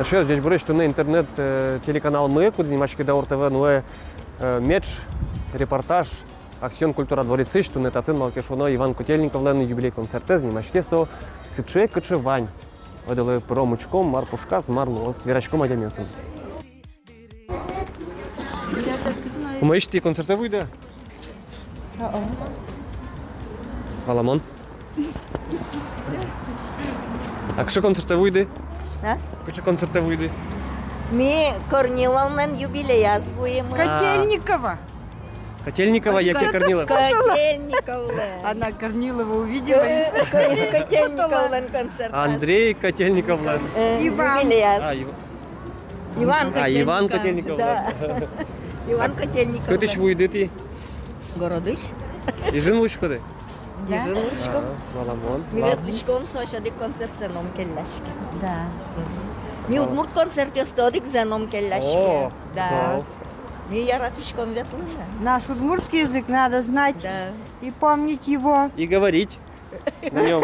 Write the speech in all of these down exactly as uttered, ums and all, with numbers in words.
Эшъёс, ӟечбуресь! Туннэ интернет, э, телеканалмы, кудӥз нимаське Даур ТВ, нуэ, э, меӵ репортаж «Аксион» культура дворецысь. Туннэ татын, малы ке шуоно, Иван Котельниковлэн юбилей концертэз. Нимаське со сыӵе, кыӵе вань. Ойдолэ пыром, учком, мар пушказ, мар луоз, вераськом адямиосын. Умоесь, тӥ концертэ вуиды-а? О-о. Валамон. А кыӵе концертэ вуиды? А? Кыӵе концертэ вуиды? Ми Корниловлэн юбилеяз вуимы. А. Котельникова. Котельникова яке Корнилов? Котельниковлэн. Она Корнилова увидела и Ко-, Ко-, Котельниковлэн концерт. Андрей Котельниковлэн. Э, Иван. Юбилеяз. А, Ив-, Иван А, Иван Котельников. Котельников, да. Да. Иван Котельников. Кытысь вуиды тӥ? Городысь. Ижын вуиськоды? Да. Ижын вуиськом. А, валамон. Ми ветлӥськом, со ещё одӥг концертсэ но ум келляське. Да. Ми удмурт концертъёсты одӥгзэ но ум келляське. О, да. Зол. Ми яратӥськом ветлыны. Наш удмуртский язык надо знать, да, и помнить его. И говорить на нём.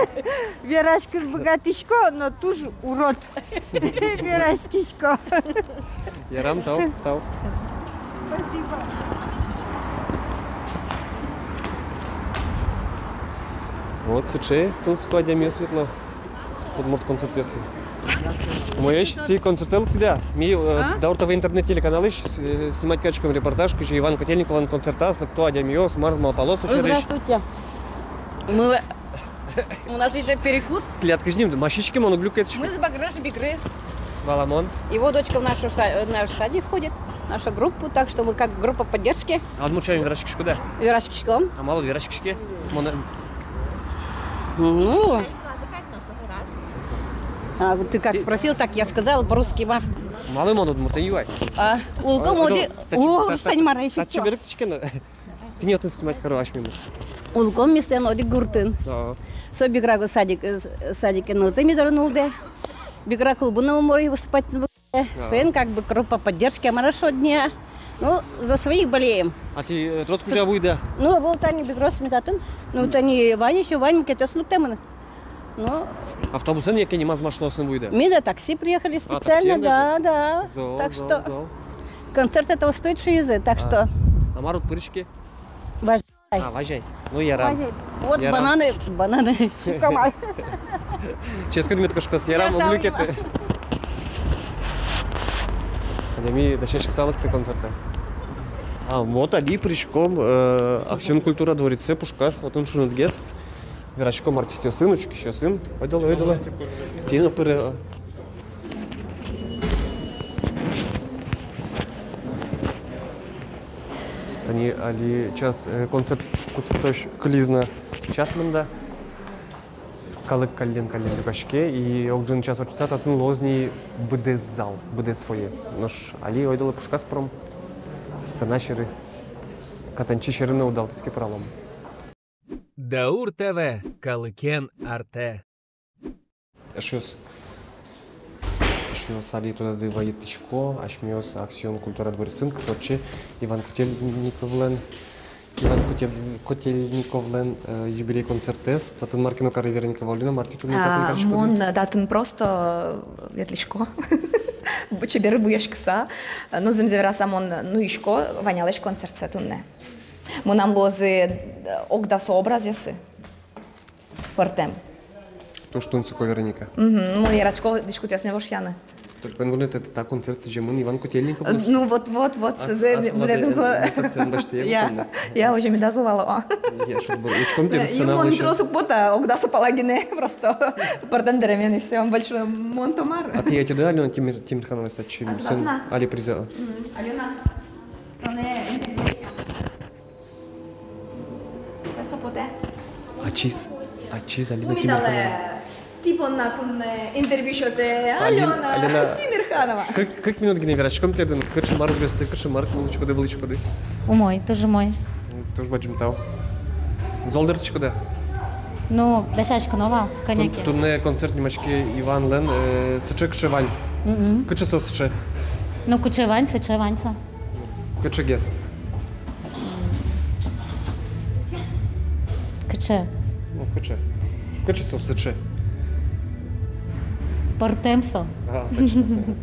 Вераськыны быгатӥсько, но туж урод вераськисько. Ярам, тау, тау. Спасибо. Вот сыӵе тунсыко адямиос ветло удмурт концертъёсы. Умоесь, тӥ концертэ лыктӥды-а? Ми, э, а? Даур ТВ интернет-телеканалысь, э, снимать кариськом репортаж, кызьы Иван Котельниковлэн концертаз лыкто адямиос, мар малпало со сярысь. Здравствуйте. Мы, у нас есть перекус. Тӥляд кызьы нимды? Машиське, мон уг люкетӥськы. Мы с Баграш-Бигры. Валамон. Его дочка в нашу са-, в наш садик ходит, в нашу группу, так что мы как группа поддержки. А удмурт сямен вераськиськоды-а? Вераськиськом. А малы уд вераськиське? Мон, э, ну, а ты как спросил, так я сказала по-русски, мар. Малы мон удмуртэн юай? А, улком, о, одӥг, та-, та-, о, та-, та-, Стань, мар, ещё татчы чё? Берыктӥське но. Тӥни отын снимать каро асьмемыз. Улком ми соин одӥг гуртын. Да. Со Биграгу садик, э, с-, садике нылзэ ми доры нуллэ. Бигра клубын но умой выступать. Соин как бы группа поддержки, мар шуод ни. Ну, за своих болеем. А тӥ, э, трос кузя вуиды-а? Ну, вал тани Биграын ми татын. Ну, тани вань ещё, вань мукетъёс лыктэмын. Ну. Автобусэн яке нимаз машинаосын вуиды-а? Ми на такси приехали специально, а, таксиен даже? Да, да. Зол, так зол, что зол. Концерт этого стоит, шуизы, так что. А мар уд пыриське? Важ- А, вазь ай. Ну, ярам. Вот ярам. Бананы, бананы. Сиськом ай. Ческыт мед кошкоз, ярам, уг люкеты. Адями дасяськыса лыктэ концертэ. А, вот али пыриськом, э, «Аксион» культура дворецэ пушказ, отын шунытгес. Вераськом артистъёсын, учкисьёсын. Ойдолэ, ойдолэ. Тӥ но пыре. Тани али час, э, концерт кутскытозь кылиз на час мында. Калык каллен-каллен люкаське, и ог ӝыны час ортчыса татын луоз ни быдэс зал, быдэс фойе. Нош али ойдолэ пушказ пыром, сцена сьӧры. Катанчи сьӧры но удалтӥз ке, пыралом. Даур ТВ, калыкен артэ. Эшъёс, эшъёс, али тодады вайытӥсько, асьмеос «Аксион» культура дворецын, кытын ортче Иван Котельниковлэн, Иван Котель-, Котельниковлэн, э, юбилей концертэз. Татын мар ке но каре Вероника Ваулина, мар тӥ туннэ татын кариськоды? А, мон татын просто, э, ветлӥсько. Чебер буяськыса. Ну, зэмзэ вераса, мон нуисько Ванялэсь концертсэ туннэ. Мынам луозы, э, ог дасо образъёсы пӧртэм. Туж тунсыко, Вероника. Мгм. Мон яратӥсько дӥськутъёсме вошъяны. Только эн вунэтэ, та концерт сӥземын Иван Котельников. Э, ну вот, вот, вот, а, сыӵе, а, сыӵе, сыӵе, сыӵе. Я, я, озьы медаз луы вал. Я, шуд, учком тӥ сцена вылысь. Мон трос уг пота, ог дасо пала гинэ просто. Пӧртэм дэремен и всё, больше мон-то мар. А тӥ ӧтёды-а, Алёна Тимир-, Тимирханова, татчы, а, сэн, ладно, али призэ? Мгм. Алёна, тонэ интервью. Ачиз, ачиз Алина Тимирханова. Тӥ понна туннэ интервью сётэ Алёна, Алёна Тимирханова. Кык, кык минут гинэ вераськом тӥледын, кыӵе мар ужъёсты, кыӵе мар, вылӥськоды, вылӥськоды. Умой, туж умой. Туж бадӟым тау. Зол дыртӥськоды-а? Ну, дасяськоно вал, кӧня ке. Туннэ концерт нимаське Иванлэн, э, сыӵе, кыӵе вань. Мгм. Кыӵе со сыӵе? Ну, кыӵе вань, сыӵе вань со. Кыӵегес. Кыӵе. Ну, кыӵе. Кыӵе со сыӵе. Пӧртэм со. А, точно.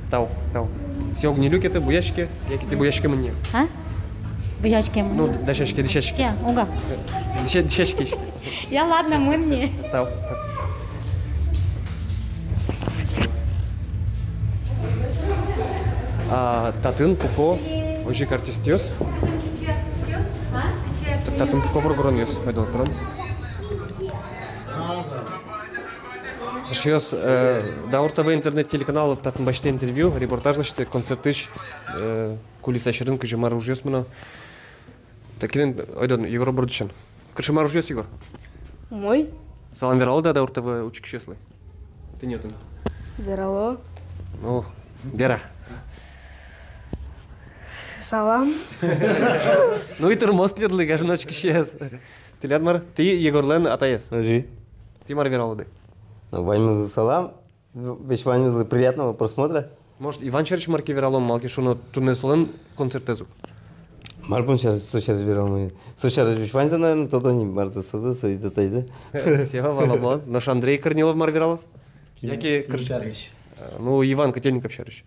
Тау, тау. Всё, огнилюке, тӥ буяське, яке тӥ буяськемын ни? А? Буяськемын. Ну, дасяське, дасяське. Я, уга. Дыся-, дасяське. Я, ладно, мын ни. Тау. А татын пуко озьы ик артистъёс. Та-, татын пуко воргоронъёс. Ойдолэ пыром. Эшъёс, э, Даур ТВ интернет-телеканал татын басьтэ интервью, репортаж лэсьтэ концертысь, э, кулиса сьӧрын, кызьы мар ужъёс мыно. Та кинэн, ойдо, Егор бордысен. Кыӵе мар ужъёс, Егор? Умой. Салам вералод-а Даур ТВ учкисьёслы? Тӥни отын. Верало. Ну, вера. Салам. Ну и тырмоз тӥледлы, гажано учкисьёс. Тӥляд мар, тӥ Егорлэн атаез. Озьы. Тӥ мар вералоды? Ну, ваньмызлы салам. Весь ваньмызлы приятного просмотра. Может, Иван сярысь мар ке вералом, малы ке шуоно, туннэ солэн концертэз ук. Мар бон сярысь, со сярысь вералом. Со сярысь весь ваньзэ, наверное, тодо ни, мар со, со, со, со, и татайзэ. Всё, валамон. Нош Андрей Корнилов мар вералоз? Кин-, яке кин кыр-, сярысь? Э, ну, Иван Котельников сярысь.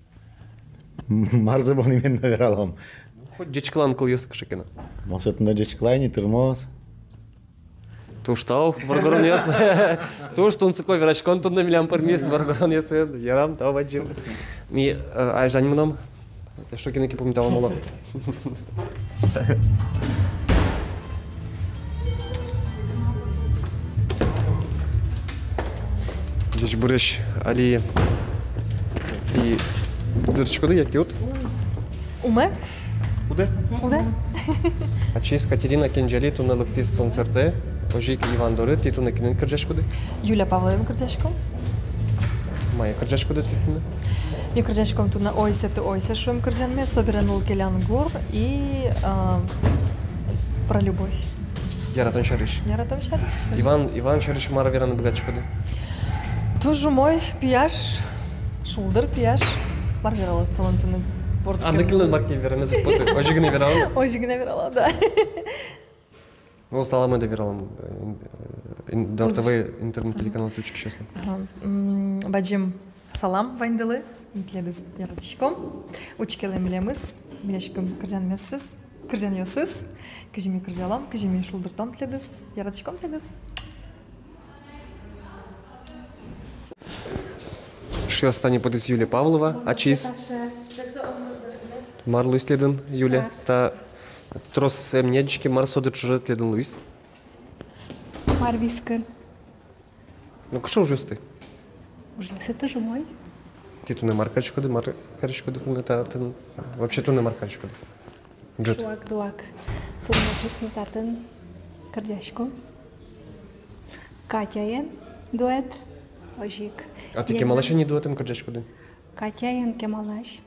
Мар со бон именно вералом? Хоть ӟечкылан кылъёс кыӵе ке но. Мон сое туннэ ӟечкылай ни, тырмоз. Туж тау, воргоронъёс. Туж тунсыко вераськон туннэ милям пӧрмиз воргоронъёсын. Ярам, тау бадӟым. Ми, э, азьлань мыном. Эшшо кинэ ке пумиталом, оло. Ӟечбуресь, али тӥ дырчиськоды яке уд? Умой. Кудэ? Кудэ? Ачиз Катерина Кенӟали туннэ лыктӥз концертэ, озьы ик Иван доры. Тӥ туннэ кинэн кырӟаськоды? Юлия Павловаен кырӟаськом. Мае кырӟаськоды тӥ туннэ? Ми кырӟаськом туннэ «Ойсэ ты, ойсэ» шуэм кырӟанме, собере «Ныл келян гур» и, а, «Про любовь». Яратон сярысь. Яратон сярысь. Иван, Иван сярысь мар вераны быгатӥськоды? Туж умой пияш, шулдыр пияш. Мар вералод солэн туннэ вордскем? А, ну, кинлэн мар ке верамез уг поты. Озьы гинэ верало? Озьы гинэ верало, да. Ну, саламэды вералом, э, ин-, э, ин-, Даур ТВ интернет-телеканалэз учкисьёслы. Ага. М, бадӟым салам ваньдылы, ми тӥледыз яратӥськом. Учкелэ милемыз, милесьтым кырӟанмесыз, кырӟанъёсыз, кызьы ми кырӟалом, кызьы ми шулдыртом тӥледыз, яратӥськом тӥледыз. Эшъёс, тани потӥз Юлия Павлова, ачиз. Мар луиз тӥледын, Юля? Та трос эмнеджике, мар со дыр ӵоже тӥледын луиз? Мар вискын? Ну, кыӵе ужъёсты? Ужъёсты туж умой. Тӥ туннэ мар кариськоды, мар кариськоды туннэ татын? Вообще туннэ мар кариськоды? Ӝыт. Шуак-дуак. Туннэ ӝыт ми татын кырӟаськом. Катяен дуэт, озьы ик. А тӥ кемалась ини дуэтэн кырӟаськоды? Катяен кемалась.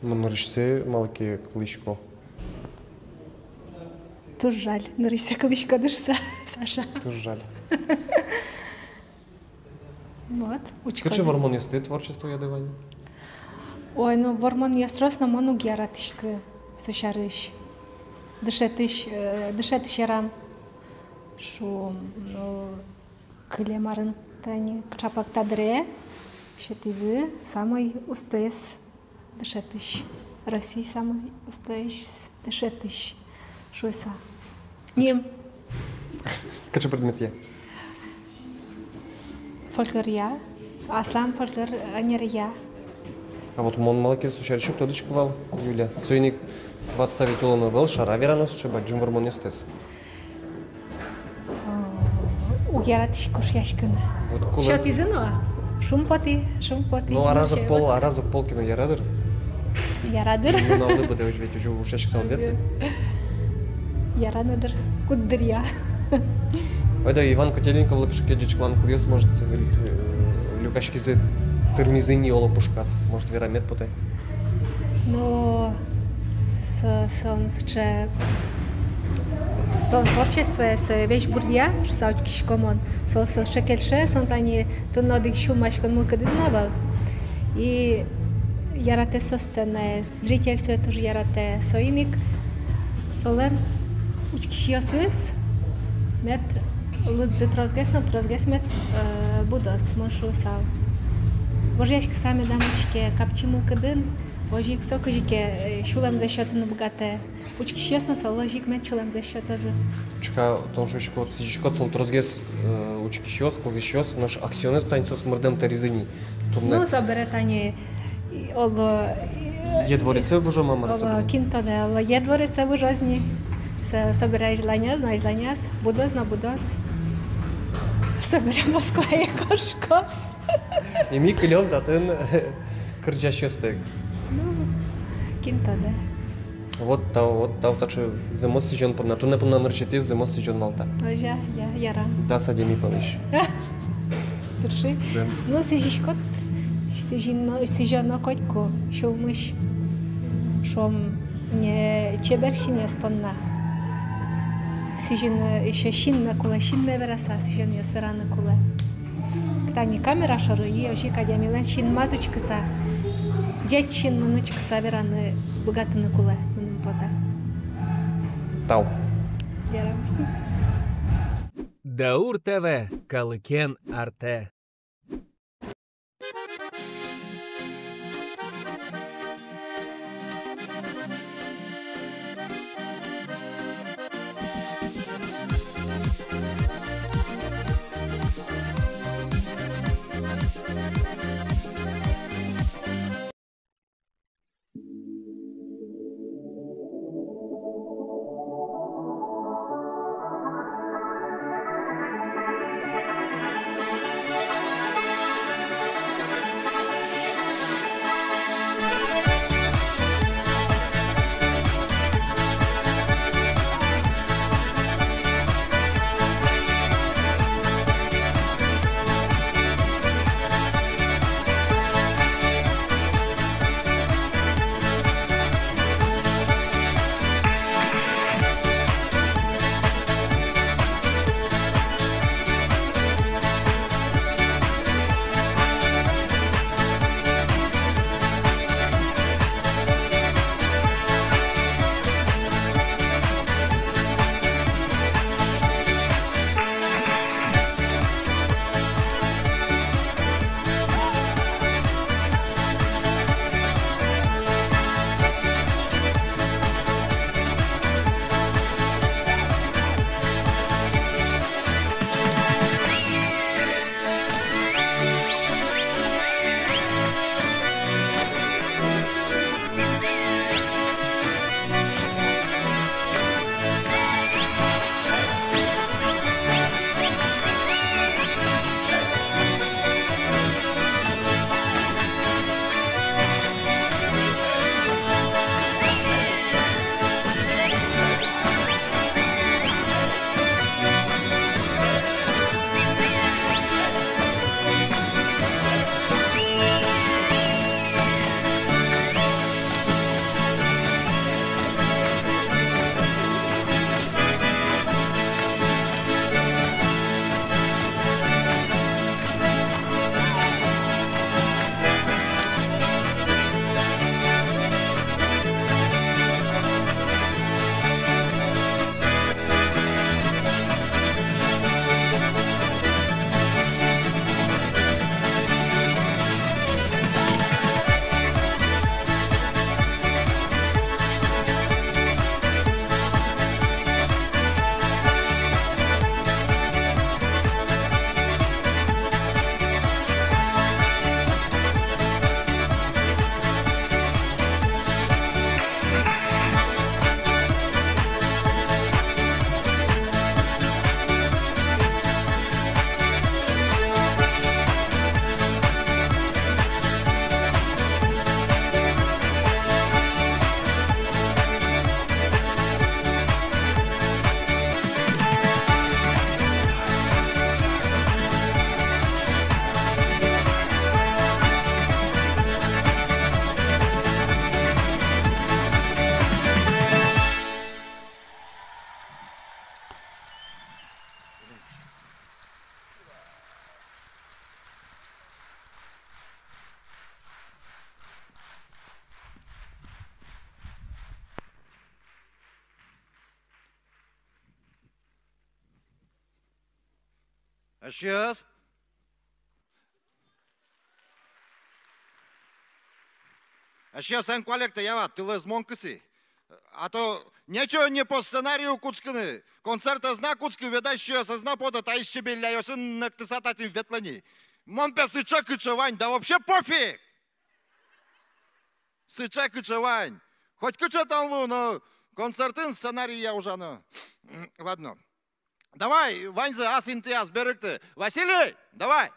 Мон нырысьсэ малы ке кылӥсько. Туж жаль, нырысьсэ кылӥськоды шуса, Саша. Туж жаль. Вот, учкоды. Кыӵе вормонъёсты творчествояды вань? Ой, ну, вормонъёс трос, но мон уг яратӥськы со сярысь. Дышетӥсь, э, дышетӥсь ярам. Шуом, ну, кылем арын тани чапак та дыре сётӥзы самой устоез дышетӥсь. Россиысь самой устоез дышетӥсь шуыса. Ним. Кыӵе предметъя? Фольклоръя. Аслам фольклор ӧнеръя. А вот мон малы ке со сярысь уг тодӥськы вал, Юля. Соин ик ватсаса ведь улоно ӧвӧл, шара верано сыӵе бадӟым вормонъёстэс. Уг яратӥськы ушъяськыны. Вот кулэ. Сётӥзы но. Шумпотӥ, шумпотӥ. Ну, араз ог пол, араз ог пол ке но яра дыр. Яра дыр. Ну, нуналлы быдэ озьы ведь, озьы ушъяськыса уд ветлы. Ага. Яра но дыр. Куддыръя. Ойдо, Иван Котельниковлы кыӵе ке ӟечкылан кылъёс, может, э, люкаськизы, тырмизы ини, оло, пушкад. Может, верамед потэ. Но со, со сыӵе Солэн творчествоез, э, весь бурдъя, шуса учкисько мон. Солы со сыӵе кельше, солэн тани туннэ одӥг сюлмаськон мылкыдыз но ӧвӧл. И яратэ со сценаез, зритель сое туж яратэ. Соин ик солэн учкисьёсыз мед лыдзы тросгес но тросгес мед, э, будоз, мон шуысал. Вожъяськыса медам учке, капчи мылкыдын, озьы ик со кызьы ке, э, сюлэмзэ сётыны быгатэ. Учкисьёс но солы озьы ик мед сюлэмзэс сётозы. Учка, тон шуиськод, сӥзиськод солы тросгес, э, учкисьёс, кылзӥсьёс, нош асьсэос тани соос мырдэм тыризы ни. Туннэ. Ну, собере тани, и, оло, и, Е дворецэ выжом-а, мар-а, оло, собере? Кин тодэ, оло, Е дворецэ выжоз ни. Со-, собере азьланяз но азьланяз, будоз но будоз. Собере Москвае кошкоз. И ми кылём татын кырӟасьёстэк. Ну, кин тодэ. Вот тау, вот тау таӵе зэмос сӥзён понна. Туннэ понна нырысетӥез зэмос сӥзён вал та. Озьы-а, я, ярам. Дас адями пӧлысь. Тырши. Зэм. Ну, сӥзиськод, сӥзьыны, сӥзёно котьку, сюлмысь, шуом, не чебер синъёс понна. Сӥзьыны ещё синме кулэ, синме вераса, сӥзёнъёс вераны кулэ. Тани камера шоры и озьы ик адямилэн синмаз учкыса, ӟеч синмын учкыса вераны быгатыны кулэ, мыным потэ. Тау. Ярам. Даур ТВ, калыкен артэ. Эшъёс. Эшъёс, эн куалекты, ява, тылэз мон кыси. А то нечего не по сценарию кутскыны. Концерт ӧз на кутскы, ведь эшъёс, ӧз на потэ, таиз чеберъяськыса но эктыса татын ветлэ ни. Мон пе сыӵе, кыӵе вань, да вообще пофиг. Сыӵе, кыӵе вань. Хоть кыӵе тон лу, но концертын сценария ужано. Ладно. Давай, ваньзы ас интыяз берыкты. Василий, давай!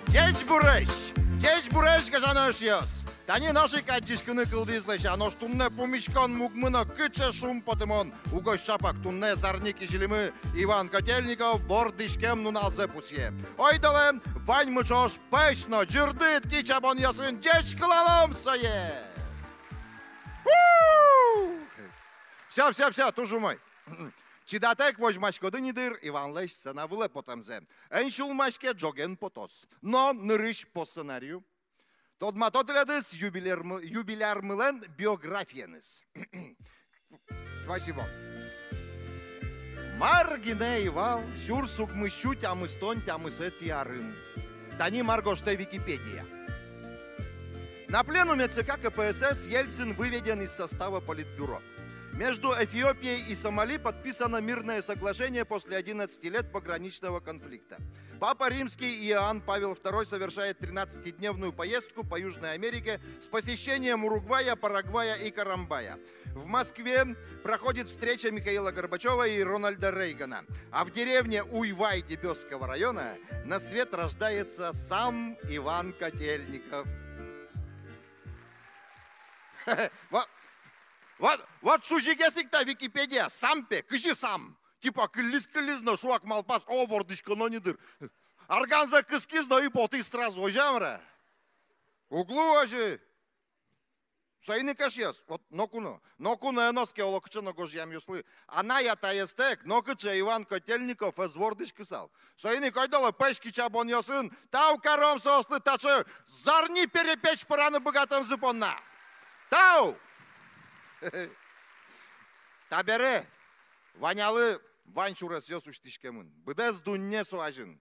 Ӟечбуресь! Ӟечбуресь, гажано эшъёс! Тани нош ик адӟиськыны кылдӥз, лэся, нош туннэ пумиськон мугмы но кыӵе шумпотымон. Угось ӵапак туннэ зарни кизилимы Иван Котельников вордӥськем нуналзэ пусъе. Ойдолэ, ваньмы ӵош пӧсь но ӟырдыт кичабонъёсын ӟечкылалом сое! У-у-у! Всё, всё, всё, туж умой. Чидатэк возьмаськоды ни, дыр, Иванлэсь сцена вылэ потэмзэ. Эн сюлмаське, ӝоген потоз. Но нырысь по сценарию. Тодмато тӥледыз юбилярмы-, юбилярмылэн биографиеныз. Спасибо. Мар гинэ ӧй вал сюрс укмыссю тямыстон тямысэтӥ арын. Тани мар гожтэ Википедия. На пленуме ЦК КПСС Ельцин выведен из состава Политбюро. Между Эфиопией и Сомали подписано мирное соглашение после одиннадцати лет пограничного конфликта. Папа Римский Иоанн Павел второй совершает тринадцатидневную поездку по Южной Америке с посещением Уругвая, Парагвая и Карамбая. В Москве проходит встреча Михаила Горбачёва и Рональда Рейгана. А в деревне Уйвай Дебёсского района на свет рождается сам Иван Котельников. Вот, вот, вот шузигес ик та Википедия, сам пе, кызьы сам. Типа кыллиз, кыллиз но шуак малпаз, о, вордӥськоно ни, дыр. Арганзэ кыскиз но и потӥз сразу, озьы-а, мар-а? Уг луы озьы. Соин ик, эшъёс, вот ноку но, ноку но эн оске олокыӵе но гожъямъёслы. Анай-атаестэк нокыӵе Иван Котельников ӧз вордӥськысал. Соин ик ойдолэ пӧсь кичабонъёсын тау каром соослы таӵе зарни перепеч пӧраны быгатэмзы понна. Тау! Табере Ванялы вань сюресъёс усьтӥськемын. Быдэс дунне со азьын.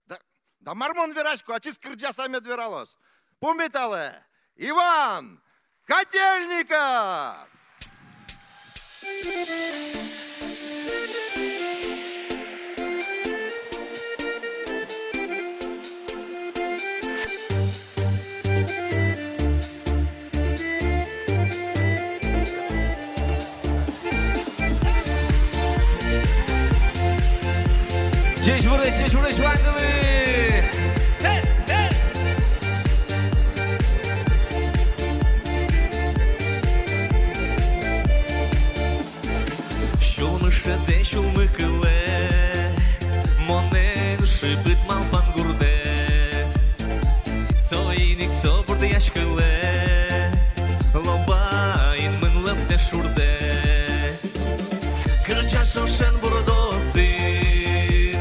Да, да мар мон верасько, ачиз кырӟаса мед вералоз. Пумиталэ, Иван Котельников! Ӟечбуресь, ӟечбуресь ваньдылы! Сюлмы шедьтэ, сюлмы кылэ, монэн шыпыт малпан гуртэ. Соин ик со бурдъяськылэ, лобаин мын лӧптэ шурдэ. Кырӟа ӵошен бурдосын,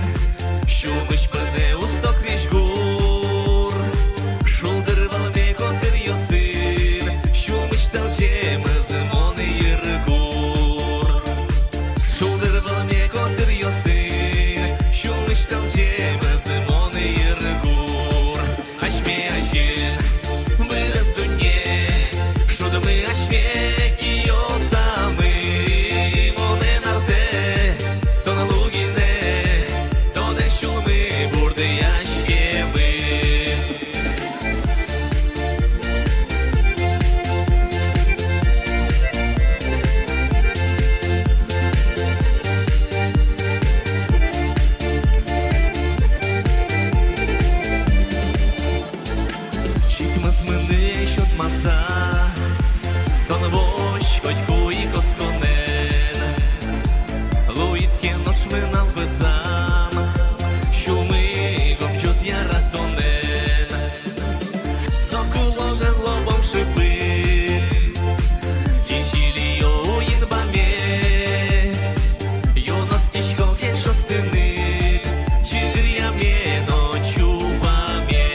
сюлмысь пыне усто крезьгур. Шулдыр вӧлме котыръёсын, сюлмысь тӧлӟемез мон йыргур. Шулдыр вӧлме котыръёсын, сюлмысь тӧлӟемез мон йыргур. Асьме азьын быдэс дунне шудӥмы асьме киосамы. Монэн артэ тон лугинэ, тонэн сюлмы бурдъяськемын. Чикмас мынэ сётмаса, тон возь котьку ик осконэн. Луид ке нош мынам вӧсам, сюлмы гомӟоз яратонэн. Соку луоз эн лобом шыпыт, кизилиё инбаме. Юн оскисько ке ӵош тыныд, чигыръяме но чупаме.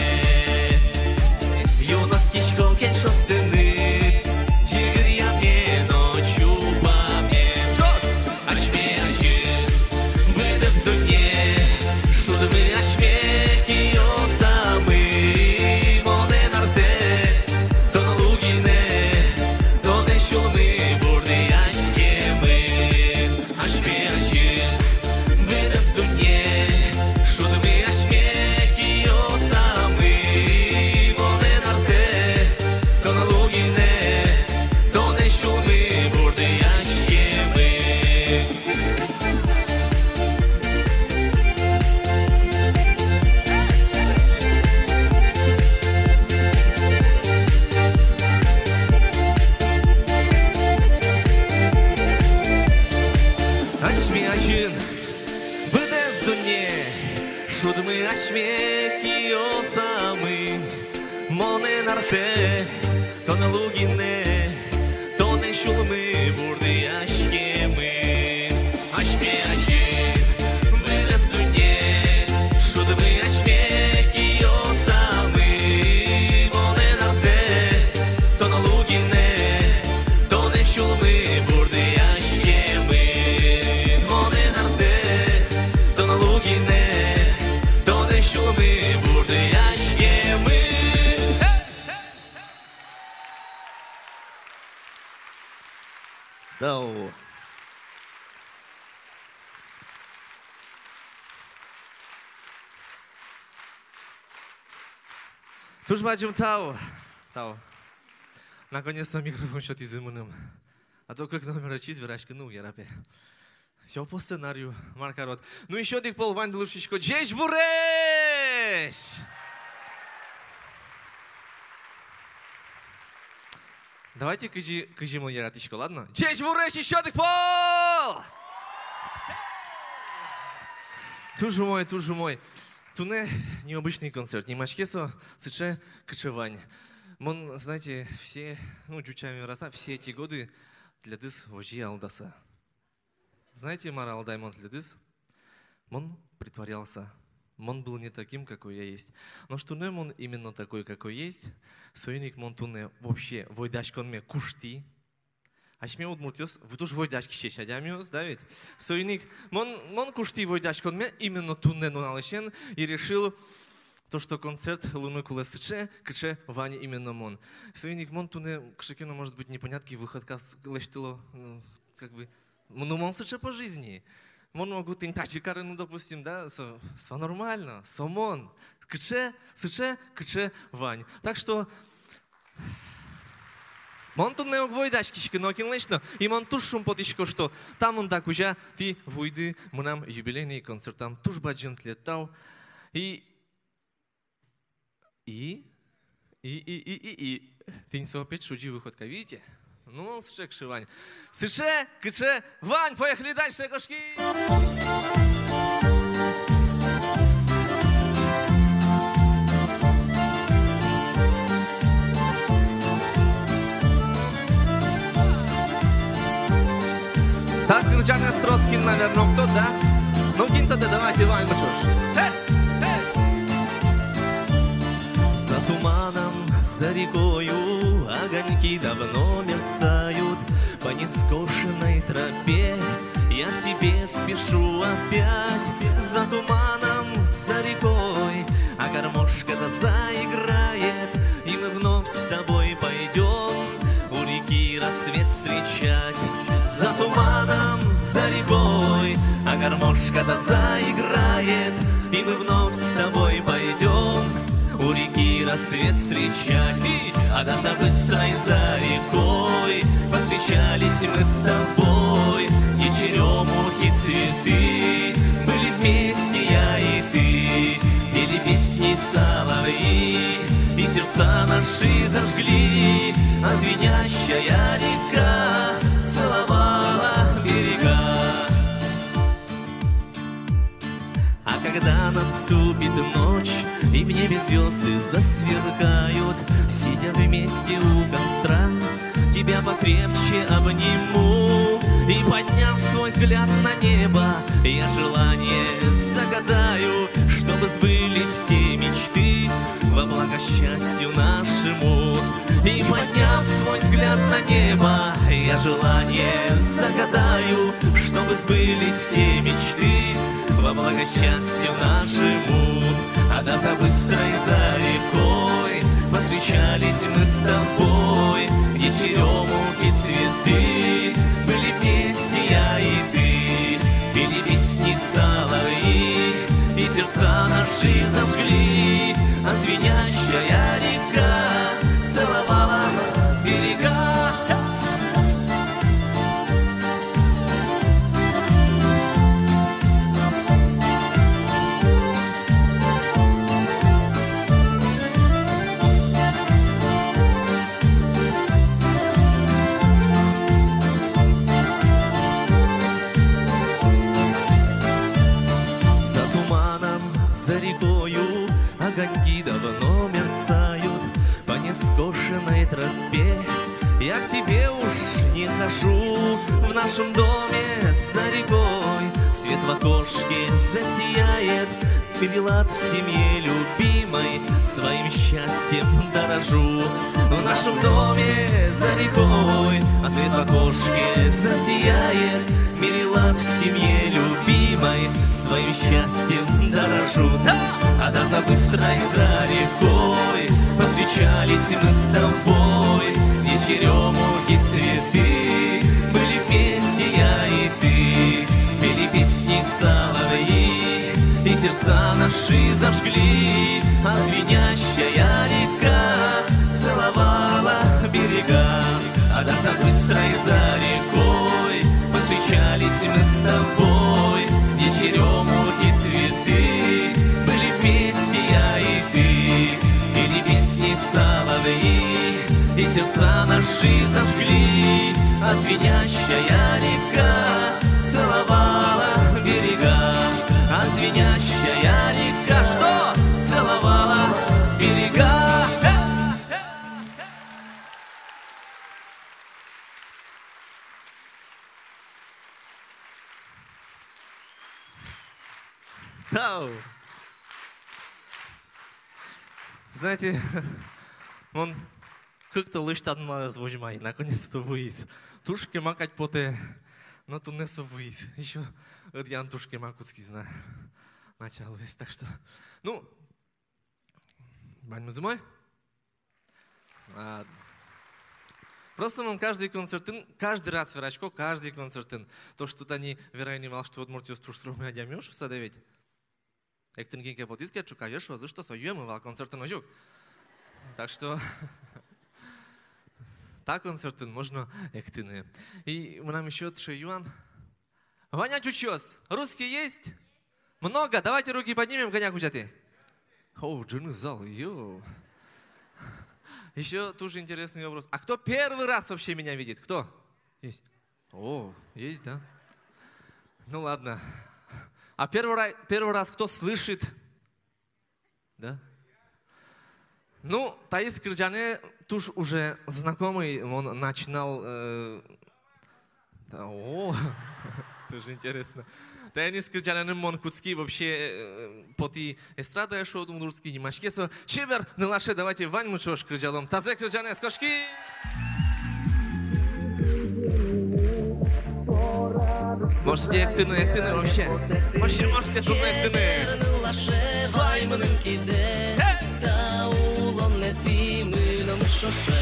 Тау. Туж бадӟым тау. Тау. Наконец-то микрофон сётӥзы мыным. А то кык номер ачиз вераськыны уг яра, пе. Всё по сценарию, мар карод. Ну, ещё одӥг пол ваньдылы шуисько: ӟечбуресь! Давайте кызьы, кызьы мон яратӥсько, ладно? Ӟечбуресь, ещё одӥг пол! Туж умой, туж умой. Туннэ необычный концерт. Нимаське со сыӵе, кыӵе вань. Мон, знаете, все, ну, ӟуч сямен вераса, все эти годы тӥледыз вози алдаса. Знаете, мар алдай мон тӥледыз? Мон притворялся. Мон был не таким, какой я есть. Нош туннэ мон именно такой, какой есть. Соин ик мон туннэ вообще возьдаськонме куштӥ. Асьме удмуртъёс, вы туж возьдаськисесь адямиос, да ведь? Соин ик мон, мон куштӥ возьдаськонме именно туннэ нуналысен и решил то, что концерт луыны кулэ сыӵе, кыӵе вань именно мон. Соин ик мон туннэ кыӵе ке но, может быть, непонятки, выходкаос лэсьтыло, ну, как бы, ну, мон сыӵе по жизни. Мон могу тӥни тазьы карыны, ну, допустим, да, со, со нормально, со мон. Кыӵе, сыӵе, кыӵе вань. Так что мон туннэ уг возьдаськиськы нокинлэсь но, и мон туж шумпотӥсько, что та мында кузя тӥ вуиды мынам юбилейный концертам. Туж бадӟым тӥледлы тау. И И, и, и, и, и, и. Тӥни со опять шузи выходка, видите? Ну, сыӵе, кыӵе вань. Сыӵе, кыӵе вань. Поехали дальше, кошки! Так, кырӟанэз трос кин, наверно, уг тоды, да? Ну, кин тодэ, давайте ваньмы ӵош. Эй! Эй! За туманом, за рекою огоньки давно мерцают. По нескошенной тропе я к тебе спешу опять. За туманом, за рекой, а гармошка-то заиграет, и мы вновь с тобой пойдём у реки рассвет встречать. За туманом, за рекой, а гармошка-то заиграет, и мы вновь с тобой пойдём у реки рассвет встречать. И, а да, за быстрой, за рекой повстречались мы с тобой, где черёмухи цветы, были вместе я и ты, пели песни соловьи, и сердца наши зажгли, а звенящая река целовала берега. А когда наступит ночь, и в небе звёзды засверкают, сидя вместе у костра, тебя покрепче обниму. И, подняв свой взгляд на небо, я желание загадаю, чтобы сбылись все мечты во благо счастью нашему. И, подняв свой взгляд на небо, я желание загадаю, чтобы сбылись все мечты во благо счастью нашему. А да, за быстрой, за рекой повстречались мы с тобой, где черёмухи цветы, были вместе я и ты, пели песни соловьи, и сердца наши зажгли, а звенящая река целовала берега. За туманом, за рекою огоньки давно мерцают. По нескошенной тропе я к тебе уж не хожу. В нашем доме за рекой свет в окошке засияет. Мир и лад в семье любимой, своим счастьем дорожу. В нашем доме за рекой, а свет в окошке засияет. Мир и лад в семье любимой, своим счастьем дорожу. Да! А да, за быстрой, за рекой повстречались мы с тобой, и черёмухи цветы были вместе. Ши зажгли, а звенящая река целовала берега. А там за быстрой, за рекой мы встречались, мы с тобой, где черёмухи цветы, были вместе я и ты. Пели песни соловьи, и сердца наши зажгли, а звенящая река целовала берега, а звенящая река что? Целовала берега. Тау. Знаете, мон кык толэзь та нуналэз возьмай, наконец-то вуиз. Туж кема кадь потэ, но туннэ со вуиз. Ещё ӧдъян туж кема кутскиз на началоез. Так что, ну, ваньмыз умой. Ладно. Просто мон каждый концертын, каждый раз верасько, каждый концертын. То, что тани верай ни вал, что удмуртъёс туж стрёмный адямиос шуса, да ведь. Эктыны кин ке потӥз ке, ӵуказе шуозы, что со юэм вал концертын, озьы ук. Так что та концертын можно эктыны. И мынам ещё таӵе юан. Вань-а ӟучъёс? Русские есть? Много? Давайте руки поднимем, кӧня кузяты. О, ӝыны зал, йоу. Ещё тоже интересный вопрос. А кто первый раз вообще меня видит? Кто? Есть. О, есть, да? Ну ладно. А первый ра-, первый раз кто слышит? Да? Ну, таиз кырӟанэ туж уже знакомый, мон начинал, э, да, о, тоже интересно. Таиз кырӟанэным мон кутски вообще, э, потӥ эстрадае, шуод, удмуртский нимаське со. «Чебер нылаше», давайте ваньмы ӵош кырӟалом тазэ кырӟанэз, кошки! Можете эктыны, эктыны вообще. Вообще можете туннэ эктыны. Вай мыным кидэ, та улонэтӥ мыном ӵоше.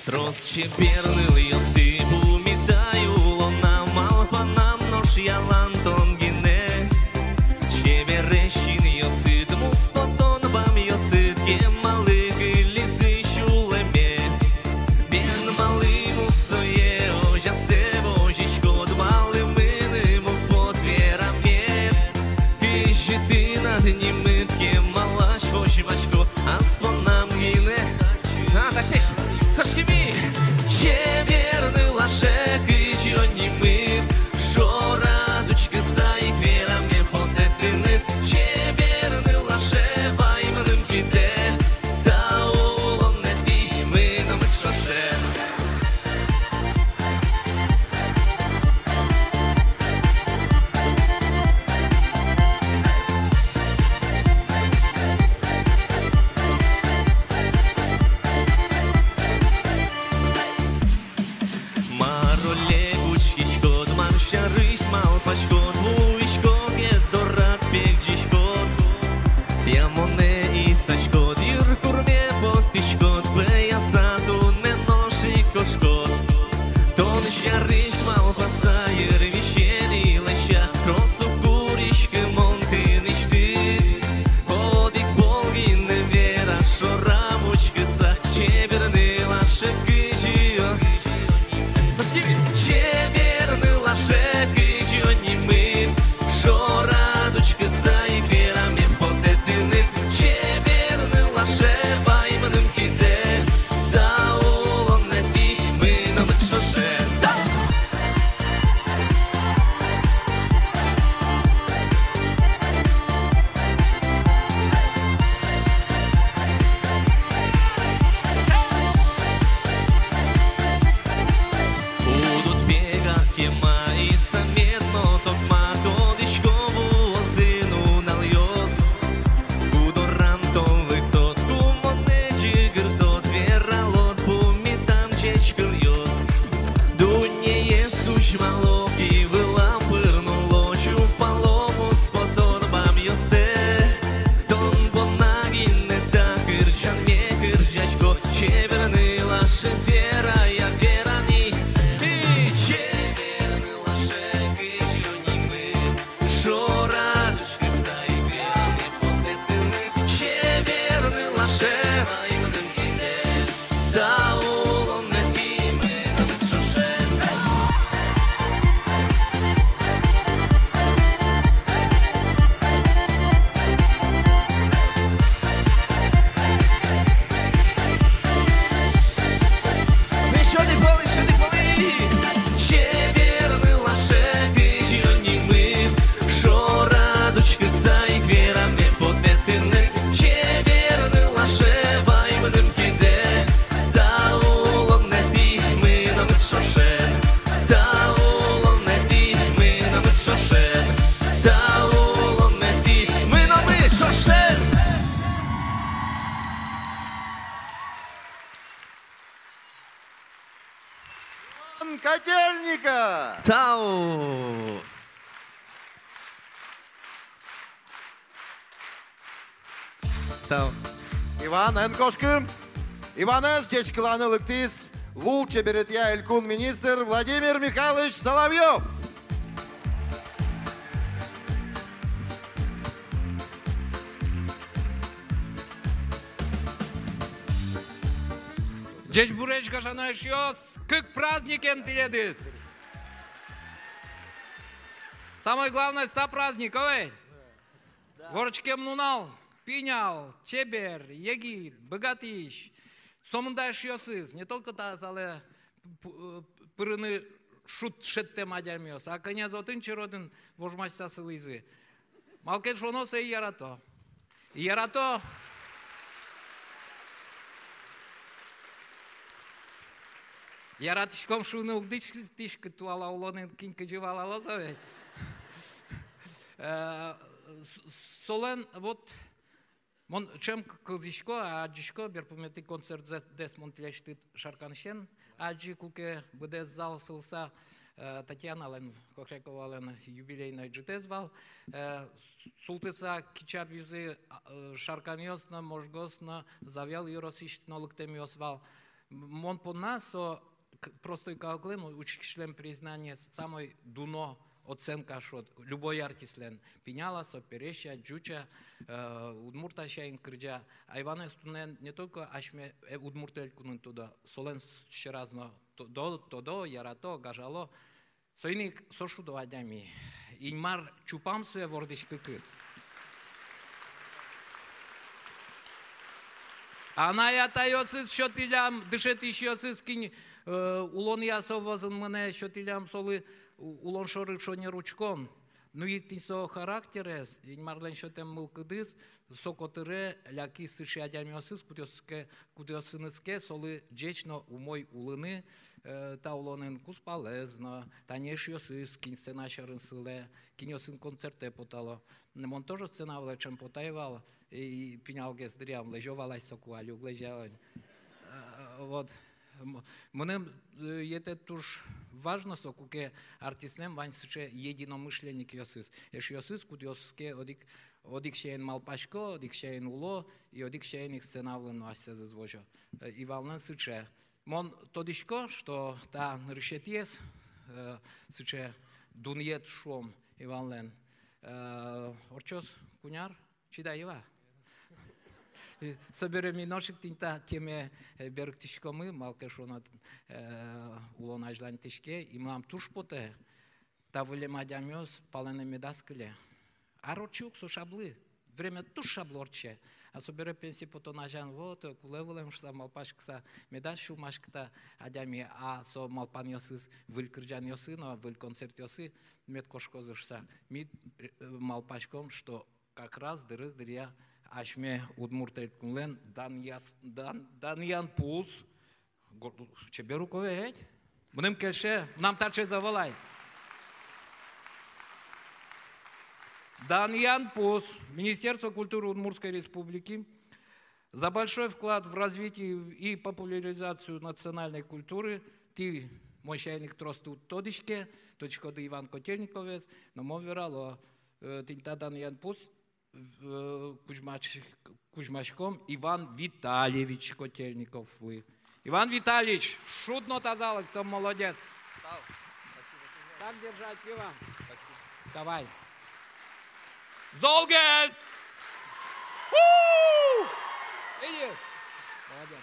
Трос чебер нылъёсты пумитай улонам, малпанам нош ялан тон гинэ. Чебересь синъёсыд, муспотон бамъёсыд, кемалы кылизы сюлэме. Бен малы мусое озястэ возиськод, малы мыным уг поты верамед? Кызьы тынад нимыд, кемалась возьмасько, ас поннам гинэ. А, дасесь, кошкимы. Чебер Котельников. Тау. Тау. Иван, эн кошкы. Иванэз ӟечкыланы лыктӥз лулчеберетъя элькун министр Владимир Михайлович Соловьёв. Ӟечбуресь, гажано эшъёс, кык праздникен тӥледыз. Самой главной, та праздник, ой. Вордскем нунал, пинал, чебер, егит, быгатӥсь, сомында эшъёсыз, не только та залэ п-, п-, пырыны шуд шедьтэм адямиос, а кӧня отын черодын вожмасьса сылӥзы. Малы ке шуоно, сое ярато. Ярато. Яратӥськом шуыны уг дӥсьтӥськы, туала улонын кин кызьы валалоз, а ведь. Э, с-, солэн вот мон ӵем к-, кылзӥсько, адӟисько, берпуметӥ концертдэс мон тӥлесьтыд Шарканысен адӟи, куке быдэс зал сылыса, э, Татьяналэн, Кокряковалэн юбилейной ӝытэз вал. Э, с-, султыса кичабизы, а, э, шарканъёс но, можгаос но, Завьял ёросысь но лыктэмъёс вал. М-, мон понна со к-, простой калыклэн, учкисьлэн признание, самой дуно оценка, шуод, любой артистлэн. Пинал-а со, пересь-а, ӟуч-а, э, удмурт-а сямен кырӟа. А Иванэз туннэ не только асьме, э, Удмурт Элькунын тодо, солэн с-, сьӧраз но то-, до-, тодо, ярато, гажало. Соин ик со шудо адями. Инмар чупам сое вордӥськыкыз. Анай-атайёсыз сётӥллям, дышетӥсьёсыз, кин, э, улонъя со вӧзын мынэ, сётӥллям солы у-, улон шоры шонер учкон. Ну и тӥни со характерез, Инмарлэн сётэм мылкыдыз, со котыре лякиз сыӵе адямиосыз, кудъёсыз ке, кудъёсыныз ке солы ӟеч но умой улыны, э, та улонын кузпалэз но, тани эшъёсыз, кин сцена сьӧрын сылэ, кинъёсын концертэ потало. Мон тоже сцена вылэ ӵем потай вал, и, и пиналгес дыръям лэзё вал ай соку, али уг лэзё вал. Э, вот. М-, мыным, э, етэ туж важно со, куке артистлэн вань сыӵе единомышленникъёсыз, эшъёсыз, кудъёсыз ке одӥг, одӥг сямен малпасько, одӥг сямен уло, и одӥг сямен ик сцена вылын но асьсэзэс возё. Э, Иванлэн сыӵе. Мон тодӥсько, что та нырысетӥез, э, сыӵе дунъет, шуом, Иванлэн, э, ортчоз куинь ар, чида-а, Ива? И собере ми нош ик тӥни та теме, э, берыктӥськомы, малы ке шуоно, э, улон азьланьтӥське, и мынам туж потэ, та выллем адямиос палэнэ медаз кыле. Ар ортче ук, со шаблы. Время туж шаблы ортче. А собере пенсие потон азьын, вот, кулэ вылэм шуса малпаськыса, медаз сюлмаськы та адями, а со малпанъёсыз, выль кырӟанъёсы но, выль концертъёсы мед кошкозы шуса. Ми, э, малпаськом, что как раз дырыз дыръя асьме Удмурт Элькунлэн данъяс-, дан-, данъян пус, го-, чебер ук, о ведь? Мыным кельше, мынам таӵеез ӧвӧл ай. Данъян пус Министерство культуры Удмуртской Республики за большой вклад в развитие и популяризацию национальной культуры. Тӥ, мон сямен ик, тросты уд тодӥське, тодӥськоды Иван Котельниковез, но мон верало, э, тӥни та данъян пус, э, кузьмач-, кузьмаськом Иван Витальевич Котельниковлы. Иван Витальевич, шуд но тазалык, тон молодец. Тау. Спасибо. Так держать, Иван. Спасибо. Давай. Золгес! У! Видишь? Молодец.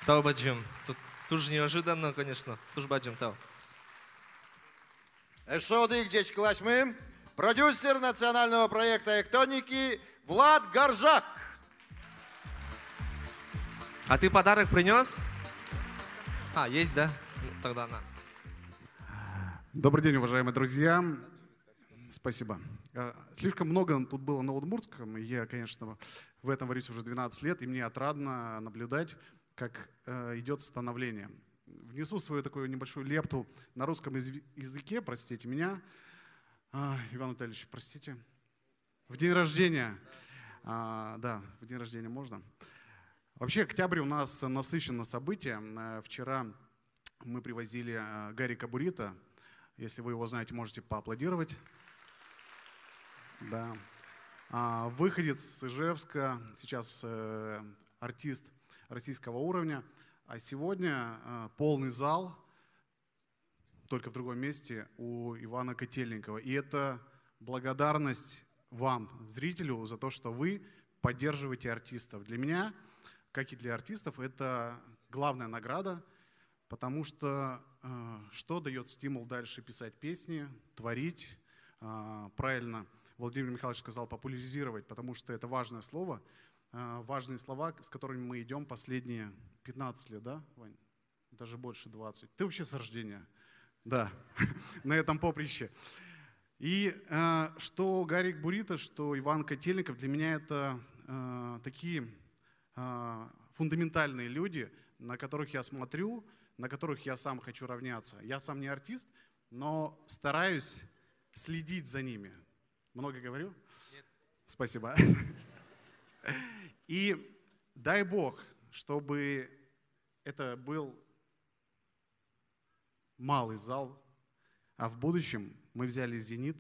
Тау бадӟым. Со туж неожиданно, конечно. Туж бадӟым тау. Эшшо одӥг ӟечкыласьмы, продюсер национального проекта «Эктоники» Влад Горжак. А ты подарок принёс? А, есть, да? Ну, тогда на. Добрый день, уважаемые друзья. Спасибо. Э, слишком много тут было на удмуртском. Я, конечно, в этом варюсь уже двенадцать лет, и мне отрадно наблюдать, как, э, идёт становление. Внесу свою такую небольшую лепту на русском изв-, языке, простите меня. А, Иван Витальевич, простите. В день рождения. А, да, в день рождения можно. Вообще, октябрь у нас насыщен на события. Э, вчера мы привозили э, Гарика Бурито. Если вы его знаете, можете поаплодировать. Да. А, выходец с Ижевска, сейчас э, артист российского уровня. А сегодня э, полный зал, только в другом месте, у Ивана Котельникова. И это благодарность вам, зрителю, за то, что вы поддерживаете артистов. Для меня, как и для артистов, это главная награда, потому что э, что дает стимул дальше писать песни, творить, э, правильно Владимир Михайлович сказал, популяризировать, потому что это важное слово, э, важные слова, с которыми мы идем последние пятнадцать лет, да, Вань? Даже больше двадцать. Ты вообще с рождения? Да, на этом поприще. И э, что Гарик Бурито, что Иван Котельников, для меня это э, такие э, фундаментальные люди, на которых я смотрю, на которых я сам хочу равняться. Я сам не артист, но стараюсь следить за ними. Много говорю? Нет. Спасибо. И дай бог, чтобы это был малый зал, а в будущем мы взяли «Зенит»,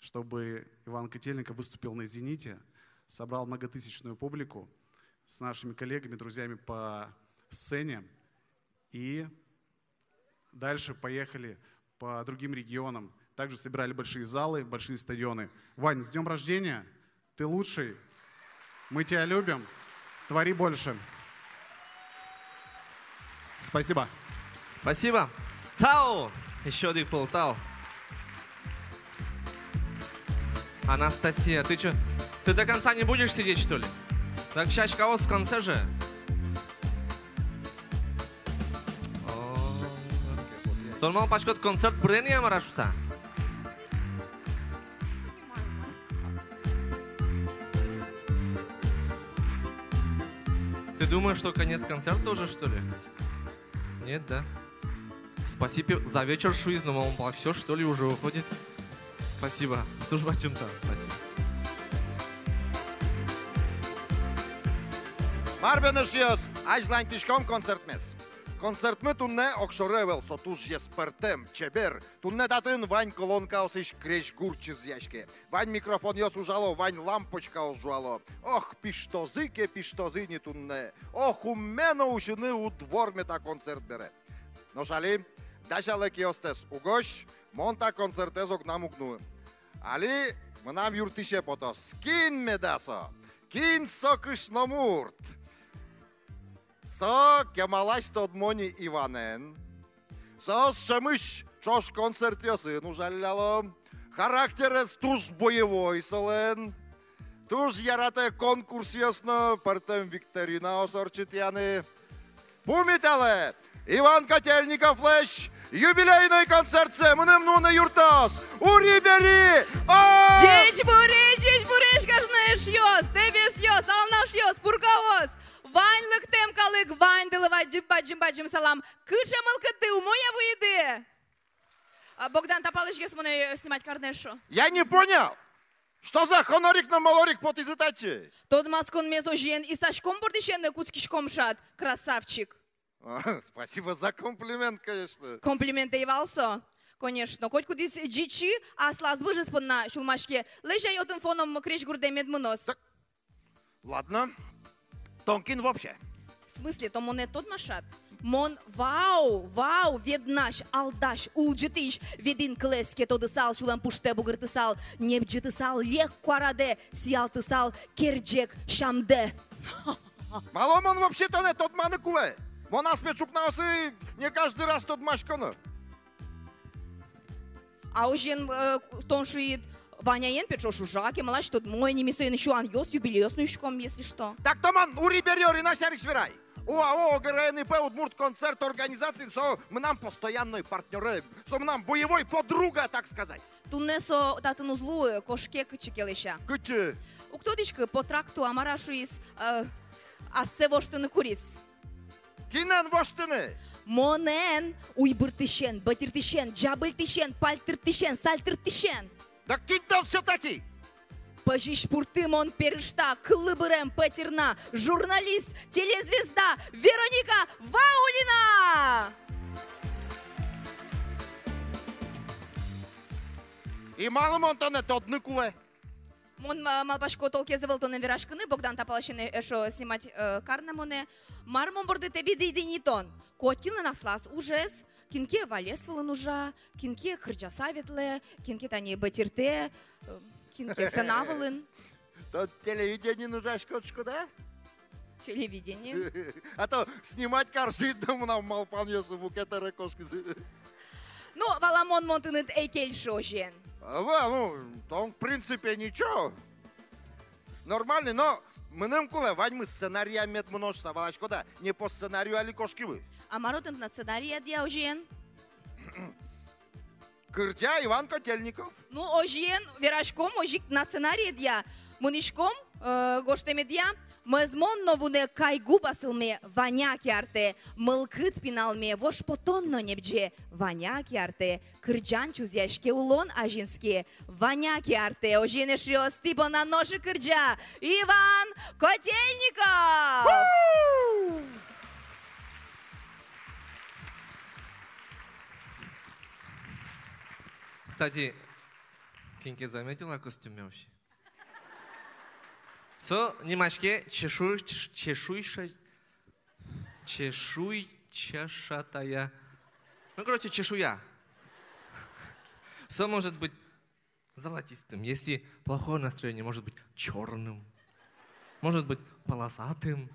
чтобы Иван Котельников выступил на «Зените», собрал многотысячную публику с нашими коллегами, друзьями по сцене. И дальше поехали по другим регионам. Также собирали большие залы, большие стадионы. Вань, с днём рождения! Ты лучший. Мы тебя любим. Твори больше. Спасибо. Спасибо. Тау! Ещё один пол, тау. Анастасия, ты чё? Ты до конца не будешь сидеть, что ли? Так, щас кого в конце же? О. Тон малпаськод, концерт бырен-а, мар-а шуса? Ты думаешь, что конец концерта уже, что ли? Нет, да? Спасибо за вечер, шуиз, но, мол, всё, что ли, уже уходит. Спасибо. Туж бадӟым тау. Спасибо. Мар бен, эшъёс, азьланьтӥськом концертмес. Концертмы туннэ огшоры ӧвӧл, со тужъез пӧртэм, чебер. Туннэ татын вань колонкаосысь крезьгур чузъяське. Вань микрофонъёс ужало, вань лампочкаос ӝуало. Ох, пиштозы ке, пиштозы ини туннэ. Ох, умме но усьыны уд вормы та концерт бере. Нош али дасялэ киостэс угось, мон та концертэз огнам уг нуы. Али мынам юрттӥсе потоз. Кин меда со? Кин со кышномурт? Со кемалась тодмо ни Иванэн. Со сямысь ӵош концертъёсын ужалляло. Характерез туж боевой солэн. Туж яратэ конкурсъёс но пӧртэм викторинаос ортчытъяны. Пумиталэ Иван Котельниковлэсь юбилейной концертсэ. Мыным нуны юрттоз. Ури-бери! О! Ӟечбуресь, ӟечбуресь, гажано эшъёс, дэбесъёс, алнашъёс, пургаос! Вань лыктэм калык, ваньдылы бадӟым, бадӟым, бадӟым салам. Кыӵе мылкыдды, умой-а вуиды? А, Богдан, та палычгес монэ снимать карыны эшшо. Я не понял, что за Хонорик но Молорик потӥзы татчы? Тодматсконмес озьыен, исаськон бордысен кутскиськом шат, красавчик. А, спасибо за комплимент, конечно. Комплимент ӧй вал со, конечно. Котькудӥз ӟичы аслаз выжыз понна сюлмаське. Лэзь ай отын фоном крезьгурдэ, мед мыноз. Так, ладно. Тон кин вообще? В смысле, тон монэ тодмасад? Мон вау, вау, веднась, алдась, улӟытӥсь, ведӥн кылэз ке тодысал, сюлэм пуштэ бугыртысал, небӟытысал лек куарадэ, сиялтысал керӟег сямдэ. Малы мон вообще тонэ тодманы кулэ? Мон асме ӵукнаосы не каждый раз тодмасько но. А озьыен, э, тон шуид, Ваняен пе ӵош ужа, кемалась тодмо ини, ми соин сюанъёс, юбилейёс нуиськом, если что. Так тон мон ури-бери ӧрына сярысь верай. ОАО ОГРНИП «Удмурт концерт» организациын со мынам постоянной партнёры, со мынам боевой подруга, так сказать. Туннэ со татын уз луы, кошке кытчы ке лэся. Кытчы? Уг тодӥськы, по тракту, а мар-а шуиз, э, ассэ воштыны куриз. Кинэн воштыны? Монэн, уйбыртӥсен, бӧтьыртӥсен, ӟабыльтӥсен, пальтыртӥсен, сальтыртӥсен. Да кин тон всё-таки? Пӧзись пурты мон перышта, кыллы бырем пӧтырна, журналист, телезвезда Вероника Ваулина! И малы мон тонэ тодны кулэ? Мон ма-, малпасько, толкез ӧвӧл тонэн вераськыны, Богдан та паласен э-, эшшо снимать, э, карны монэ. Мар мон борды, тэ, быдэстӥд ини тон? Котькинлэн аслаз ужез, кин ке валес вылын ужа, кин ке кырӟаса ветлэ, кин ке тани бытыртэ, э, кин ке сцена вылын. Тон телевидениын ужаськод, шуиськод-а? Телевидение. А то снимать карыса ик но мынам малпанъёсы мукет ӧре кошкизы. Ну, валамон, мон тыныд ӧй кельшы, озьыен. А, ва-, ну, тон, в принципе, ничего. Нормальный, но мыным кулэ, ваньмы сценария мед мыноз шуса, валаськод-а, не по сценарию али кошкимы. А мар отын тынад сценариедъя, озьыен? Кырӟа Иван Котельников. Ну, озьыен, вераськом озьы ик тынад сценариедъя. Мынӥськом, э, гожтэмедъя. Мӧзмон но вунэ, кайгу басылме, ваня ке артэ, мылкыд пиналме, вож потон но небӟе, ваня ке артэ, кырӟан чузъяське, улон азинске, ваня ке артэ. Озьыен, эшъёс, тӥ понна нош ик кырӟа Иван Котельников! Кстати, кин ке заметил-а костюмме вообще? Со нимаське чешуй-, чеш-, чешуйша-, чешуйчашатая. Ну, короче, чешуя. Со может быть золотистым, если плохое настроение, может быть чёрным, может быть полосатым,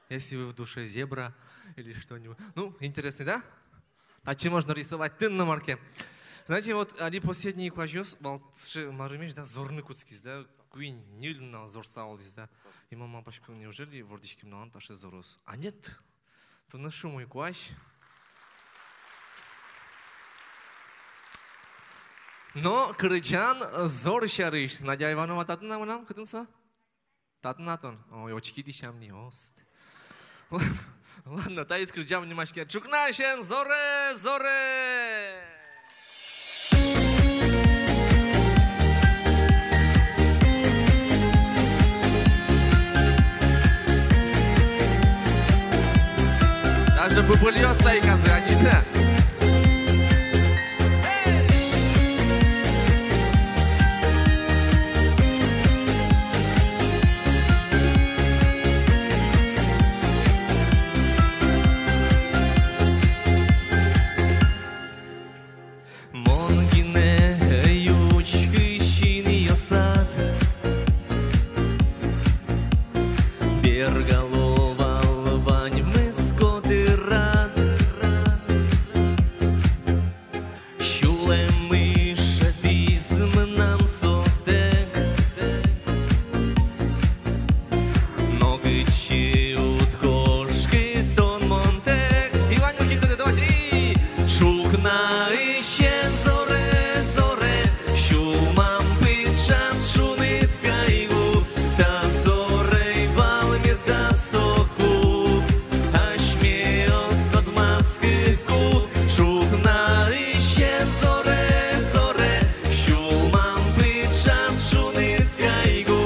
если вы в душе зебра или что-нибудь. Ну, интересный, да? Татчы можно рисовать тын но мар ке. Знаете, вот али последний куазьёс вал сыӵе марымесь, да, зорны кутскиз, да, куинь-ньыль нунал зорса улӥз, да. И мон малпасько, неужели вордӥськем нуналын таӵе зороз? А нет, туннэ шумой куазь. Но кырӟан зор сярысь. Надя Иванова татын-а мынам, кытын со? Татын-а тон? Ой, очки дӥсям ни, ост. Ладно, таиз кырӟам нимаське «Ӵукнаысен зоре, зоре». Даже бубыльёс сайказы, а не та. Мон гинэ ӧй учкы синъёсад, бергало вал ваньмыз котырад. Сюлэммы шедиз мынам сотэк, нокытчы уд кошкы тон монтэк. Иван Никитин, давайте. Ӵукнаысен зоре, зоре, сюлмам пыӵаз шуныт кайгу, та зоре ӧй вал меда соку. Асьмеос тодматскыку, ӵукнаысен зоре, зоре, сюлмам пыӵаз шуныт кайгу,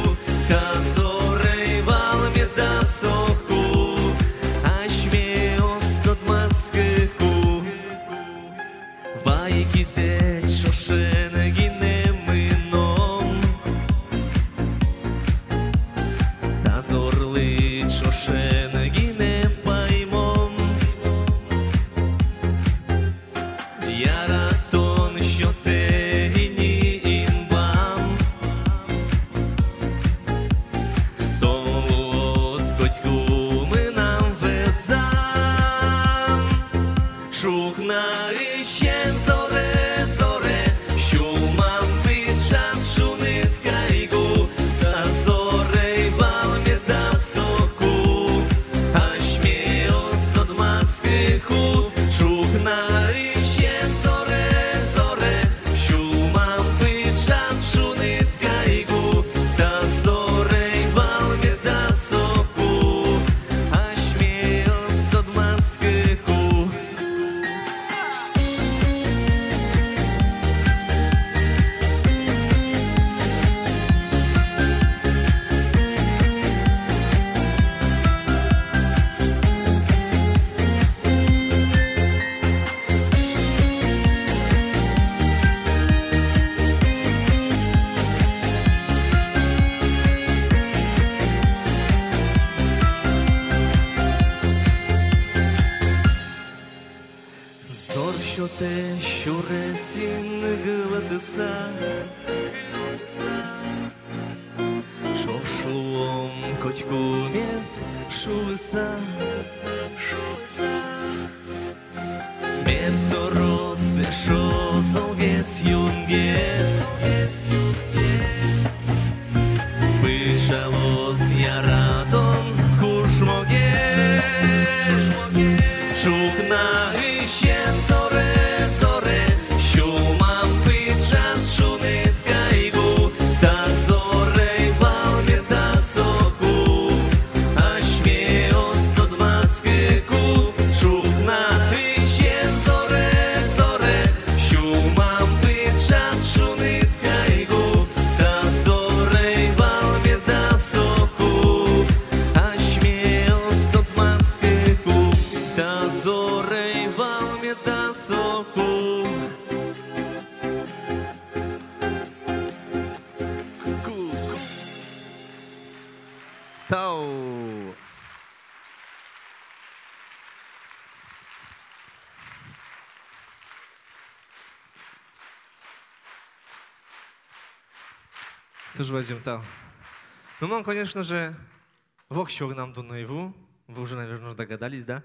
та зоре ӧй вал меда соку. Асьмеос тодматскыку. Вай китэд ӵошен гинэ мыном, та зорлы ӵошен гинэ паймом. Яратон сётэ ини инбам, тон луод котьку мынам вӧзам. Ӵукнаысен зоре, зоре, сюлмам пыӵаз шуныт кайгу, та зоре ӧй вал меда соку. Асьмеос тодматскыку, ӵукнаысен зоре, зоре, сюлмам пыӵаз шуныт кайгу, та зоре ӧй вал меда соку. Сюресъёсты сюресъёсын гылтыса, ӵош луом котьку мед шуыса. Мед зороз эшшо золгес, юнгес, пыжалоз яратон кужмогес. Ӵукнаысен зоре, зоре, сюлмам пыӵаз шуныт кайгу, та зоре вал меда соку, асьмеос тодматскыку. Ӵукнаысен зоре, зоре, сюлмам пыӵаз шуныт кайгу, та зоре вал меда соку, асьмеос тодматскыку, та зоре вал меда соку. Тау. Туж бадӟым тау. Ну, мон, конечно же, воксё гинэ ӧй ву. Вы уже, наверное, догадались, да?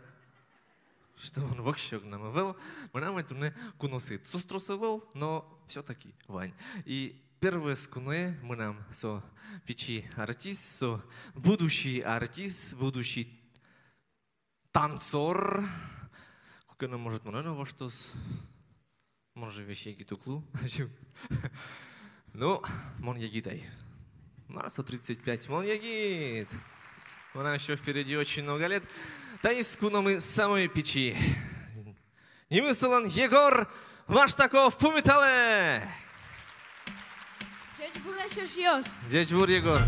Что мон воксё гинэ ӧвӧл. Мынам ай туннэ куноосыд. Соос трос ӧвӧл, но всё-таки вань. И первой куное мынам со пичи артист, со будущий артист, будущий танцор. Куке но, может, монэ но воштоз. Мон же весь егит уг лу. Ну, мон егит ай. Мар со тридцать пять, мон егит. Мынам ещё впереди очень много лет. Таиз куномы самой пичи. Нимыз солэн Егор Маштаков, пумиталэ. Ӟечбур, эшъёс! Ӟечбур, Егор!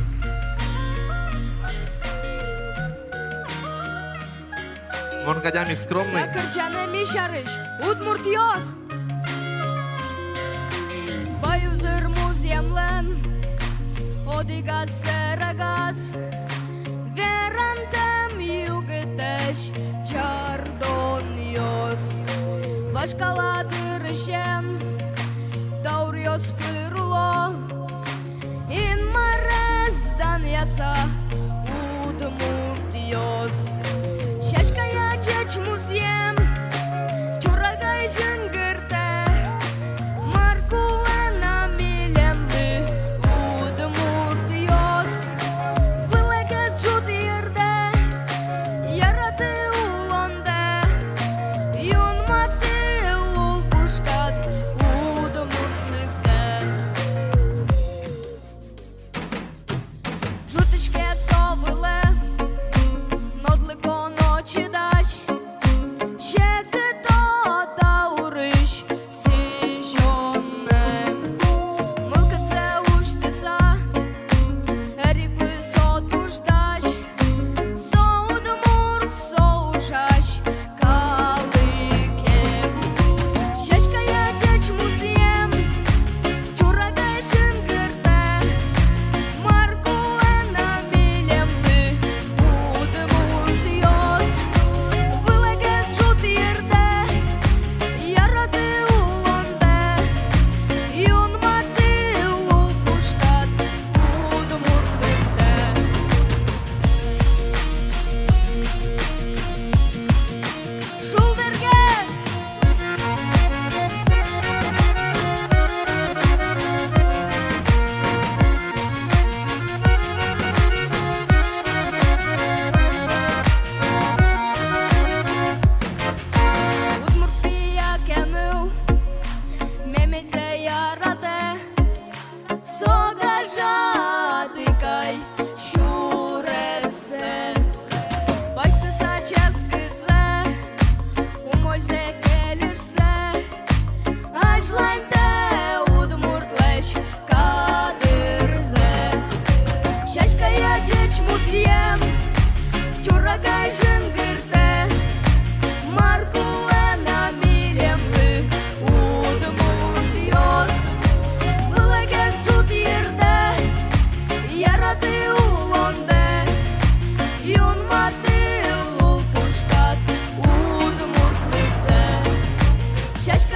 Мон кадь ик скромный. Та кырӟанэ ми сярысь, удмуртъёс! Бай узыр музъемлэн одӥгаз сэрегаз верантэм югытэсь чардонъёс. Вашкала дырысен дауръёс пыр уло, Инмарез данъяса, удмуртъёс. Сяськая ӟеч музъем тюрагай жингыртэ, мар кулэ на милемлы, удмуртъёс. Вылэгес ӝут йырдэ, яраты улондэ, юнматы лул пушкад удмуртлыктэ. Ӝутӥське со вылэ нодлыко но чидась, секыт даурысь сӥзёнэ. Мылкыдзэ усьтыса, эриклы со туж дась, со удмурт, со ужась калыке. Сяськая ӟеч музъем тюрагай жингыртэ, мар кулэ на милемлы, удмуртъёс. Вылэгес ӝут йырдэ, яраты улондэ, юнматы лул пушкад удмуртлыктэ. Шулдыргес! Удмурт пияке ныл мемезэ яратэ, со гажатӥ кай сюрессэ. Басьтыса ческытсэ, умойзэ, кельышсэ, азьлантэ удмуртлэсь кадырзэ. Сяськая ӟеч музъем тюрагай жингыртэ, мар кулэ на милемлы, удмуртъёс. Вылэгес ӝут йырдэ, яраты улондэ, юнматы лул пушкад удмуртлыктэ. Сясь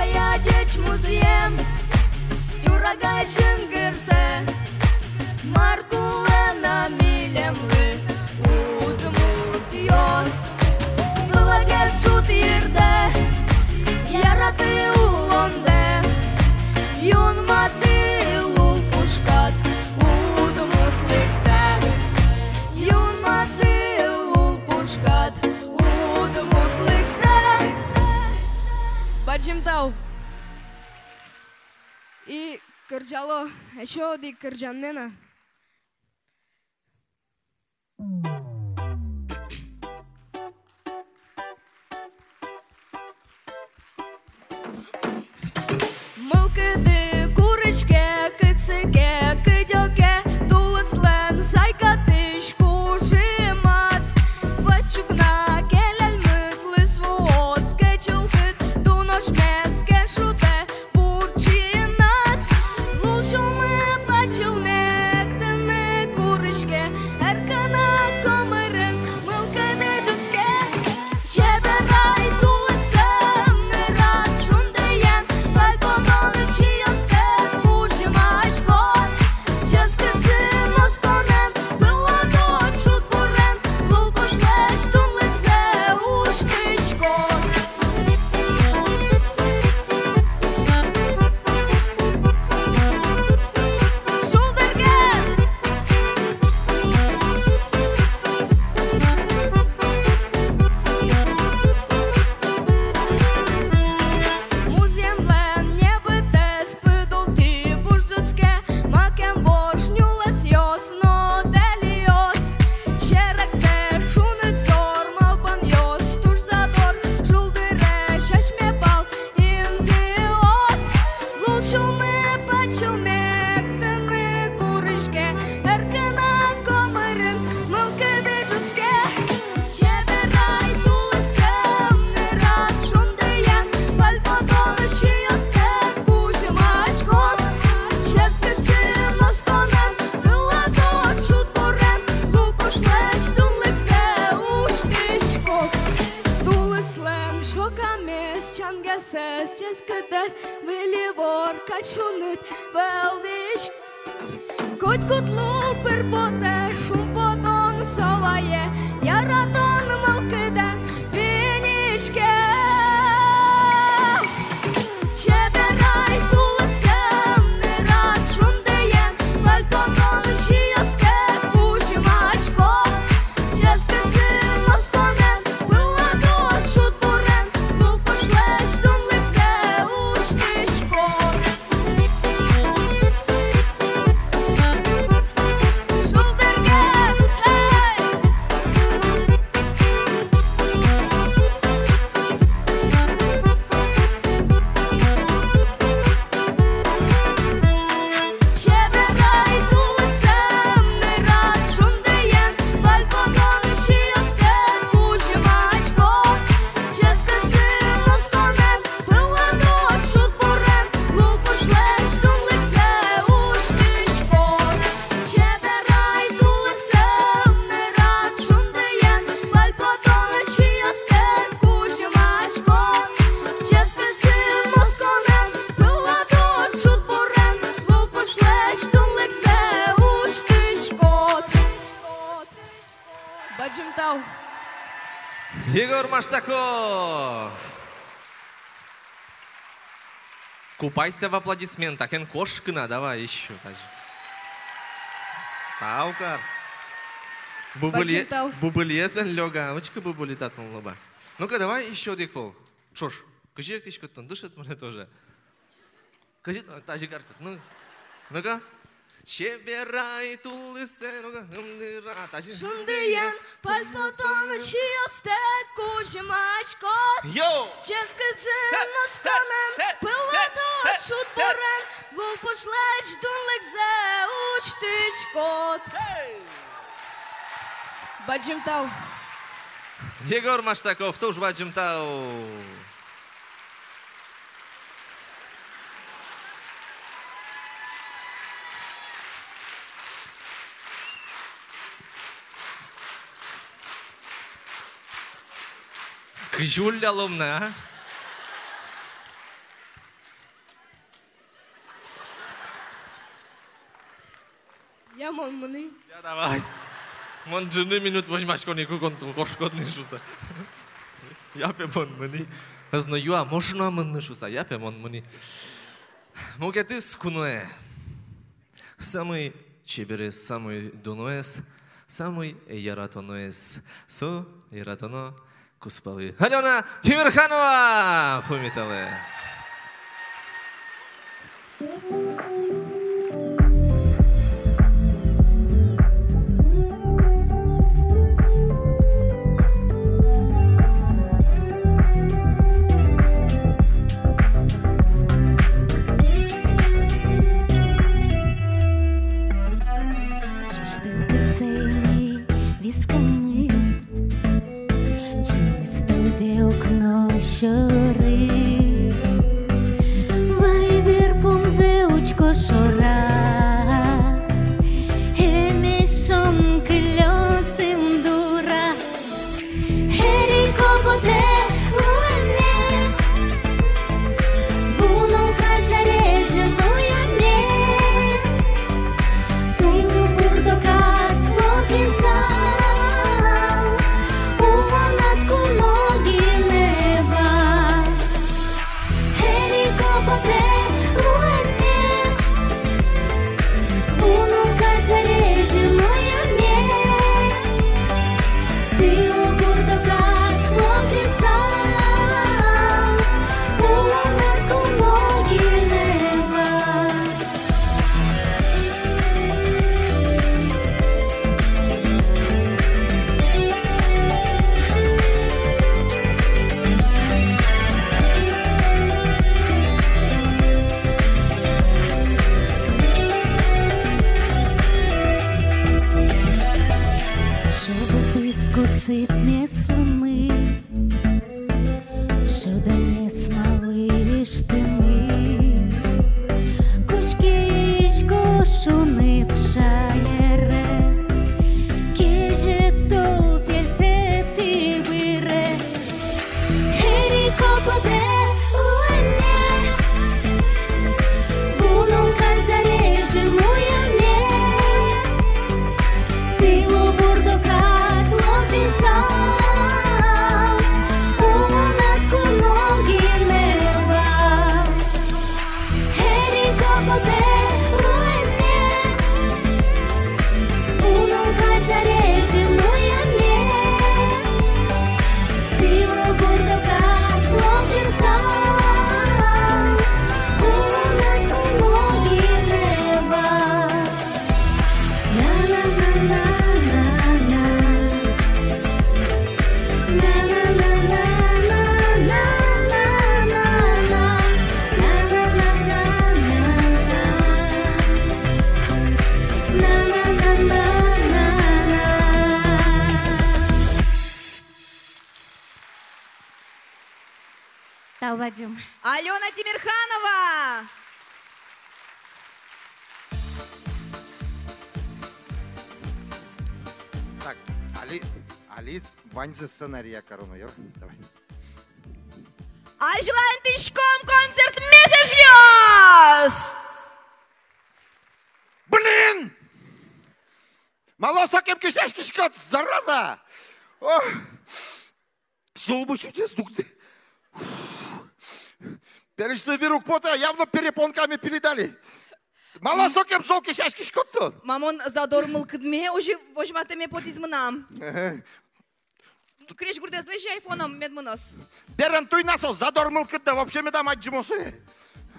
Бадӟым тау. И кырӟало эшшо одӥг кырӟанме на. Мылкыды куриське, кытчы ке, кыдёке, тулыслэн сайкатӥсь кужымаз. Вазь ӵукна келяльмыт лыз вуоз, кӧй чылкыт туношмес ке шудэ бурӟиназ. Лулсюлмы пачылмектыны куриське, эркына комырын мылкыды дӥске. Чеберай тулысэм нырад, шундыен пальпотон сиёстэ кузьмаськод. Ческыт зын осконэн пылатод шудбурен, лулпушлэсь дунлыксэ усьтӥськод. Шулдыргес! Музъемлэн небытэз пыдултӥ буш зытске, макем вож нюлэсъёс но тэльёс. Серектэ шуныт зор, малпанъёс туж задор, шулдыресь асьме пал интыос. Лулсюлмы пачылмектыны куриське, эркына комырын мылкыды дӥске. Чеберай тулысэм нырад, шундыен пальпотон сиёстэ кузьмаськод. Ческыт зын осконэн пылатод шудбурен, лулпушлэсь дунлыксэ усьтӥськод. Тулыслэн шокамез, чангесэз, ческытэз выль ивор кадь шуныт вӧлдӥське. Котькуд лул пыр потэ, шумпотон со вае, яратон мылкыдэн пиньыське. Чеберай тулысэм нырад, шундыен пальпотон сиёстэ кузьмаськод. Ческыт зын осконэн пылатод шудбурен, лулпушлэсь дунлыксэ усьтӥськод. Чеберай тулысэм нырад, шундыен пальпотон сиёстэ кузьмаськод. Ческыт зын осконэн пылатод шудбурен, лулпушлэсь дунлыксэ усьтӥськод. Чеберай тулысэм нырад, шундыен пальпотон сиёстэ кузьмаськод. Ческыт зын осконэн пылатод шудбурен, лулпушлэсь дунлыксэ усьтӥськод. Бадӟым тау. Егор Маштаков. Купайся в аплодисментах, эн кошкы на, давай ещё тазьы. Тау кар. Бадӟым тау. Бубыле-, бубылиез эн лёга, учкы, бубыли татын лоба. Ну-ка, давай ещё одӥг пол. Ӵош, кызьы эктӥськод тон, дышет монэ тоже. Кызьы тон тазьы каркод. Ну, ну-ка. Чеберай тулысэ, ну-ка, ымдыра, тазьы. Шундыен пальпотон сиёстэ кузьмаськод. Йо! Ческыт зын осконэн пылатод шудбурен, лулпушлэсь дунлыксэ усьтӥськод. Бадӟым тау. Егор Маштаков, туж бадӟым тау. Кызьы уллялом на, а? Я, мон мынӥ. Я, давай. Мон ӝыны минут возьмасько ни, кукон тон кошкод ни шуса. Я пе, мон мынӥ. Ӧз но юа, можно мынны шуса, я пе, мон мынӥ. Мукетыз куное. Самой чеберез, самой дуноез, самой яратоноез. Со яратоно кузпалы. Алёна Тимерханова, пумиталэ. Ӟуч тыл пысэни вискамын, чылыз тӧдьы укно сьӧры. Вай вир пумзэ учко шора, эмезь шонкылё сымдура. Эрико потэ луэме, ву нуль кадь зарезьын уяме. Тылобурдо кадь лобӟыса, улонад куно гинэ вал. Эрико потэ луэме, ву нуль кадь зарезьын уяме. Тылобурдо кадь лобӟыса, улонад куно гинэ вал. Шобытӥз кусып мес лымы, шӧдэмез малы ыштыны. Кошкисько шуныт шаере, кезьыт тол пельтэт ибыре. Эрико потэ луэме, ву нуль кадь зарезьын уяме. Тылобурдо кадь лобӟыса, улонад куно гинэ вал. Эрико потэ луэме, ву нуль кадь зарезьын уяме. Тылобурдо кадь лобӟыса, улонад куно гинэ вал. Тау бадӟым. Алёна Тимерханова! Так, али, али ваньзэ сценария кароно, йӧ? Давай. Азьланьтӥськом концертмес, эшъёс! Блин! Малы сокем кесяськиськод, зараза! Ох! Сюлмы сютэз, дугды. Пельысьтым вир уг поты, явно перепонкаме пилид али. Малы сокем зол кесяськиськод тон? Ма, мон задор мылкыдме озьы возьматэме потӥз мынам. Ага. Крезьгурдэзлэсь айфоном мед мыноз. Берен туй на со задор мылкыддэ, вообще медам адӟы мон сое.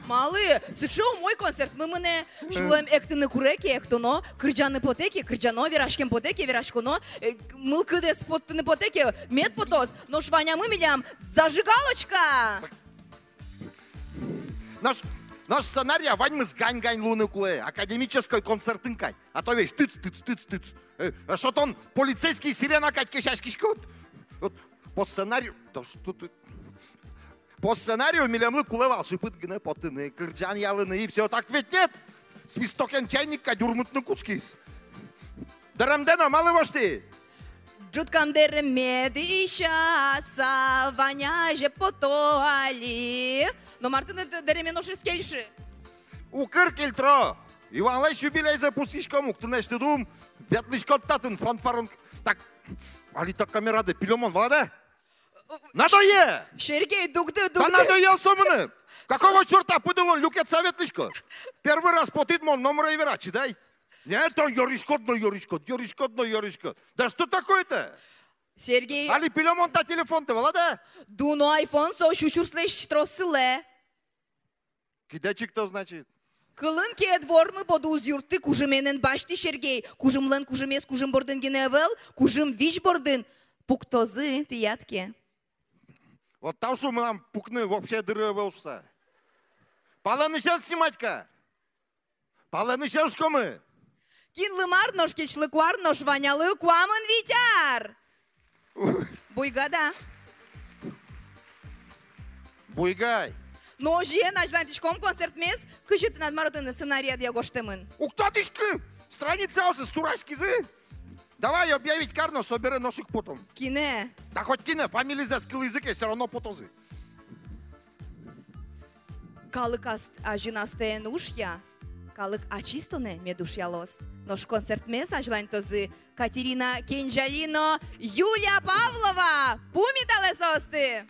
Малы, сыӵе умой концертмы мынэ. Сюлэм эктыны куре ке, эктоно, кырӟаны потэ ке, кырӟано, вераськем потэ ке, вераськоно, э, мылкыдэз поттыны потэ ке, мед потоз, нош ваньмы милям зажигалочка. Нош, нош сценария ваньмыз гань-гань луыны кулэ, академической концертын кадь. А то весь тыц, тыц, тыц, тыц. Э, а что тон полицейский сирена кадь кесяськиськод? Вот по сценарию, да что ты? По сценарию милемлы кулэ вал шыпыт гинэ потыны, кырӟан ялыны, и всё. Так ведь нет? Свистокен чайник кадь урмытыны кутскиз. Дэремдэ но малы воштӥ? Ӝуткам дэреме дӥсяса, вань азе пото али. Но мар тыныд дэреме нош ӧз кельшы? Укыр кельтро. Иванлэсь юбилейзэ пусйиськом, уг тынэсьтыд ум. Ветлӥськод татын, фанфарон. Так, али та камерадэ пилемон, вала да? Надоел! Сергей, дугды, дугды. Да надоел со мыным. Какого чёрта пыдылон люкетса ветлӥськод? Первый раз потӥд, мон номыр ӧй вера, чидай. Нет, то ёриськод но ёриськод, ёриськод но ёриськод. Да что такое-то? Сергей. Али пилё мон та телефонтэ, валад-а? Дуно айфон со сю сюрслэсь трос сылэ. Кидэ чикто, значит. Кылын ке ӧд вормы, боды уз юртты, кужымен эн басьты, Сергей. Кужымлэн кужымез кужым бордын гинэ ӧвӧл, кужым визь бордын. Пуктозы тӥяд ке. Вот тау шу, мынам пукны вообще дыры ӧвӧл шуса. Палэнысен снимать ка. Палэнысен шукомы. Кинлы мар, нош кечлы куар, нош Ванялы куамын вить ар. Ух. Буйга, да. Буйгай. Но озьыен, азьланьтӥськом концертмес. Кызьы тынад, мар отын, сценариядъя гожтэмын? Уг тодӥськы, страницаосы сураськизы. Давай объявить кар но, собере нош ик потом. Кинэ? Да хоть кинэ, фамилизэс кылӥзы ке, всё равно потозы. Калык ас-, азьын астэ эн ушъя, калык ачиз тонэ мед ушъялоз. Нош концертмес азьланьтозы Катерина Кенӟали но Юлия Павлова. Пумиталэ соосты!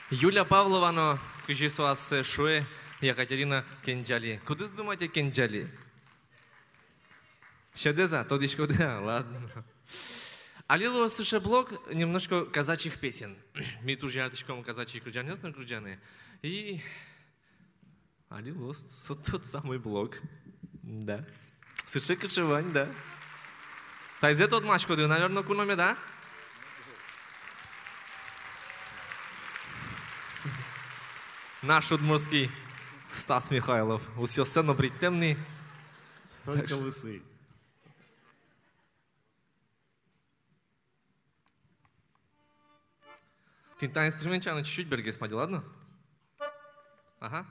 Юля Павлова но, кызьы со ассэ шуэ, Екатерина Кенӟали. Кудӥз, думаете, Кенӟали? Сьӧдэз-а, тодӥськоды-а? Ладно. Али луоз сыӵе блок, немножко казачьих песен. Ми туж яратӥськом казачьи кырӟанъёс но кырӟаны. И али луоз со тот самый блок. Да. Сыӵе, кыӵе вань, да. Таизэ тодмаськоды, наверно, куно мед, а? Наш удмуртский Стас Михайлов. Усъёссэ но бриттэм ни. Только лысый. Тӥни та инструмент сяна чуть-чуть бергес мадьы, ладно? Ага.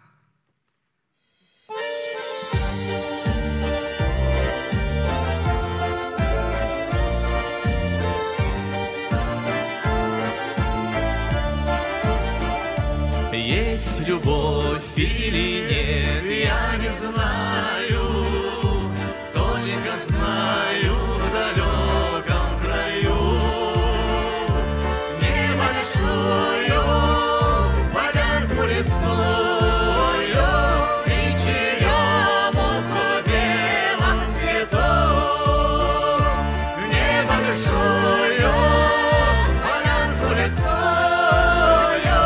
Есть любовь или нет, я не знаю. Только знаю, в далёком краю небольшую полянку лесную и черёмуху белоцветную. Небольшую полянку лесную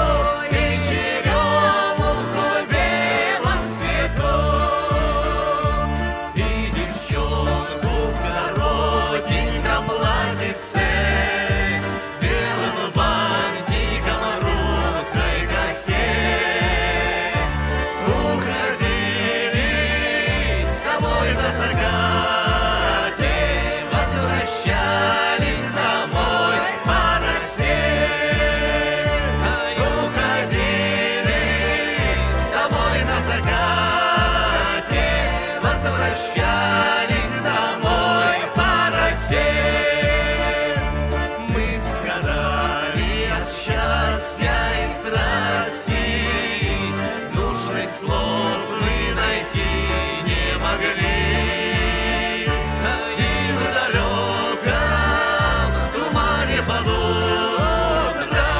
и черёмуху белоцветную. И девчонку в коротеньком платьице с белым бантиком в русской косе. Уходили с тобой на закате, возвращались домой по росе. Уходили с тобой на закате, возвращались домой по росе. Мы страдали от счастья и страсти, нужных слов мы найти не могли. И в далёком тумане под утро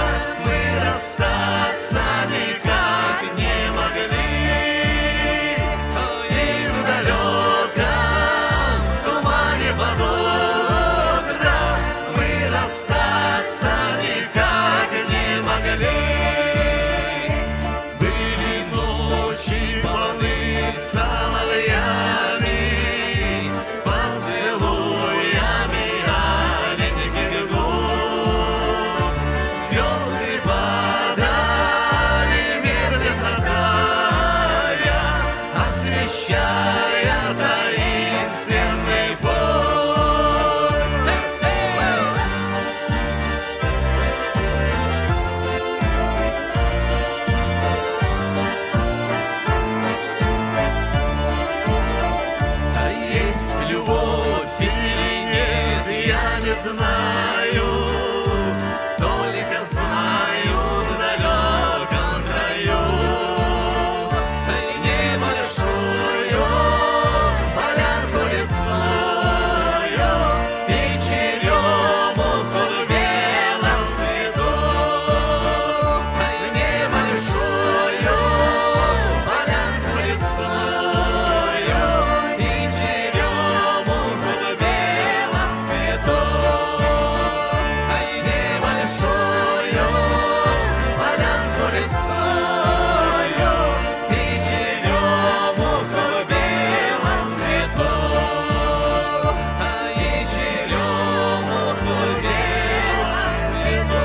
мы расстаться никак не могли. И в далёком тумане под утро мы расстаться никак не могли. Были ночи, полны соловьями, поцелуями аленьких губ. Звёзды падали, медленно тая, освещая таинственный путь. А есть любовь или нет, я не знаю, только знаю, в далёком краю небольшую полянку лесную и черёмуху в белом цвету. Небольшую полянку лесную и черёмуху в белом цвету. Небольшую полянку лесную и черёмуху в белом цвету, и черёмуху в белом цвету.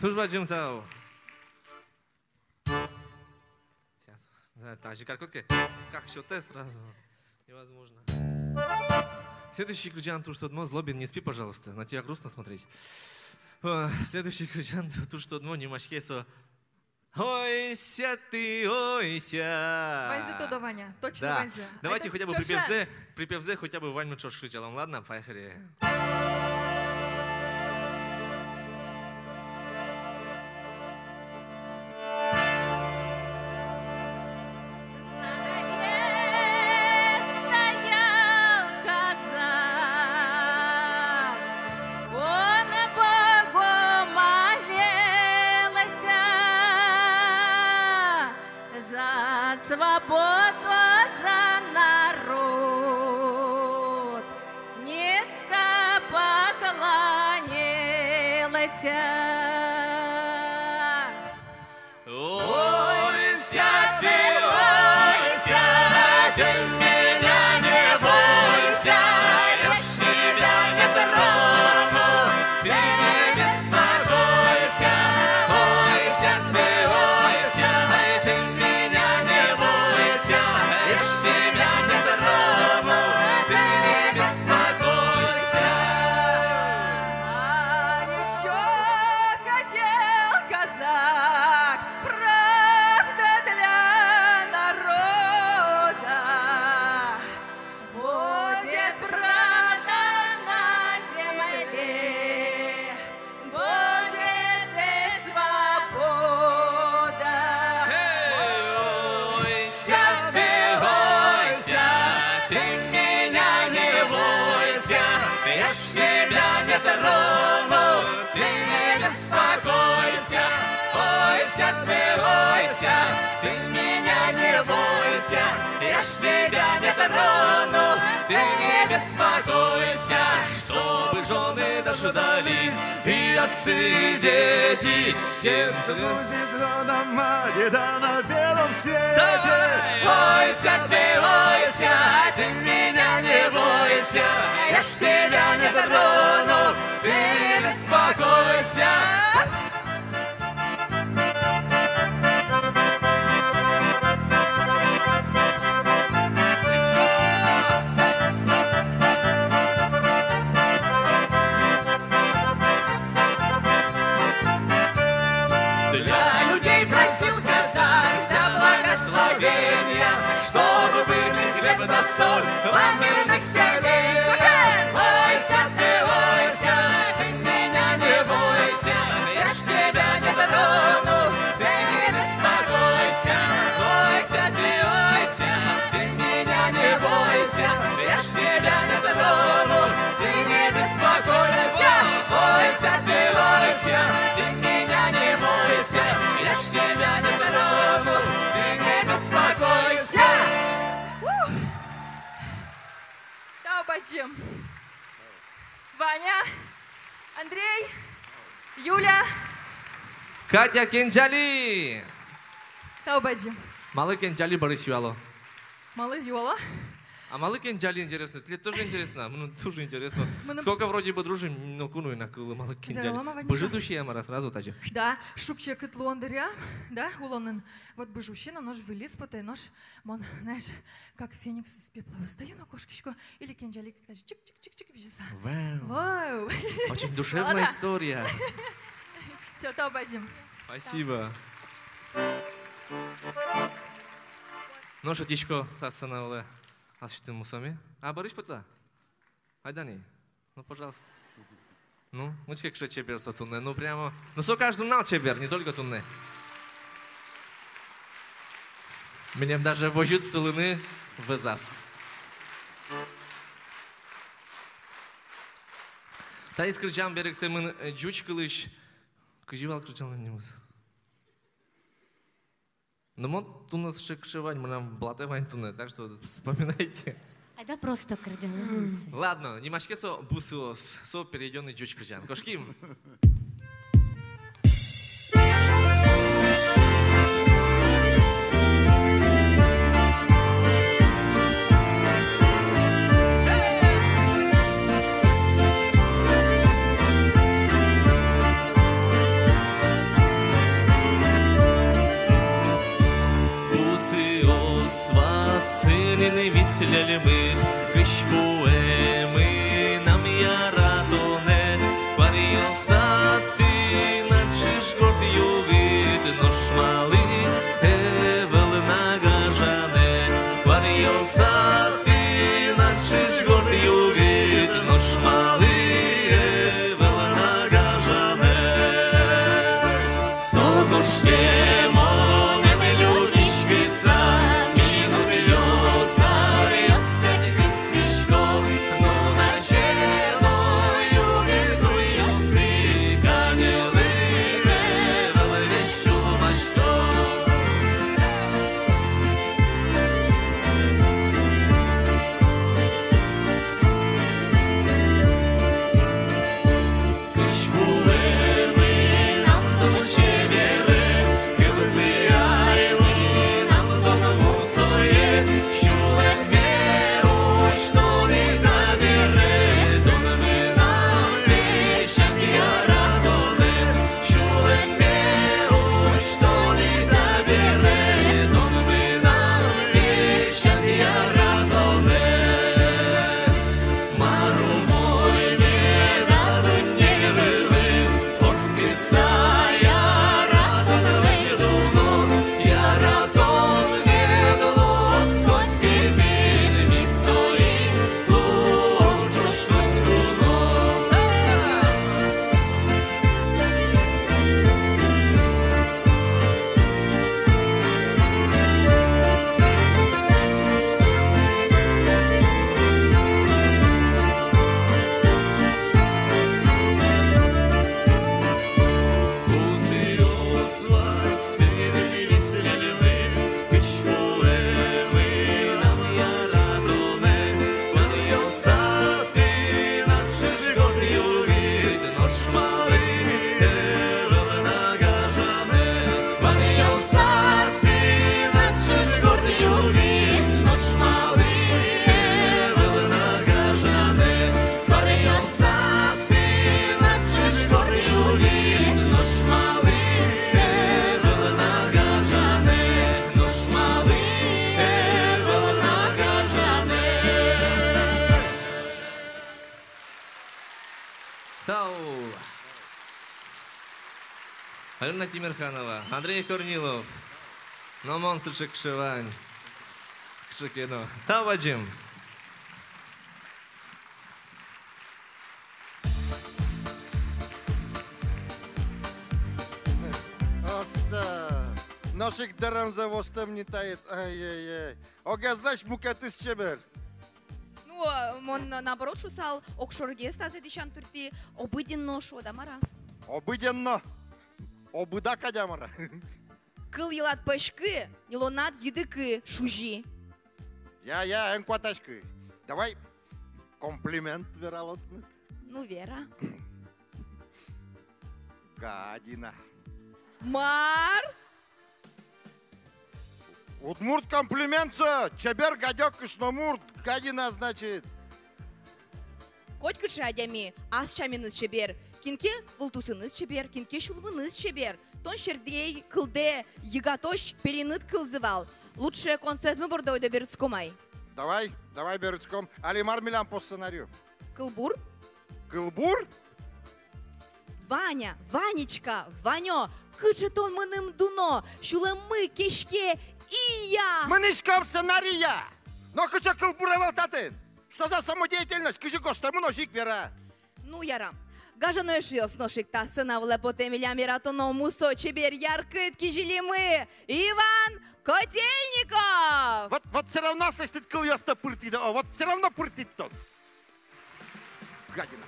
Туж бадӟым тау. Сейчас. Да, так же, как вот, как сётэ сразу. Невозможно. Следующий кырӟан туж тодмо, Злобин, «Не спи, пожалуйста». На тебя грустно смотреть. Э, следующий кырӟан туж тодмо, нимаське со «Ойся ты, ойся». Ваньзэ тодо, Ваня. Точно. Да. Ваньзэ. Давайте хотя бы припевзэ, припевзэ хотя бы ваньмы ӵош кырӟалом, ладно? Поехали. За свободу, за народ низко поклонился. Ой, Трону, ты не беспокойся, ойся ты, ойся, ты меня не бойся, я ж тебя не трону, ты не беспокойся, чтобы жены дождались и отцы, и дети, кем ты будет родом, мать, да на белом свете. Давай! Ойся ты, ойся, ты меня не бойся, я ж тебя не трону, ты не беспокойся. Для людей просил казак, да благословения, чтобы были хлеб да соль во мирных селениях. Слушаем! Ойся ты, ойся, ты меня не бойся, я ж тебя не трону, ты не беспокойся. Ойся ты, ойся, ты меня не бойся, я ж тебя не трону, ты не беспокойся. Ойся ты, ойся, ты меня не бойся, я ж тебя не трону, ты не беспокойся. Тау бадӟым. Ваня, Андрей, Юля. Катя Кенӟали. Тау бадӟым. Малы Кенӟали, бӧрысь юало. Малы юало? А малы Кенӟали, интересно? Тӥледлы тоже интересно? Мыным тоже интересно. Мыным... Сколько вроде бы дружим, но куно ӧй на кылы, малы Кенӟали. Вералом-а, Ваня? Быжыд усьы-а, мар-а, сразу тазьы. Да, шуг-секыт луон дыръя, да, улонын. Вот быж усьы но, нош выльысь потэ, нош мон, знаешь, как феникс из пепла восстаю, но кошкисько, или Кенӟали как тазьы чик-чик-чик-чик визьыса. Вау. Вау. Очень душевная история. Всё, тау бадӟым. Спасибо. Нош ӧтисько та сцена вылэ асьтым мусоме. А, бӧрысь потэ-а? Айда ни. Ну, пожалуйста. Ну, учке, кыӵе чебер со туннэ. Ну, прямо. Ну, со каждый нунал чебер, не только туннэ. Милем даже возьыт сылыны вӧзаз. Таиз кырӟан берыктэмын, э, ӟуч кылысь. Кызьы вал кырӟанлэн нимыз? Ну, мон туннэ сыӵе, кыӵе вань, мынам блатэ вань туннэ, так что вспоминайте. Айда просто кырӟалом. Ладно, нимаське со «Бусыос», со переведённый ӟуч кырӟан. Кошким. Бусыос ватсынь ини висьлэльмыт, кызьпуэ мынам яратонэ, куаръёсад тынад ӵыжгорт югыт, нош малы ӧвӧл на гажанэд, куаръёсад тынад ӵыжгорт югыт, нош малы ӧвӧл на гажанэд. Со кошке монэн люкиськыса, минутъёс, аръёс кадь кыстӥсько, нуназе но югыт уйёсы каньылыт ӧвӧл весь сюлмасько. Алёна Тимерханова, Андрей Корнилов. Но мон сыӵе, кыӵе вань. Кыӵе ке но. Тау бадӟым. Оста. Нош ик дэремзэ востэм ни таид. Ай-яй-яй. Огезлэсь мукетыз чебер. Ну, мон, наоборот, шуысал, огшоргес тазэ дӥсян туртӥ, обыденно шуод-а, мар-а? Обыденно. Обыда кадь-а, мар-а? Кыл йылад пӧськы, ньылонад йыдыкы, шузи. Я, я, эн куатаськы. Давай комплимент вералод. Ну, вера. Гадина. Мар? Удмурт комплимент со, чебер, гадё, кышномурт, гадина, значит. Котькыӵе адями ас сяменыз чебер, кин ке вылтусыныз чебер, кин ке сюлмыныз чебер. Тон, Сергей, кылдэ йыгатозь пеленыд кылзы вал. Лучше концертмы борды ойдо берытском ай. Давай, давай берытском. Али мар милям по сценарию? Кылбур? Кылбур? Ваня, Ванечка, Ванё, кыӵе тон мыным дуно, сюлэммы кеське ия! Мынӥськом сценария! Но кыӵе кылбур ӧвӧл татын? Что за самодеятельность? Кызьы гожтэмын, озьы ик вера. Ну, ярам. Гажано эшъёс, нош ик та сцена вылэ потэ милям яратоно, мусо, чебер, яркыт кизилимы Иван Котельников! Вот, вот всё равно аслэсьтыд кылъёстэ пыртӥд, о, вот всё равно пыртӥд тон. Гадина.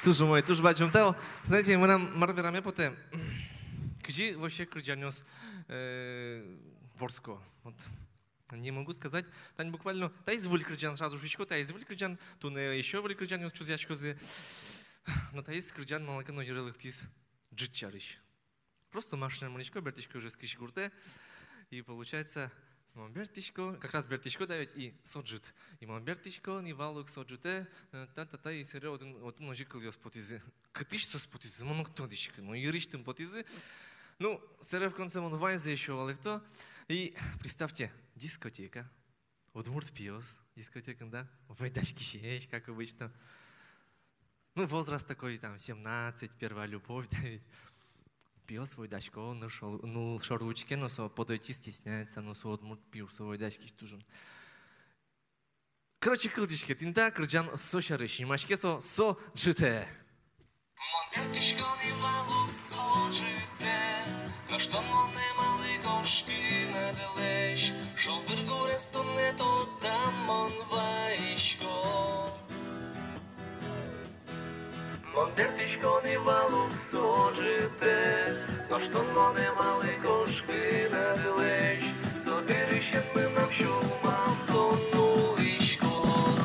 Туж умой, туж бадӟым тау. Знаете, мынам мар вераме потэ. Кызьы вообще кырӟанъёс, э, вордско. Вот. Не могу сказать. Тань буквально, таиз выль кырӟан, сразу шуисько, таиз выль кырӟан, туннэ ещё выль кырӟанъёс чузъяськозы. Но таиз кырӟан малы ке но йыре лыктӥз ӝыт сярысь. Просто машинаен мынӥсько, бертӥсько Ижевскысь гуртэ. И получается, мон бертӥсько, как раз бертӥсько, да ведь, и со ӝыт. И мон бертӥсько ни вал ук со ӝытэ, э, та-та-та, и сэре отын, отын озьы кылъёс потӥзы. Кытысь соос потӥзы, мон уг тодӥськы, но йырысьтым потӥзы. Ну, сэре в конце мон ваньзэ ещё валэкто. И представьте, дискотека. Удмурт пиос дискотекаын, да? Войдаськисесь, как обычно. Ну, возраст такой, там, семнадцать, первая любовь, да ведь? Пиос войдасько, ныл шор-, ныл шоры учке, но со подойти стесняется, но со удмурт пи ук, со войдаськись туж ик. Короче, кылзӥське, тӥни та кырӟан со сярысь, нимаське со «Со ӝытэ». Мон бертӥсько ни вал ук со ӝытэ, нош тон монэ малы кошкинадлэсь, шулдыр гурез туннэ тодам мон вайисько. Мон бертӥсько ни вал ук со ӝытэ, нош тон монэ малы кошкинадлэсь, со дырысен мынам сюлмам тон нуллӥськод.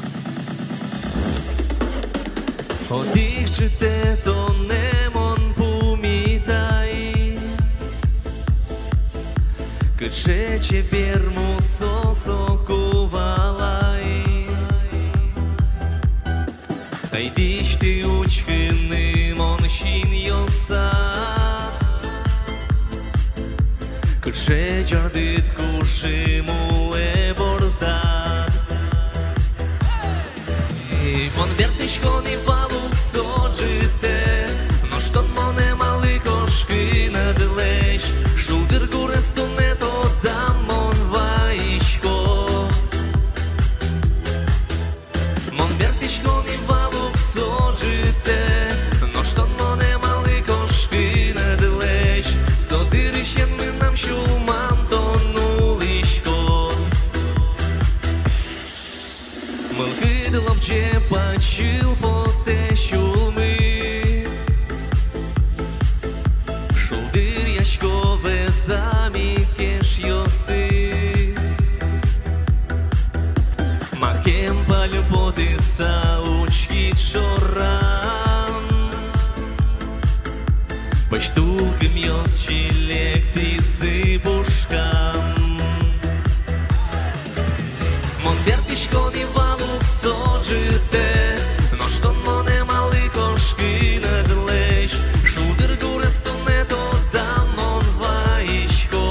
Одӥг ӝытэ тонэ мон пумитай, кыӵе чебер, мусо, соку валай. Ӧй дӥсьты учкыны мон синъёсад, кыӵе ӟардыт кушым улэ бордад. Мон бертӥсько ни вал ук со ӝытэ, нош тон монэ малы кошкинадлэсь, шулдыр гурез туннэ тодам мон вайисько. Мон бертӥсько ни вал ук со ӝытэ, нош тон монэ малы кошкинадлэсь, со дырысен мынам сюлмам тон нуллӥськод. Мылкыд лобӟе, пачыл потэ сюлмы, шулдыръясько вӧзам ик эшъёсы. Макем пальпотыса учкид шорам, пӧсь тулкымъёс чилектӥзы пушкам. Мон бертӥсько ни вал ук со ӝытэ, нош тон монэ малы кошкинадлэсь, шулдыр гурез туннэ тодам мон вайисько.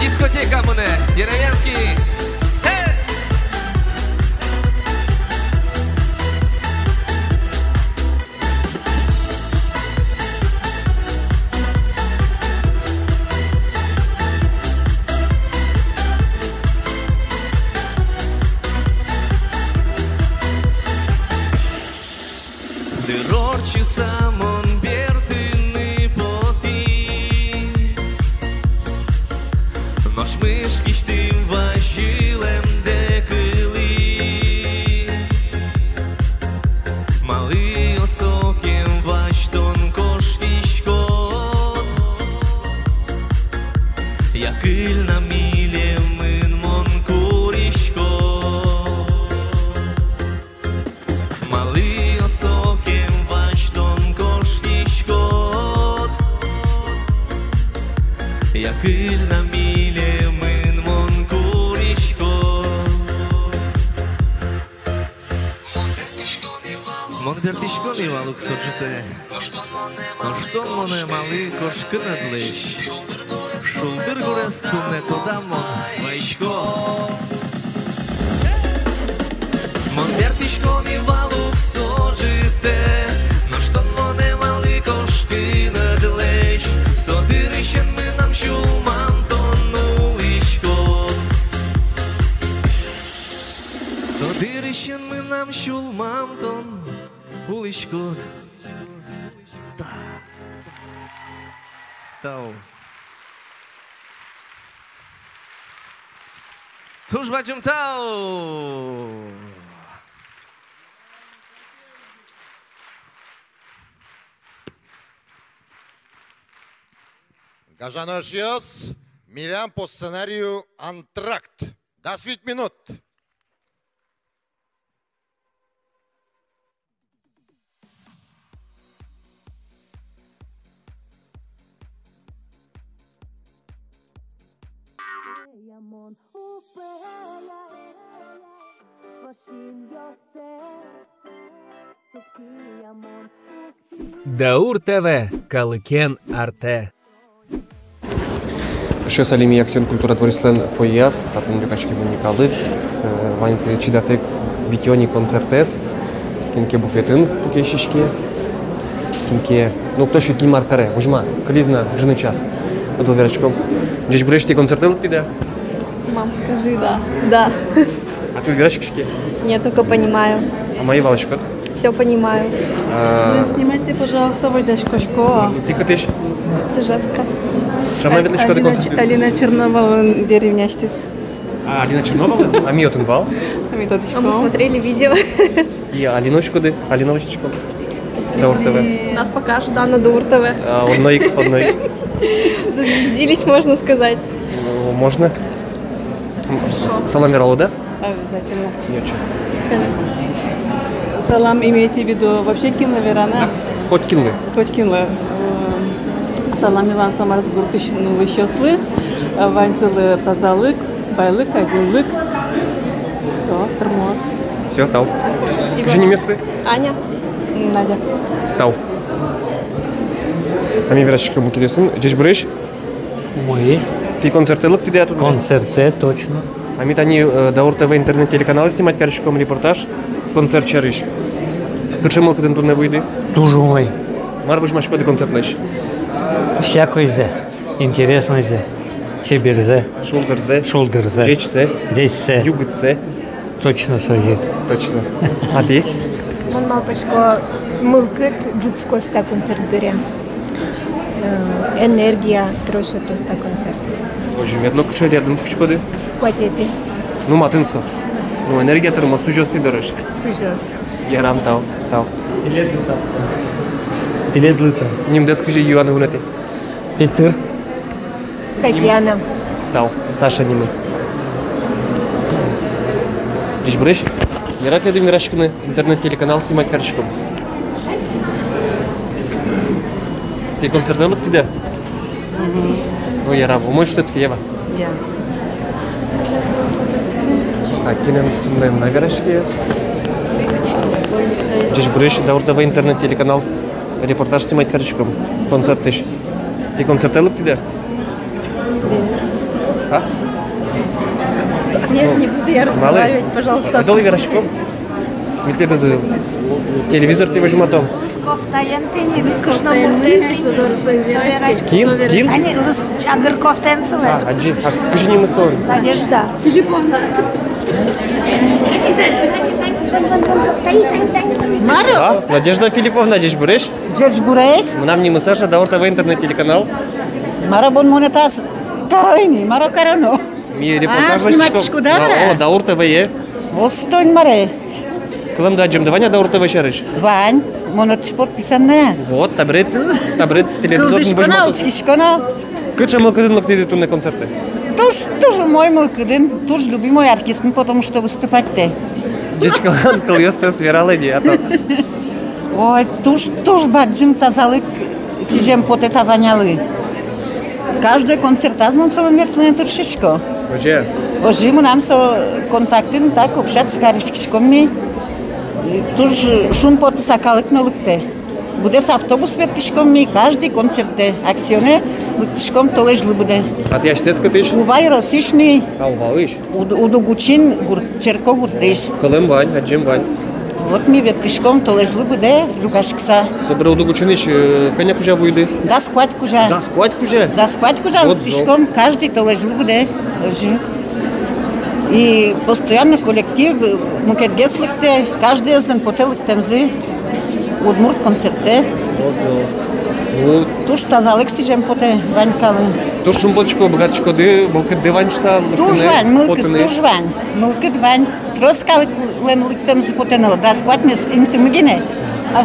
Дискотека мынэ, деревенский. Э! Дыр ортчыса мон бертыны потӥ, нош мышкисьтым вазьылэмдэ кылӥ. Малы, о, сокем вазь тон кошкиськод? Я кыль на милемын мон курисько. Малы, о, сокем вазь тон кошкиськод? Я кыль на милемын мон курисько. Мон бертӥсько ни вал ук со ӝытэ. Нош тон монэ малы кошкыныдлэсь? Шулдыр гурез туннэ тодам мон вайисько. Мон бертӥсько ни вал ук со ӝытэ, нош тон монэ малы кошкыныдлэсь? Со дырысен мынам сюлмам тон улӥськод. Со дырысен мынам сюлмам тон улӥськод. Тау. Туж бадӟым тау. Гажано эшъёс, милям по сценарию антракт. Дас вить минут. Даур ТВ, калыкен артэ. Эшъёс, али ми «Аксион» культура дворецлэн фойеаз, татын люкаськемын ини калык, э, ваньзы чидатэк витё ни концертэз, кин ке буфетын пуке сиське, кин ке, ну, кто ещё кин мар каре, возьма, кылиз на ӝыны час. Ӧд вераськом. Ӟечбуресь, тӥ концертэ лыктӥды-а? Мам, скажи, да. Да. А тӥ уд вераськиське? Нет, только понимаю. А мае валаськод? Всё понимаю. А. Ну, снимайте, пожалуйста, войдасько. Тӥ кытысь? С Ижевска. Ӵем-а ветлӥськоды концертэ? Алина Ч-, Алина Черновалэн деревняысьтыз. А, Алина Черновалэн? А ми отын вал. А ми тодӥськом. А мы смотрели видео. И Алина учкоды, Алина учкоды. Спасибо. Даур ТВ. Нас покажут, да, на Даур ТВ. А, одно ик, одно ик. Зазвездились, можно сказать. Ну, можно. С-, салам вералоды-а? Обязательно. Не очень. Скажи. Салам имеете в виду вообще кинлы вераны? Котькинлы. Котькинлы. Э, салам иван Самарск гуртысь нуллӥсьёслы, э, ваньзылы тазалык, байлык, азинлык. Всё, тырмоз. Всё, тау. Спасибо. Кызьы нимъёсты? Аня. М, Надя. Тау. А ми вераськиськом мукетъёсын. Ӟечбуресь. Умоесь. Тӥ концертэ лыктӥды-а туннэ? Концертэ, точно. А ми тани, э, Даур ТВ интернет-телеканалэ снимать кариськом репортаж концерт сярысь. Кыӵе мылкыдын туннэ вуиды? Туж умой. Мар возьмаськоды концертлэсь? Всякойзэ. Интереснойзэ. Чеберзэ. Шулдырзэ. Шулдырзэ. Ӟечсэ. Ӟечсэ. Югытсэ. Точно сое. Точно. А тӥ? Мон малпасько, мылкыд ӝутскоз та концерт бере. Э, энергия трос сётоз та концерт. Озьы мед луоз. Кыӵе ӧръяды пукиськоды? Куатетӥ. Ну, матын со. Ну, энергия тырмоз, сузёз тӥ дорозь. Сузёз. Ярам, тау, тау. Тӥледлы тау. Тӥледлы тау. Нимдэс кызьы юаны вунэтӥ? Петыр. Татьяна. Тау, Саша нимы. Ӟечбуресь, яра тӥледын вераськыны, интернет-телеканал снимать кариськом. Тӥ концертэ лыктӥды-а? Мгм. Ну, яра, умой шутэтскы, ява? Я. Так, кинэн туннэ на вераське? Ӟечбуресь, Даур ТВ интернет-телеканал, репортаж снимать кариськом концертысь. Тӥ концертэ лыктӥды-а? А? Нет, не буду я разговаривать, пожалуйста. Ойдолэ вераськом. Ми тӥледыз телевизор тӥ возьматом. Лыз кофтаен тӥни, лыз кышномуртэн тӥни. Со вераське. Кин? Кин? Али лыз чагыр кофтаен сылэ. А, адӟи. А кызьы нимыз солэн? Надежда Филипповна. Мар-о? А? Надежда Филипповна, ӟечбуресь. Ӟечбуресь. Мынам нимы Саша, Даур ТВ интернет-телеканал. Мар-о бон монэ тас каро ини, мар-о кароно? Ми репортаж... А, снимать лэсьтӥськом. Снимать лэсьтӥськоды, да? О, Даур ТВ-е. Валсьтонъ мар-а? Кылэмды адӟемды вань-а Даур ТВ сярысь? Вань. Мон отчы подписанная. Вот, табере, табере телевизор... Кылзӥськоно, возьматоз. Учкиськоно. Кыӵе мылкыдын лыктӥды туннэ концертэ? Туж, туж умой мылкыдын, туж любимой артистмы, потому что выступать тӥ. Ӟечкылан кылъёстэс вералэ ни, а то. Ой, туж, туж бадӟым тазалык сӥзем потэ та Ванялы. Каждой концертаз мон солэн ветлыны тыршисько. Озьы? Озьы, мынам со контактын, так общаться кариськиськом ми. Туж шумпотыса калык но лыктэ. Быдэс автобус ветлӥськом ми каждый концертэ. Аксионэ лыктӥськом толэзьлы быдэ. А тӥ асьтэос кытысь? Ува ёросысь ми. А, Уваысь. Уд-, Удугучин гурт, Черкогуртысь. Кылэм вань, адӟем вань. Вот ми ветлӥськом толэзьлы быдэ люкаськыса. Собере Удугучинысь, э, кӧня кузя вуиды? Дас куать кузя. Дас куать кузя? Дас куать кузя. Вот лыктӥськом каждый толэзьлы быдэ. Озьы. И постоянно коллектив, э, мукетгес лыктэ, каждыезлэн потэ лыктэмзы удмурт концертэ. Вот, вот. Вот. Туж тазалык сӥзем потэ Ванькалы. Туж шумпотӥсько, быгатӥськоды, мылкыдды вань шуса лыктыны, потыны. Туж вань, мылкыд туж вань. Мылкыд вань. Трос калыклэн лыктэмзы потэ но, дас куатьмес интымы гинэ.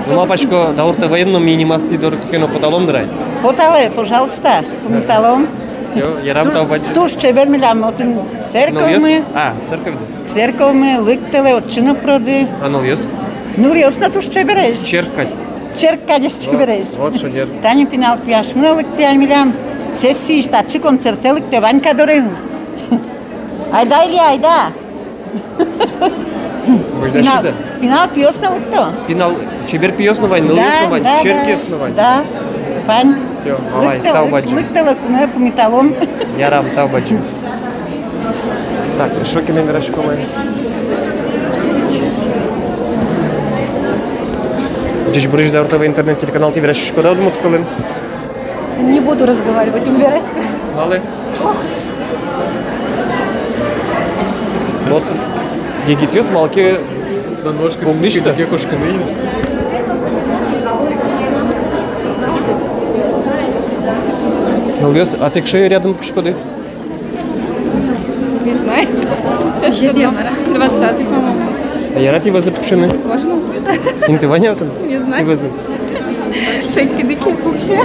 Ну, малпасько, Даур ТВ-ен но ми нимаз тӥ доры куке но поталом дыр ай. Поталэ, пожалуйста, пумиталом. Всё, ярам, тау бадӟым. Туж чебер милям отын церковьмы. Нылъёс? А, церковь, да. Церковьмы, лыктэлэ, отчы но пыроды. А нылъёс? Нылъёс но туж чебересь. Черк кадь. Черк кадесь чебересь. Вот, вот, шонер. Тани пинал пияшмы но лыктэ ай милям. Сессиысь татчы концертэ лыктэ Ванька дорын. Айда, Илья, айда. Пинал, пинал пиос но лыкто. Пинал, чебер пиос но вань, нылъёс но вань, черкъёс но вань. Да, вань. Всё, малпай, тау бадӟым. Лыктэлэ, лыктэлэ куное, пумиталом. Ярам, тау бадӟым. Так, эшшо кинэн вераськом ай? Ӟечбуресь, Даур ТВ интернет-телеканал, тӥ вераськиськоды-а удмурт кылын? Не буду разговаривать, уг вераськы. Малы? Вот егитъёс малы ке уг дӥсьто. Нылъёс, а тӥ кыӵе рядын пукиськоды? Не знаю. Сейчас... Двадцатый, по-моему. А яра-а тӥ вӧзы пуксьыны? Можно? Инты вань-а отын? Не знаю. Тӥ вӧзы. Шедьтӥды ке, пуксе.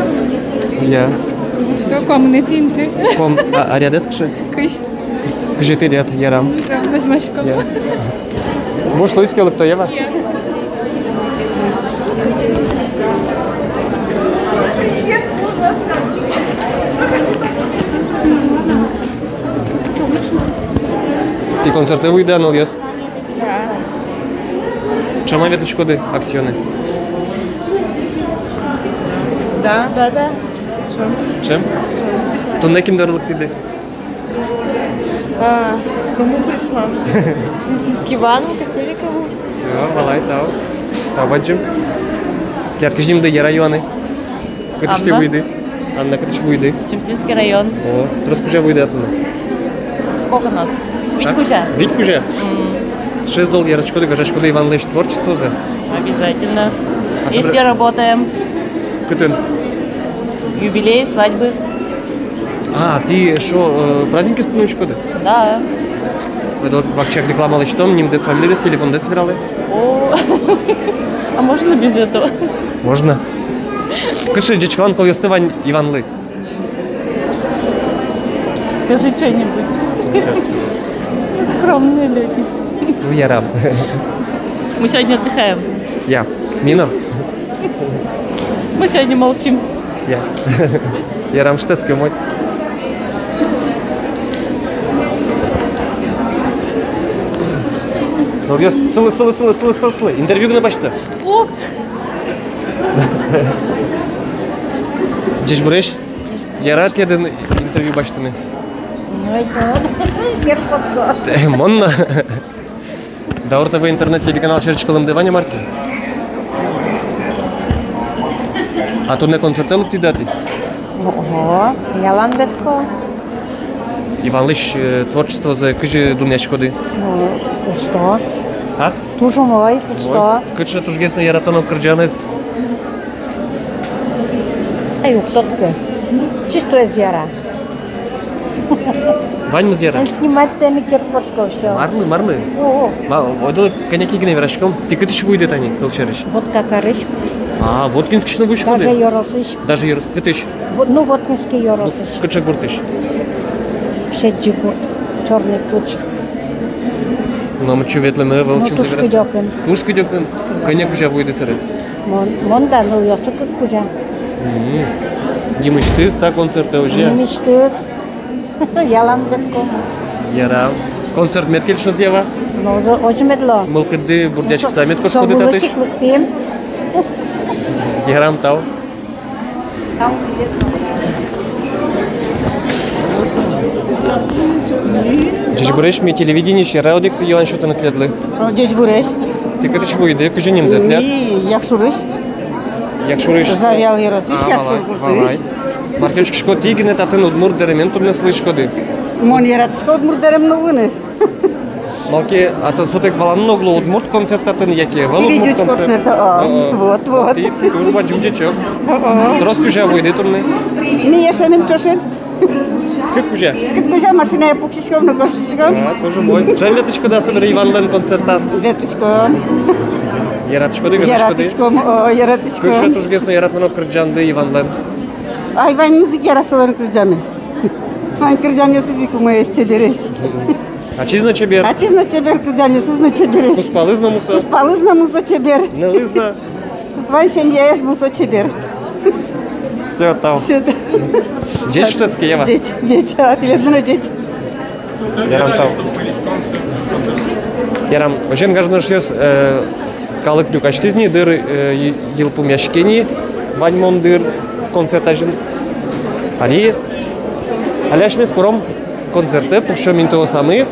Я. Всё, куамынэтӥ инты. Куам-, а, а рядэз кыӵе? Кызь. Кызетӥ ряд, ярам. Всё, возьмасько. Я. Буш луиз ке, лыкто, я ва? Я. Тӥ концертэ вуиды-а, нылъёс? Да. Ӵем-а ветлӥськоды «Аксионэ»? Да. Да, да. Ӵем. Ӵем? Туннэ кин доры лыктӥды? А, кому пришла? К Ивану Котельникову. Всё, валай, тау. Тау бадӟым. Тӥляд кызьы нимды, яра юаны? Кытысь тӥ вуиды? Анна. Анна, кытысь вуиды? Сюмсинский район. О, трос кузя вуиды-а туннэ? Сколько нас? Вить кузя. Вить кузя? М. Сыӵе зол яратӥськоды, гажаськоды Иванлэсь творчествозэ? Обязательно. А вместе собере работаем. Кытын? Юбилей, свадьбы. А, тӥ эшшо, э, праздникъёсты нуиськоды? Да. Ойдолэ вакчияк реклама лэсьтом, нимдэс, фамилидэс, телефондэс вералэ. О, а можно без этого? Можно. Кыӵе ӟечкылан кылъёсты вань Иванлы? Скажи что-нибудь. Скромные люди. Ну, ярам. Мы сегодня отдыхаем. Я. Мина. Мы сегодня молчим. Я. Ярам, что с кем? Ну, я с-, сылы, сылы, сылы, сылы, сылы, сылы. Интервью гинэ басьто. О! Ӟечбуресь. Яра тӥледын интервью басьтыны? Ой, вот. Кирпотко. Э, мон на. Даур ТВ интернет-телеканал сярысь кылэмды вань-а, мар ке? А туннэ концертэ лыктӥды-а тӥ? Ого, ялан ветлӥсько. Иванлэсь, э, творчествозэ кызьы дунъяськоды? Ну, усто. А? Туж умой, усто. Ой, кыӵе тужгес но яратоно кырӟанэз? Ай, уг тодӥськы. Чисто ӧз яра. Ваньмыз яра. Снимать тани кирпотко, всё. Марлы, марлы. О, о. Ма, ойдолэ кӧня ке гинэ вераськом. Тӥ кытысь вуиды тани, кылсярысь? Воткакарысь. А, Воткинскысь но вуиськоды? Даже ёросысь. Даже ёрос-, кытысь? Во-, ну, Воткинский ёросысь. Ну, кыӵе гуртысь? Шедьжи гурт, Чёрный Ключ. Но мычу ветлэме ӧвӧл. Ну, чын туж собере кыдёкын. Туж кыдёкын. Кӧня кузя вуиды собере? Мон, мон да нылъёсы кык кузя. Мгм. Нимысьтыз та концертэ, озьы-а? Нимысьтыз. Ялан ветлӥськом. Яра. Концерт мед кельшоз-а вал? Ну, озьы мед луоз. Мылкыдды бурдъяськыса мед кошкоды татысь. Со вылысь ик лыктӥм. Ярам, тау. Тау. Ӟечбуресь, ми телевидениысь, яра одӥг юан сётыны тӥледлы? О, ӟечбуресь. Тӥ кытысь вуиды, кызьы нимды тӥляд? Ми Якшурысь. Якшурысь. Завьял ёросысь, а, Якшур гуртысь. Валай, валай. Мар ке учкисько, тӥ гинэ татын удмурт дэремен туннэ сылӥськоды. Мон яратӥсько удмурт дэрем нуллыны. Малы ке, а то сотэк валаны но уг луы, удмурт концерт татын яке ӧвӧл удмурт концерт. О, о. Вот, вот. Тӥ туж бадӟым ӟечок. О, о. Трос кузя вуиды туннэ? Ми эшеным ӵошен. Кык кузя? Кык кузя машинае пуксиськом но кошкиськом. А, туж умой. Ӵем ветлӥськоды-а собере Иванлэн концертаз? Ветлӥськом. Яратӥськоды, ветлӥськоды? Яратӥськом, о, яратӥськом. Кыӵе тужгес но яратоно кырӟанды Иванлэн? Ай, ваньмыз ик яра солэн кырӟамез. Вань кырӟанъёсыз ик умоесь, чебересь. Ачиз но чебер. Ачиз но чебер, кырӟанъёсыз но чебересь. Кузпалыз но мусо. Кузпалыз но мусо чебер. Нылыз но. Вань семьяез мусо чебер. Всё, тау. Всё, да. Ӟеч шутэтске, Ева. Ӟеч, ӟеч, а тӥледлы но ӟеч. Ярам, тау. Ярам, озьыен, гажано эшъёс, э, калык люкаськиз ни дыр, э, йы-, йылпумъяське ни, ваньмон дыр концерт азьын. Али, али асьмеос пыром концертэ, пуксём интыосамы.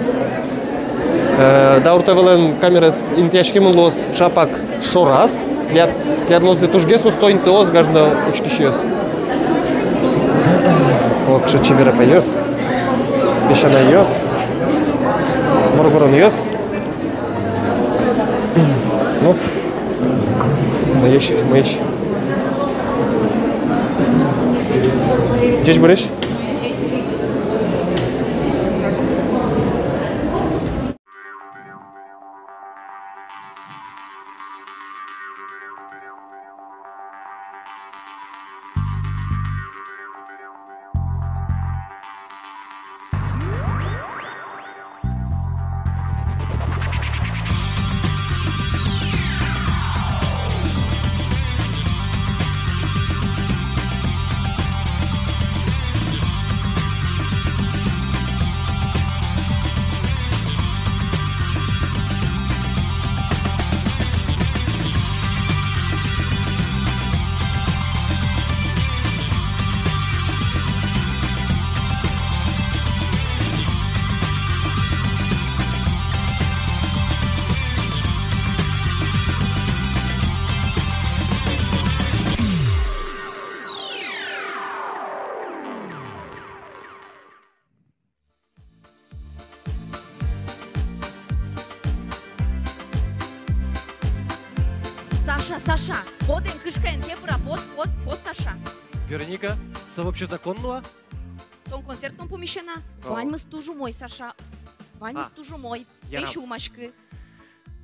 Э, Даур ТВ-лэн камераез интыяськемын луоз ӵапак шораз. Тӥляд, тӥляд луозы тужгес усто интыос, гажано учкисьёс. О, кыӵе чебер апайёс, песянайёс, воргоронъёс. Ну, мыйысь, мыйысь. Ӟечбуресь. Саша, Саша, пот эн, кышкаен кепыра, пот, пот, пот, Саша. Вероника, со вообще законно-а? Тон концертын пумиськод на. О. Ваньмыз туж умой, Саша. Ваньмыз туж умой. А. Эн сюлмаськы. Ярам.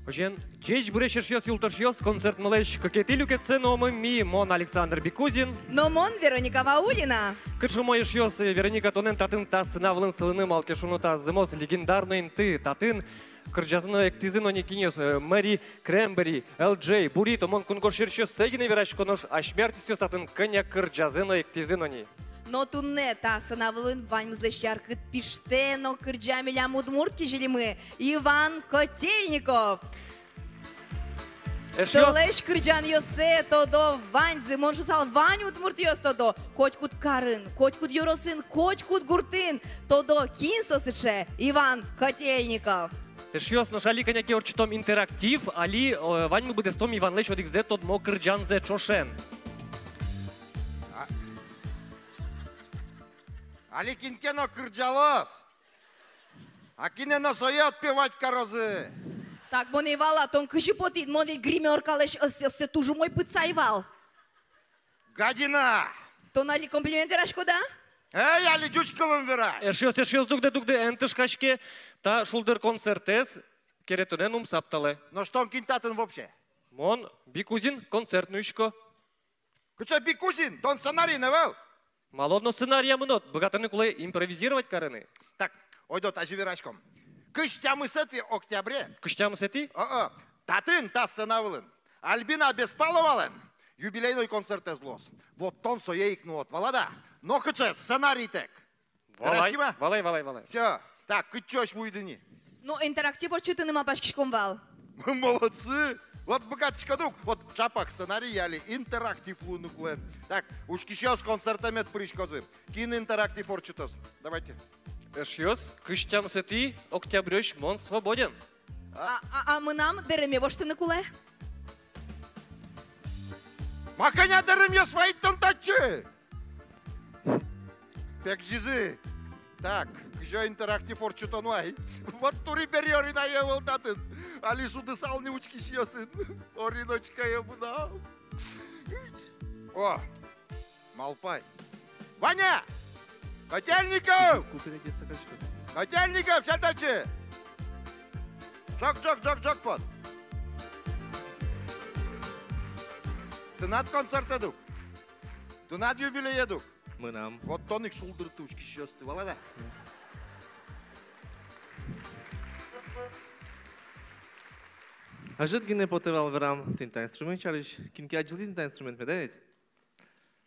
Озьыен, ӟечбуресь, эшъёс, юлтошъёс, концертмылэсь кыкетӥ люкетсэ нуомы ми, мон, Александр Бекузин. Но мон, Вероника Ваулина. Кыӵе умой, эшъёс, Вероника, тонэн татын та сцена вылын сылыны, малы ке шуоно та зэмос легендарной инты, татын кырӟазы но эктӥзы но ни кинъёс, э, Мэри Краймбрери, Элджей, Бурито, мон кунгож сьӧрысьёссэ гинэ верасько, нош асьме артистъёс татын кӧня кырӟазы но эктӥзы но ни. Но туннэ та сцена вылын ваньмызлэсь яркыт пиштэ но кырӟа милям удмурт кизилимы Иван Котельников. Эшъёс. Солэсь кырӟанъёссэ тодо ваньзы, мон шуысал, вань удмуртъёс тодо, котькуд карын, котькуд ёросын, котькуд гуртын тодо, кин со сыӵе Иван Котельников. Эшъёс, нош али кӧня ке ортчытом интерактив, али, э, ваньмы быдэстом Иванлэсь одӥгзэ тодмо кырӟанзэ ӵошен. А, али кин ке но кырӟалоз. А кинэ но сое отпевать карозы. Так, мон ӧй вала, тон кызьы потӥд, мон ведь гримёркалэсь ӧс-, ӧссэ туж умой пытсай вал. Гадина! Тон али комплимент вераськод-а? Эй, али ӟуч кылын вера. Эшъёс, эшъёс, дугдэ, дугдэ, эн тышкаське, та шулдыр концертэз керетонэн ум сапталэ. Нош тон кин татын вообще? Мон Бикузин концерт нуисько. Кыӵе Бикузин? Тон сценарийын ӧвӧл. Малы одно сценария мынод? Быгатыны кулэ импровизировать карыны. Так, ойдо тазьы вераськом. Кызь тямысэтӥ октябре. Кызь тямысэтӥ? О-о. Татын, та сцена вылын Альбина Беспаловалэн юбилейной концертэз луоз. Вот тон сое ик нуод, валад-а? Но кыӵе сценарийтэк? Валай, вераським-а? Валай, валай, валай. Всё. Так, кытчы озьы вуиды ни? Ну, интерактив ортчытыны малпаськиськом вал. Молодцы! Вот быгатӥськоды ук, вот ӵапак сценарий али интерактив луыны кулэ. Так, учкисьёс, концертэ мед пыриськозы. Кин интерактив ортчытоз? Давайте. Эшъёс, кызь тямысэтӥ октябрёзь мон свободен. А, а, а мынам дэреме воштыны кулэ. Ма кӧня дэремъёс вайид тон татчы? Пегӟизы. Так, кызьы интерактив ортчытоно ай? Вот тури бере Оринае ӧвӧл татын. Али шудысал ни учкисьёсын. Ориночкае мынам. О, малпай. Ваня! Котельников! Котельников, сядь татчы! Ӝог, ӝог, ӝог, ӝог пот! Тынад концертэд ук. Тынад юбилеед ук. Мынам. Вот тон ик шулдырты учкисьёсты, валад-а? Ӧжыт гинэ потэ вал верам тӥни та инструмент сярысь. Кин ке адӟылӥз ни та инструмент, меда ведь?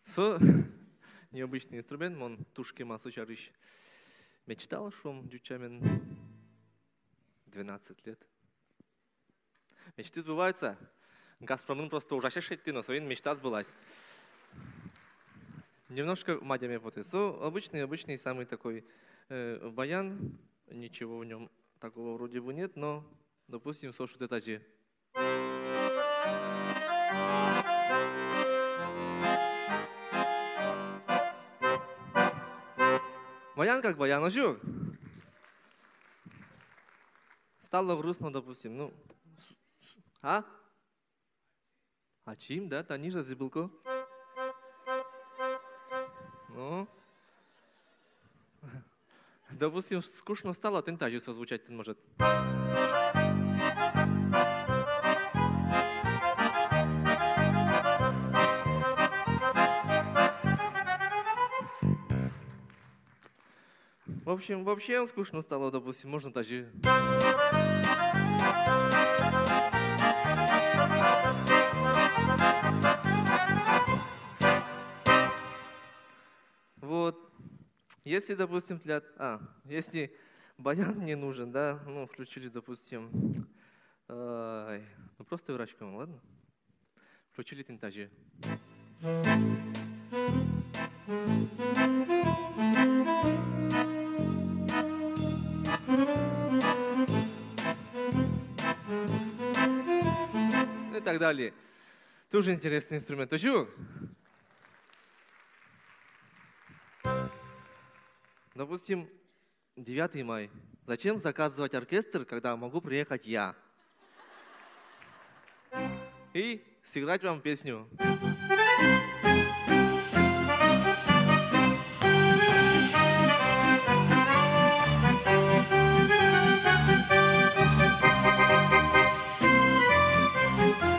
Со необычный инструмент, мон туж кема со сярысь мечтал, шуом, ӟуч сямен, двенадцать лет. Мечты сбываются. Газпромын просто ужасез шедьтӥ но, соин мечта сбылась. Немножко мадяме потэ. Со обычный, обычный самый такой, э, баян. Ничего в нём такого вроде бы нет, но, допустим, со шудэ тазьы. Баян как баян, озьы-а? Стало грустно, допустим, ну, с-, с-, а? Ачим, да, тани же зӥбылко. Ну. Допустим, скучно стало, тӥни тазьы со звучать тын может. В общем, вообще скучно стало, допустим, можно тазьы. Вот. Если, допустим, для, а, если баян мне нужен, да, ну, включили, допустим, ай, ну, просто вераськом, ладно? Включили тӥни тазьы. И так далее. Тоже интересный инструмент. Тоже? Допустим, девятый май. Зачем заказывать оркестр, когда могу приехать я? И сыграть вам песню.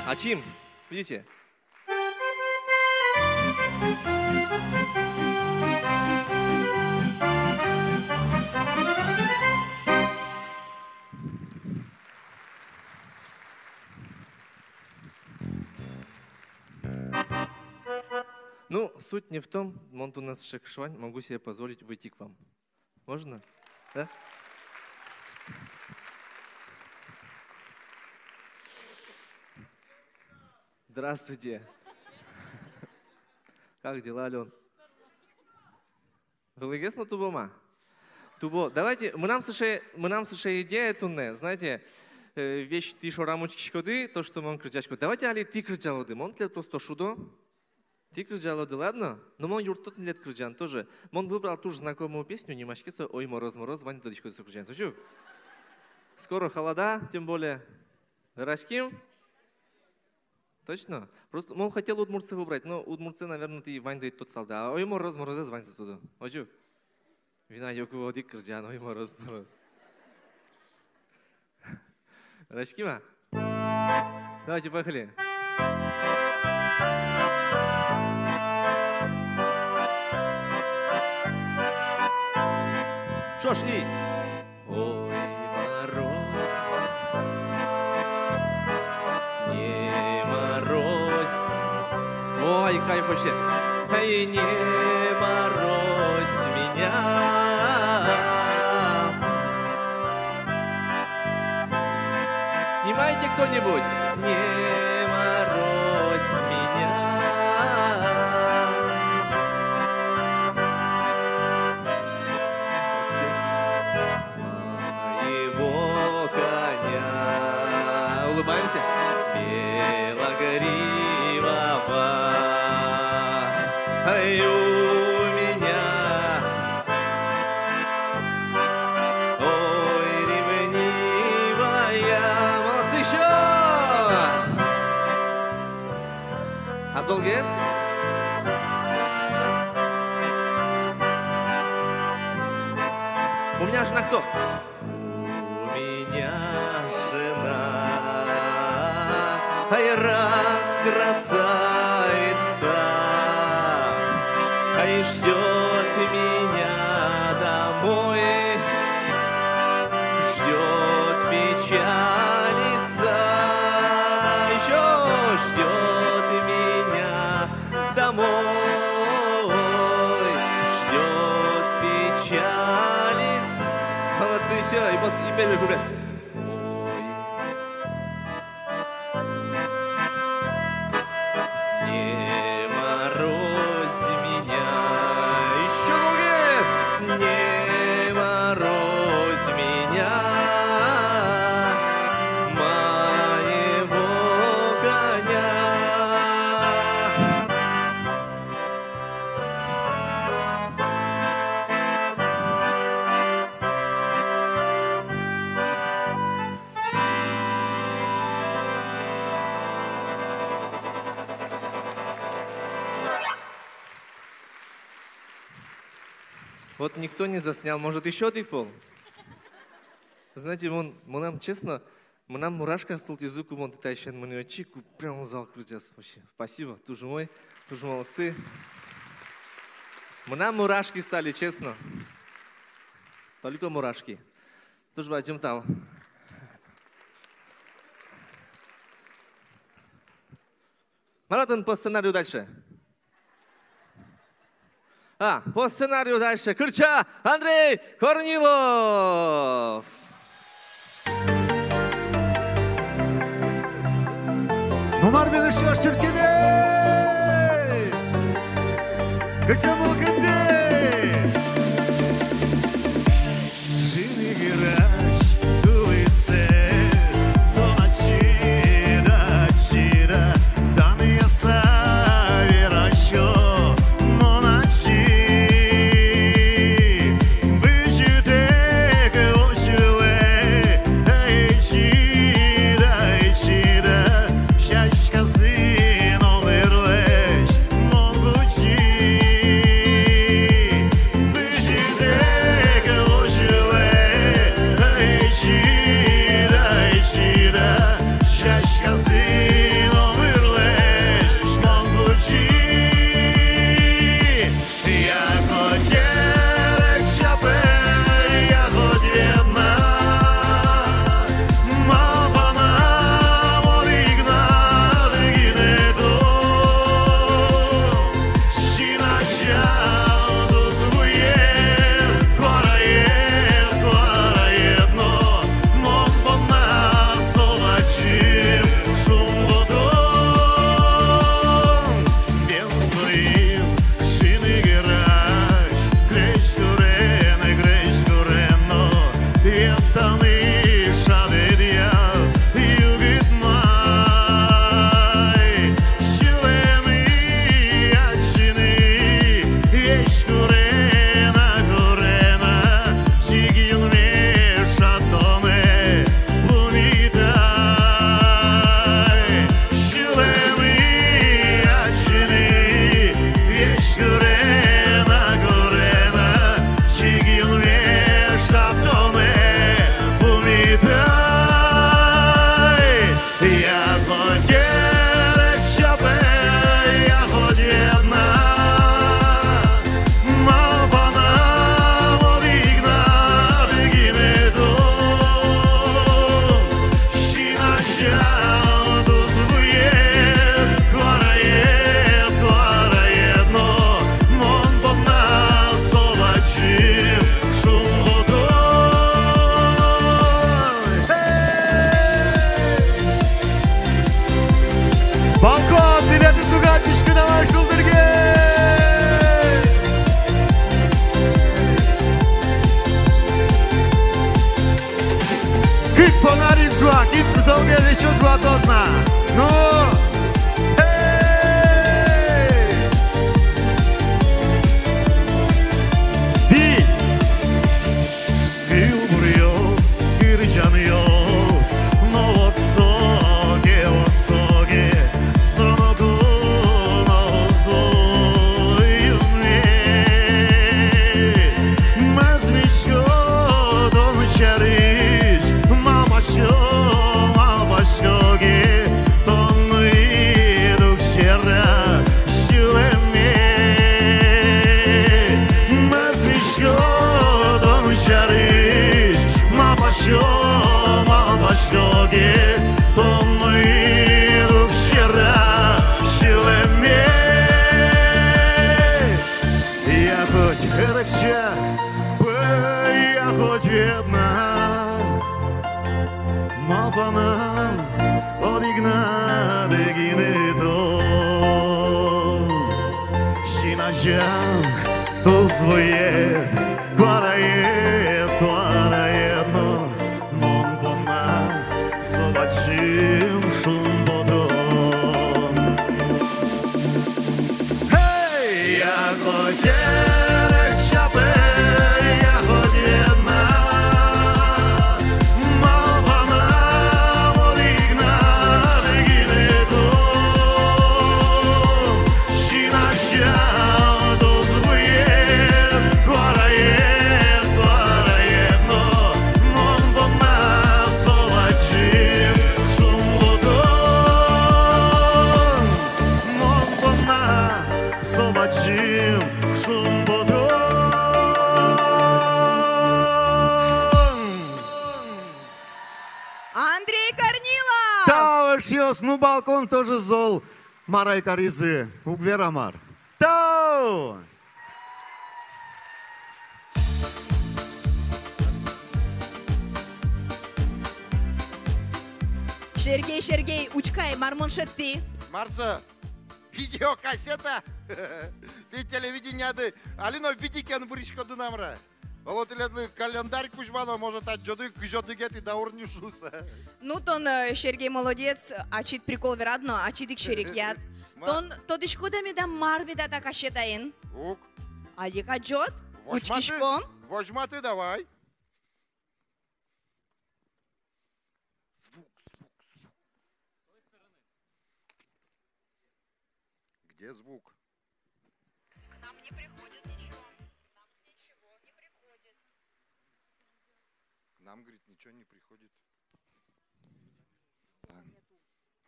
Ачим, видите? Ну, суть не в том, мон туннэ сыӵе кышевань, могу себе позволить выйти к вам. Можно? Да? Здравствуйте. Как дела, Алён? Вылӥгес но тубо ма. Тубо. Давайте, мынам сыӵе, мынам сыӵе идея туннэ, знаете, э, весь тӥ шорам учкиськоды, то, что мон кырӟасько. Давайте али тӥ кырӟалоды, мон тӥледлы просто шудо. Тӥ кырӟалоды, ладно? Но мон юртто тӥледлы кырӟан тоже. Мон выбрал туж знакомую песню, нимаське со «Ой, мороз, мороз», ваньды тодӥськоды со кырӟанзэ. Озьы-а? Скоро холода, тем более. Вераським? Точно? Просто мон хотел удмуртсэ выбрать, но удмуртсэ, наверно, тӥ ваньды ӧй тодысалды. А «Ой, мороз, морозэз» ваньзы тодо. Озьы-а? Вина юку одӥг кырӟан, «Ой, мороз, мороз». Вераським-а? Давайте, поехали. Ӵош и. Ой, мороз, не морозь. Ой, кайф вообще. Эй, не морозь меня. Снимайте кто-нибудь. Не морозь меня. Моего коня. Улыбаемся. Белогривого. Ай, у меня. Ой, ревнивая. Молодцы, ещё! А золгес? У меня жена кто? У меня жена, ай, раскрасавица, ай, ждёт меня домой, ждёт, печалится, ещё ждёт меня домой, ждёт, печалится. Молодцы, ещё и пос-, и первый куплет. Ой. Не морозь меня. Ещё, ноги. Не морозь меня, моего коня. Вот никто не заснял, может, ещё одӥг пол? Знаете, мон, мынам, честно, мынам мурашкаос султӥзы, ку мон тӥ таӵе мынӥ отчы, ку прям зал кырӟаз вообще. Спасибо, туж умой, туж молодцы. Мынам мурашки встали, честно. Только мурашки. Туж бадӟым тау. Мар татын по сценарию дальше? А, по сценарию дальше кырӟа Андрей Корнилов. Ну, мар милям ӵош чырткеме! Кырӟа мылкыдэ! Ӝыны герась тулысэз, мон ачид, ачид, данъяса верасько, мон ачид. Быдӟытэк озьы луэ, эй, чида, эй, чида, сяськасын омырлэсь мон кутски. Ноге тон мыйын уг сьӧра сюлэме. Я хоть эрекча, пе, я хоть ведь на, малпанам одӥг на гинэ тон. Син азям тусвуэд, куараед, куараед но, мон понна со бадӟым шумпотон. Эй! Я хоть эрекча, пе, я хоть ведь на, малпанам одӥг на гинэ тон. Син азям тусвуэд, куараед, куараед но, мон понна со бадӟым шумпотон. Мон понна со бадӟым шумпотон. Андрей Корнилов! Тау, эшъёс, ну, балкон тоже зол. Мар ай каризы, уг вера мар. Тау! Сергей, Сергей, учкы ай, мар мон шедьтӥ. Мар со? Видеокассета? Тӥ телевидениеды али но видикен выриськоды на мар-а? Оло, тӥледлы календарь кузьмано, может, адӟоды, кызь одӥгетӥ даур ни шуыса. Ну, тон, э, Сергей, молодец, ачид прикол верад но, ачид ик серекъяд. Ма- Тон тодӥськод-а меда, мар меда та кассетаын? Уг. Али ик адӟод? Возьматы, учкиськом. Возьматы давай. Звук, звук, звук. Где звук? К нам не приходит ничего. К нам ничего не приходит. К нам, говорит, ничего не приходит. Да.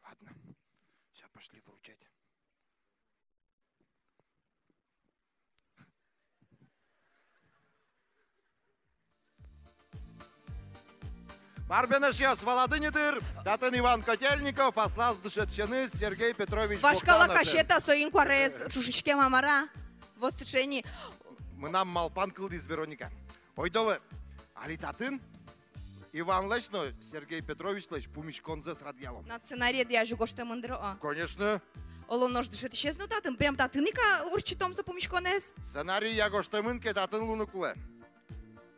Ладно. Всё, пошли вручать. Мар бен, эшъёс, валады ни дыр, татын Иван Котельников, аслаз дышетӥсеныз Сергей Петрович Богданов. Вашкала кассета, соин куараез ӵушиськем-а, мар-а? Вот сыӵе ни. Мынам малпан кылдӥз, Вероника. Ойдолэ, али татын Иванлэсь но Сергей Петровичлэсь пумиськонзэс радъялом. На сценарий дыръя озьы гожтэмын дыр, о. Конечно. Оло, нош дышетӥсез но татын, прям татын ик-а ортчытом со пумиськонэз? Сценарийя гожтэмын ке, татын луыны кулэ.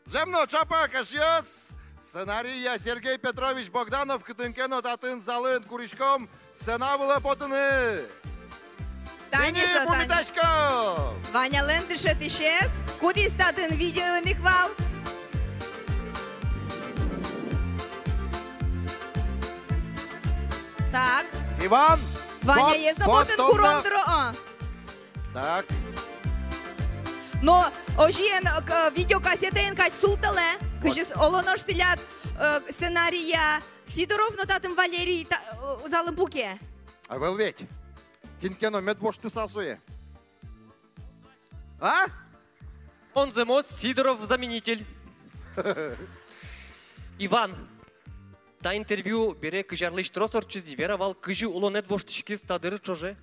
Зэм но, ӵапак, эшъёс! Сценарийя Сергей Петрович Богданов, кытын ке но татын залын, куриськом сцена вылэ потыны. Тани, тӥни со, тани пумитаськом. Ванялэн дышетӥсез, кудӥз татын видеоын ик вал. Так. Иван, Ваняез но вот, вот потын тон курон на дыр, о. Так. Но озьыен, э, к-, видеокассетаен кадь султэлэ, вот, кызьы с-, оло нош тӥляд, э, сценарийя Сидоров но татын Валерий та-, э, залын пуке. Ӧвӧл ведь. Кин ке но мед воштыса сое. А? Мон зэмос Сидоров заменитель. Иван, та интервью бере кызь арлэсь трос ортчиз ни, вера вал, кызьы улонэд воштӥськиз та дыры ӵоже?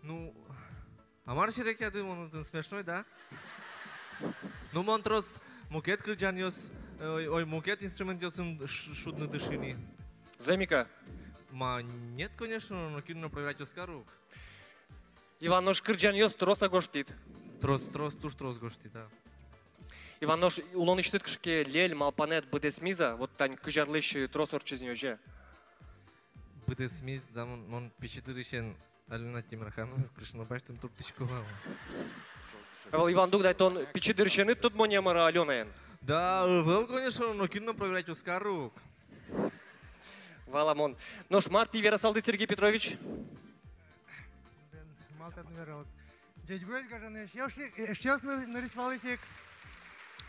Ну, а мар серекъяды, мон отын смешной, да? Ну, мон трос мукет кырӟанъёс, ой, ой, мукет инструментъёсын ш-, шудны дыши ни. Зэм ик-а? Ма, нет, конечно, но кин но проверять ӧз кары ук. Иван, нош кырӟанъёс трос-а гожтӥд? Трос, трос, туж трос гожтӥ, да. Иван, нош улонысьтыд кыӵе ке лель, малпанэд быдэсмиз-а, вот тань кызь арлэсь трос ортчиз ни озьы? Быдэсмиз, да, мон, мон пичи дырысен Алёна Тимерхановаез кышнобасьтыны турттӥсько вал. Ӧвӧл, Иван, дугды ай, тон пичи дырысеныд тодмо ни-а, мар-а, Алёнаен? Да, ӧвӧл, конечно, но кин но проверять ӧз кары ук. Валамон. Нош мар тӥ верасалды, Сергей Петрович? Бен, мар татын вералод? Ӟечбуресь, гажано эшъёс, эшъёс, ныр-, нырысь валысь ик.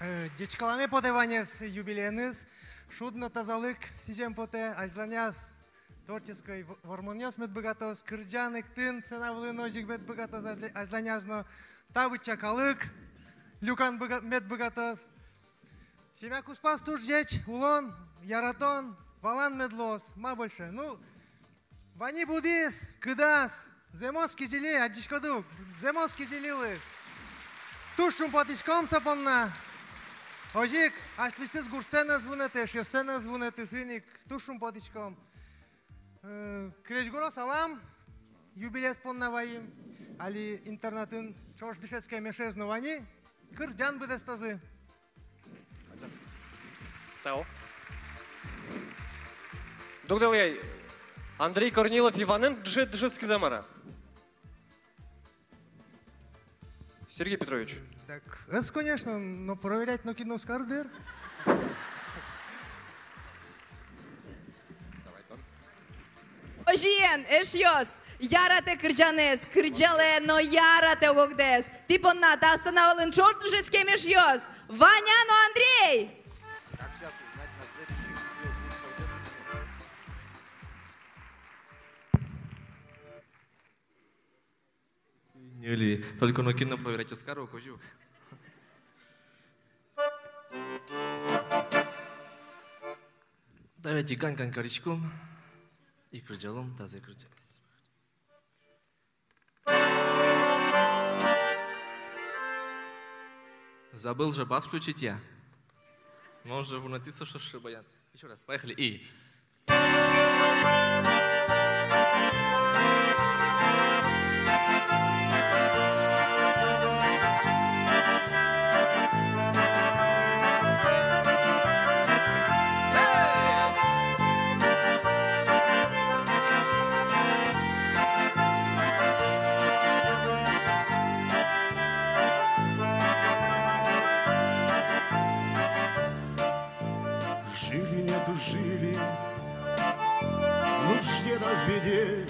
Э, ӟечкыламе потэ ваньмыз юбилееныз, шуд но тазалык сӥзем потэ, азьланяз творческой в-, вормонъёс мед быгатоз, кырӟан, эктон сцена вылын озьы ик мед быгатоз азьле-, азьланяз но, та быдӟа калык люкан быга-, мед быгатоз. Семья куспаз туж ӟеч улон, яратон, Валан мед луоз, ма больше. Ну, ваньмыз будӥз, кыдаз, зэмос кизили, адӟиськоды ук, зэмос кизили луиз. Туж шумпотӥськом со понна. Озьы ик аслэсьтыз гуртсэ но ӧз вунэты, эшъёссэ но ӧз вунэты, соин ик туж шумпотӥськом. Э, крезьгуро салам, юбилеез понна ваим, али интернатын ӵош дышетскем эшез но вань ини, кырӟан быдэстозы. Тау. Дугдылэ ай, Андрей Корнилов Иванэн дыше-, дышетскиз-а, мар-а? Сергей Петрович. Так, ӧз, конечно, но проверять нокин но уз кары дыр. Озьыен, эшъёс, яратэ кырӟанэз, кырӟалэ но яратэ ог-огдэс. Тӥ понна та сцена вылын ӵош дышетскем эшъёс, Ваня но Андрей. Как сейчас узнать, на следующих видео звук пойдёт или нет? Ньыль. Только нокин но проверять уз кары, кузю. Давайте гань-гань кариськом и кырӟалом тазэ кырӟанэз. Забыл же бас включить я. Может, вунэтӥз со шуыса баян. Ещё раз, поехали. И Жили, не тужили, в нужде да в беде,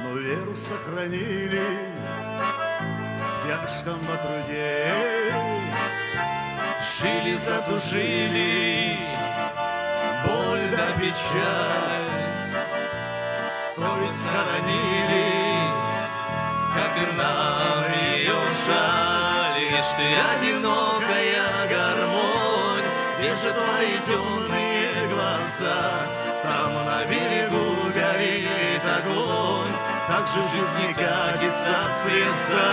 но веру сохранили в тяжком бы труде. Жили, затужили, боль да печаль, совесть схоронили, как нам её жаль. Где ж ты, одинокая гармонь? Где же твои тёмные глаза? Там на берегу горит огонь, так же жизни катится слеза.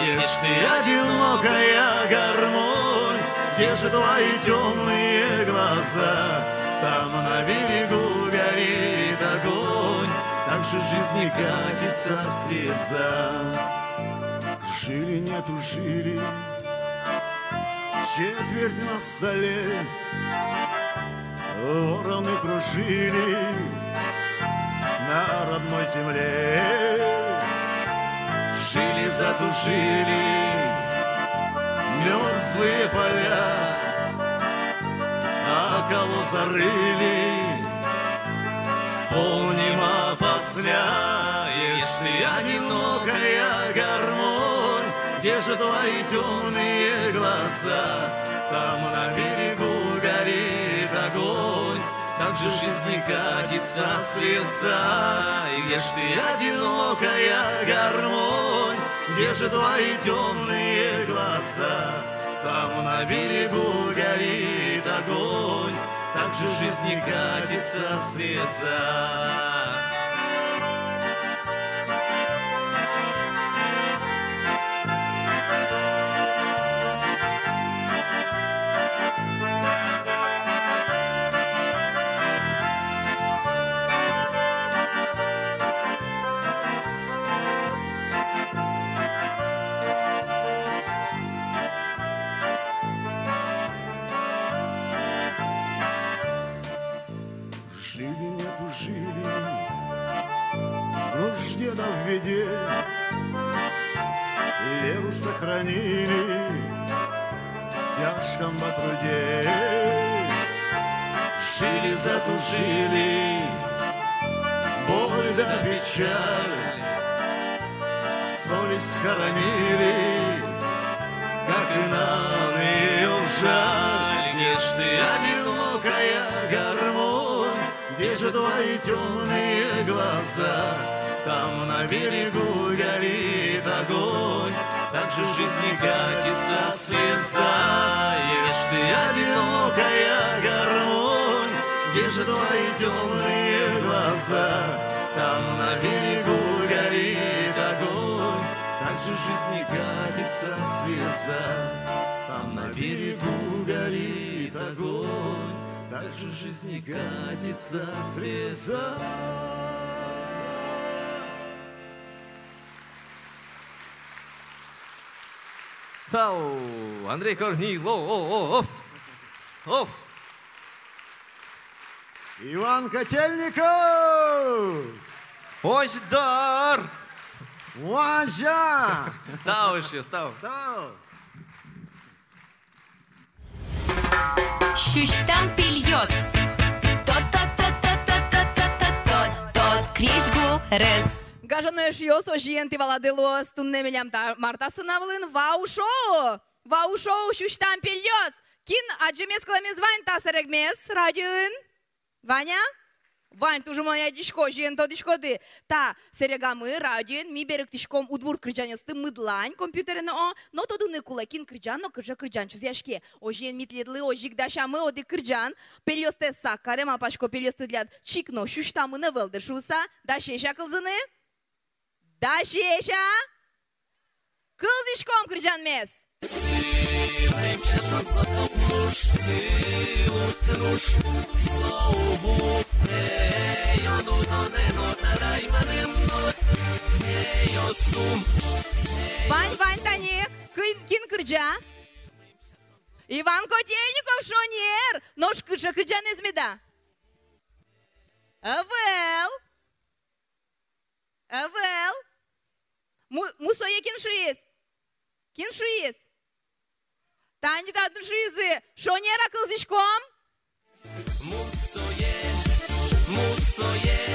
Где ж ты, одинокая гармонь? Где же твои тёмные глаза? Там на берегу горит огонь, так же жизни катится слеза. Жили, не тужили, четверть на столе, вороны кружили на родной земле. Жили, затужили мёрзлые поля, а кого зарыли, вспомним опосля. Где ж ты, одинокая гармонь? Где же твои тёмные глаза? Там на берегу горит огонь, так же жизни катится слеза. И где ж ты, одинокая гармонь? Где же твои тёмные глаза? Там на берегу горит огонь, так же жизни катится слеза. Жили, не тужили, в нужде да в беде, веру сохранили в тяжком бы труде. Жили, затужили, боль да печаль, совесть схоронили, как нам её жаль. Где ж ты, одинокая гармонь? Где же твои тёмные глаза? Там на берегу горит огонь, так же жизни катится слеза. Где ж ты, одинокая гармонь? Где же твои тёмные глаза? Там на берегу горит огонь, так же жизни катится слеза. Там на берегу горит огонь, так же жизни катится слеза. Тау, Андрей Корнилов. Иван Котельников! Озьы дыр! Ваньзэ! Тау, эшъёс, тау. Тау. Сюсьтам пельёс. Тод-тод-тод-тод-тод-тод-тод-тод. Крезьгурез. Гажано эшъёс, озьыен, тӥ валады, луоз туннэ милям та мар та сцена вылын, вау-шоу. Вау-шоу «Сюсьтам пельёс». Кин адӟемез, кылэмез вань та сэрегмес радиоын? Вань-а? Вань, туж умой адӟисько, озьыен тодӥськоды. Та сэрегамы радиоын ми берыктӥськом удмурт кырӟанъёсты мыдлань компьютерен, о, но тодыны кулэ, кин кырӟан но кыӵе кырӟан чузъяське. Озьыен, ми тӥледлы озьы ик дасямы одӥг кырӟан. Пельёстэс сак каре, малпасько, пельёсты тӥляд чик но сюсьтамын ӧвӧл дыр шуыса. Дасесь-а кылзыны? Дасесь-а? Кылзӥськом кырӟанмес. Вань, вань, тани кин, кин кырӟа? Иван Котельников, шонер. Нош кыӵе кырӟанэз меда? Ӧвӧл. Ӧвӧл. Му-, мусое кин шуиз? Кин шуиз? Тани татын шуизы. Шонер-а, кылзӥськом? Мусое, мусое,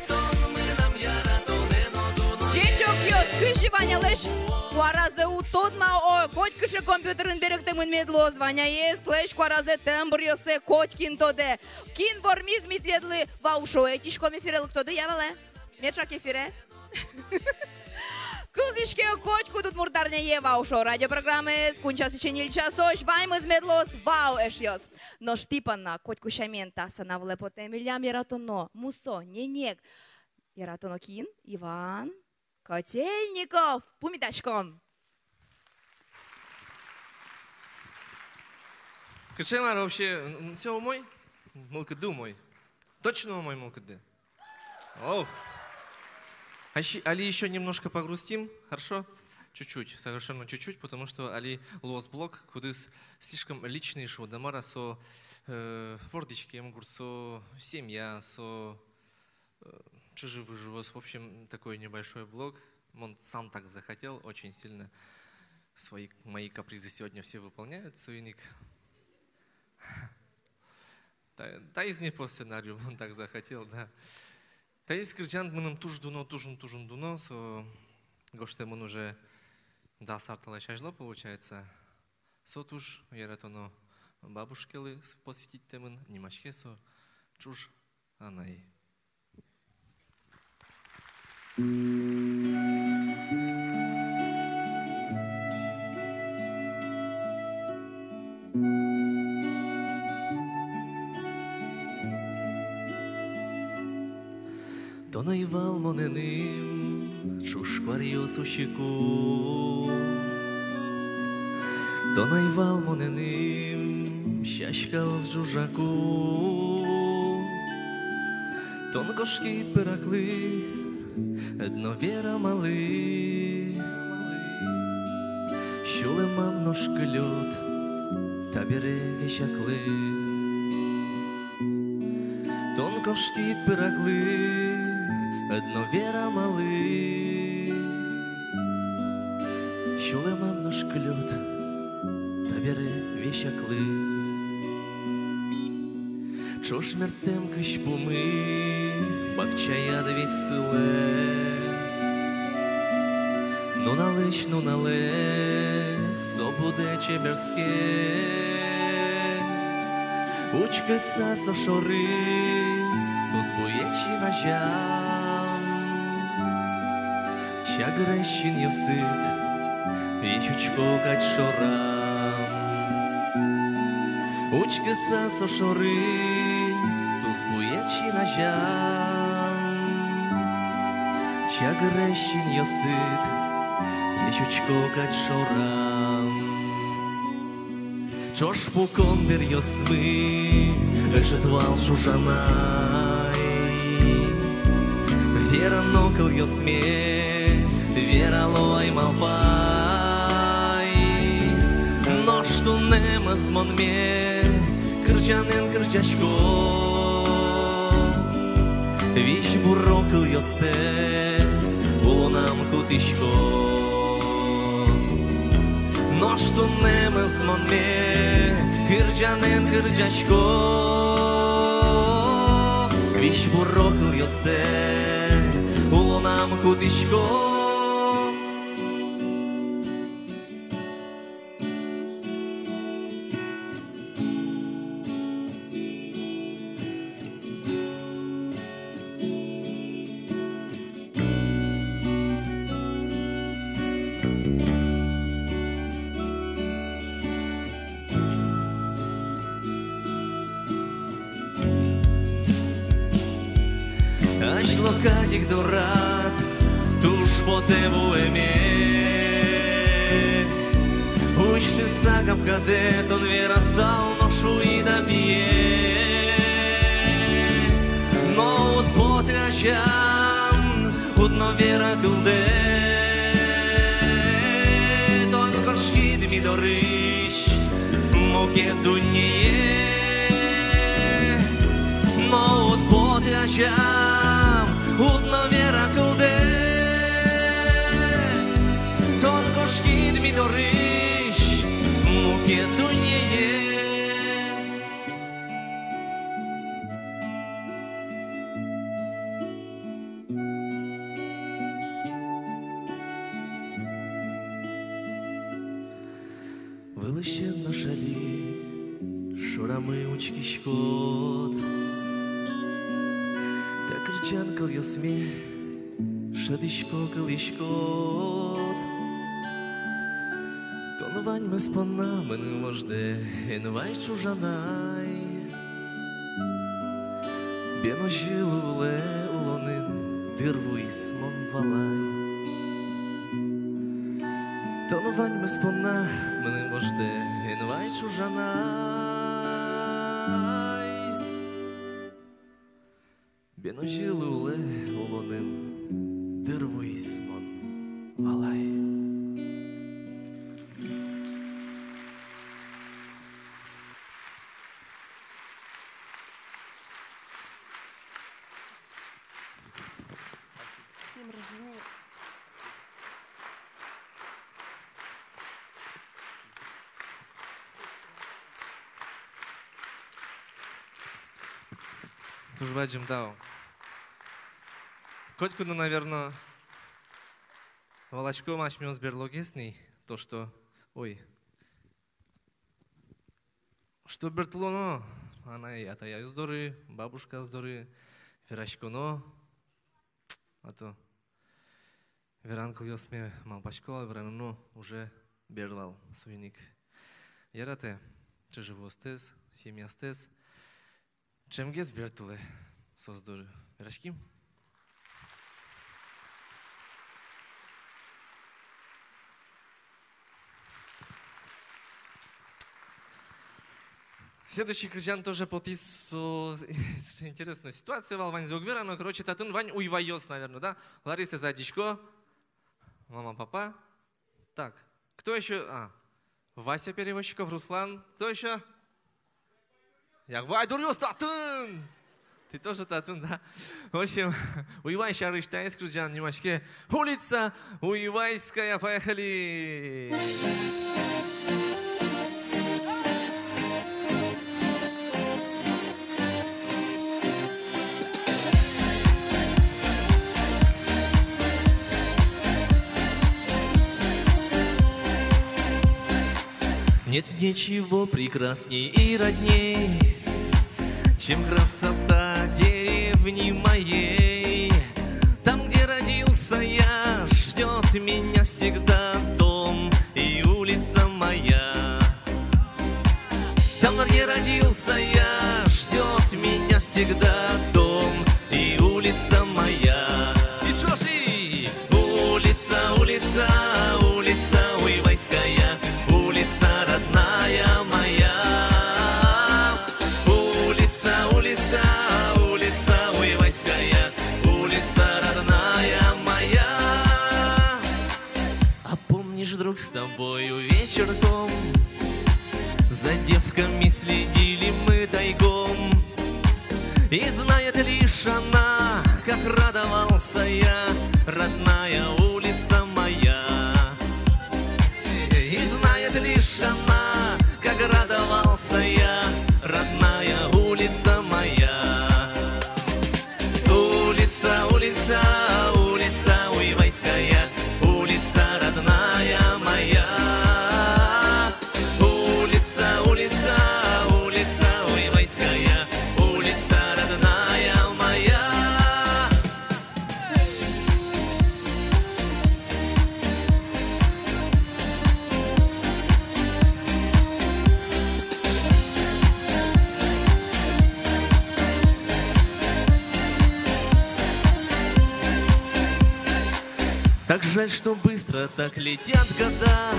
тон мынам яратонэ но дуно. Ӟечокъёс, кызьы Ванялэсь куаразэ уд тодма, о, котькыӵе компьютерын берыктэмын мед луоз Ваняез, солэсь куаразэ, тембръёссэ котькин тодэ. Кин вормиз, ми тӥледлы вау-шоу ӧтиськом эфире, лыктоды-а вал-а? Меӵак эфире. Кылзӥське котькуд удмурт арняе вау-шоу радиопрограммаез, куинь часысь ньыль часозь, ваньмыз мед луоз вау, эшъёс. Нош тӥ понна котьку сямен та сцена вылэ потэ милям яратоно, мусо, ненег. Яратоно кин? Иван Котельников. Пумитаськом. Кыӵе мар вообще, м, всё умой? Мылкыды умой? Точно умой мылкыды? Ох. Али ещё немножко погрустим, хорошо? Чуть-чуть, совершенно чуть-чуть, потому что али луоз блок, кудӥз слишком личный, шуод-а мар-а, со, э, вордӥськем гурт, со семья, со э, чыжы-выжыос, в общем, такой небольшой блок. Мон сам так захотел, очень сильно. Свои, мои капризы сегодня все выполняют, соин ик. Та, таиз не по сценарию, мон так захотел, да. Таиз кырӟан мыным туж дуно, туж, туж дуно, со гожтэмын уже дас ар талэсь азьло, получается. Со туж яратоно бабушкелы с-, посвятитьтэмын, нимаське со «Чуж анай». Тон ӧй вал монэным чуж куаръёс усьыку. Тон ӧй вал монэным сяськаос ӝужаку. Тон кошкид пыраклы, ӧд но верамалы. Сюлэмам нош кылёд табере весяклы. Тон кошкид пыраклы, ӧд но верамалы. Сюлэмам нош кылёд табере весяклы. Ӵош мерттэм кызьпумы бакчаяд весь сылэ. Нуналысь нуналэ со будэ чеберске. Учкыса со шоры тусбуе чин азям. Чагыресь синъёсыд весь учко кадь шорам. Учкыса со шоры син азям, чагыр синъёсыд ӟуч учко кадь шорам. Ӵош пукон беръёсмы ӧжыт вал ӵужанай. Вера но кылъёсме верало ай малпай. Нош туннэ мӧзмонме кырӟанэн кырӟасько. Визь-буро кылъёстэ улонам кутӥсько. Нош туннэ мӧзмонме кырӟанэн кырӟасько. Визь-буро кылъёстэ улонам кутӥсько. Азьло кадь ик дорад туж потэ вуэме. Усьтыса капкадэ, тон верасал, нош вуид-а, пие? Но уд поты азям, уд но вера кылдэ. Тон кошкид ми дорысь мукет дуннее. Но уд поты азям, уд но вера кылдэ. Тон кошкид ми дорысь мукет дуннее. Вылысен нош али шорамы учкиськод. Та кырӟан кылъёсме шӧдӥсько, кылӥськод. Тон ваньмыз понна мыным вождэ эн вай ӵужанай. Бен озьы луылэ улонын, дыр вуиз, мон валай. Тон ваньмыз понна мыным вождэ эн вай ӵужанай. Бен озьы луылэ улонын, дыр вуиз, мон валай. С днём рождения. Туж бадӟым тау. Котьку но, наверно, валаськом асьмеос берлогес ни, то, что, ой, что бертылоно анай-атайёс доры, бабушкаос доры, вераськоно, а то веран кылъёсме малпасько вал, вераны но уже бер вал, соин ик яратэ чыжы-выжыостэс, семьяостэс. Ӵемгес бертылэ соос доры. Вераським. Следующий кырӟан тоже потӥз со, интересная ситуация вал, ваньзэ уг вера, но, короче, татын вань уйвайёс, наверно, да? Ларисаез адӟисько, мама, папа. Так, кто ещё? А, Вася Перевозчиков, Руслан. Кто ещё? Ягвай дуръёс татын! Ты тоже татын, да? В общем, Уйвай сярысь таиз кырӟан, нимаське «Улица Уйвайская». Поехали! Нет ничего прекрасней и родней, чем красота деревни моей. Там, где родился я, ждёт меня всегда дом и улица моя. Там, где родился я, ждёт меня всегда дом Лишь друг с тобою вечерком за девками следили мы тайком. И знает лишь она, как радовался я, родная улица моя. И знает лишь она, как радовался я, родная улица моя. Улица, улица, улица Уйвайская, улица родная моя. Улица, улица, улица Уйвайская, улица родная моя. Так жаль, что быстро так летят года,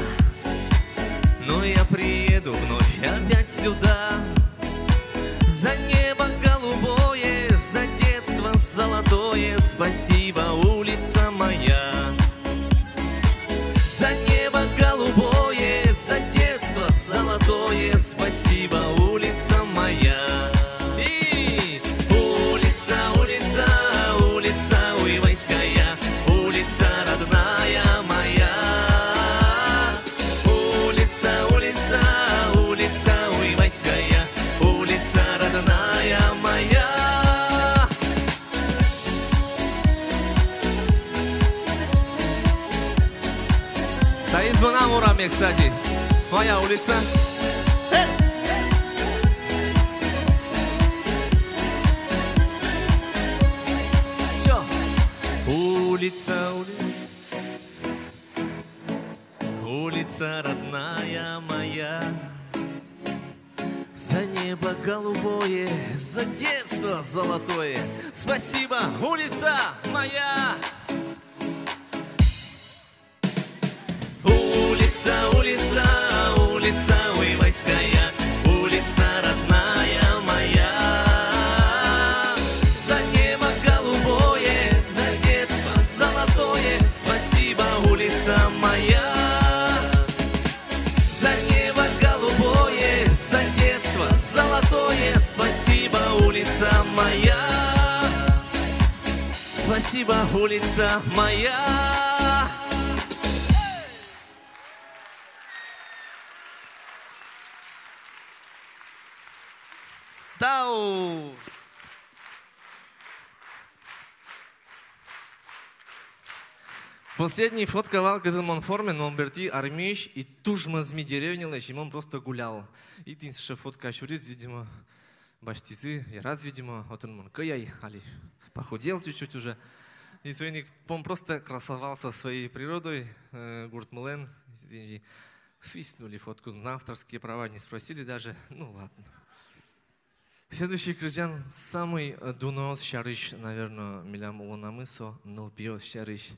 но я приеду вновь опять сюда. За небо голубое, за детство золотое, спасибо, улица моя. За небо голубое, за детство золотое, спасибо, улица моя. И улица, улица, улица Уйвайская, улица родная моя. Улица, улица, улица Уйвайская, улица родная моя. Таиз мынам ураме, кстати. Моя улица. Э! Чё? Улица, улица. Улица родная моя, за небо голубое, за детство золотое. Спасибо, улица моя. Улица, улица, улица Уйвайская, улица родная моя. За небо голубое, за детство золотое, спасибо, улица моя. За небо голубое, за детство золотое, спасибо, улица моя. Спасибо, улица моя. Тау! Последний фотка вал, кытын мон формаен, мон бертӥ армиысь, и туж мӧзми деревнялэсь, и мон просто гулял. И тӥни сыӵе фотка сюриз, видимо, басьтӥзы, яраз, видимо, отын мон кӧй ай, али похудел чуть-чуть уже. И соин ик мон просто красовался своей природой, э, гуртмылэн, и свистнули фотку, на авторские права не спросили даже, ну ладно. Следующий кырӟан самой, э, дуноос сярысь, наверно, милям улонамы, со нылпиос сярысь.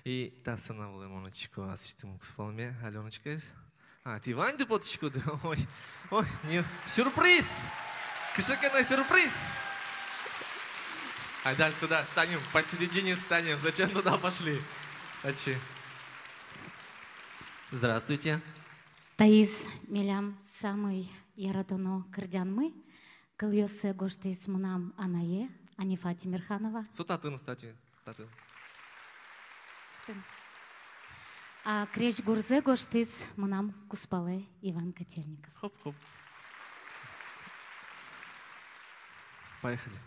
И та сцена вылэ мон ӧтисько аслэсьтым кузпалме, Алёночкаез. А, тӥ ваньды потӥськоды? Ой, ой, не, сюрприз! Кыӵе ке но сюрприз! Айда сюда встанем, посередине встанем. Зачем туда пошли? Ачи. Здравствуйте. Таиз милям самой яратоно кырӟанмы. Кылъёссэ гожтӥз мынам анае, Анифа Тимерханова. Со татын, кстати, татын. А крезьгурзэ гожтӥз мынам кузпалэ Иван Котельников. Хоп-хоп. Поехали.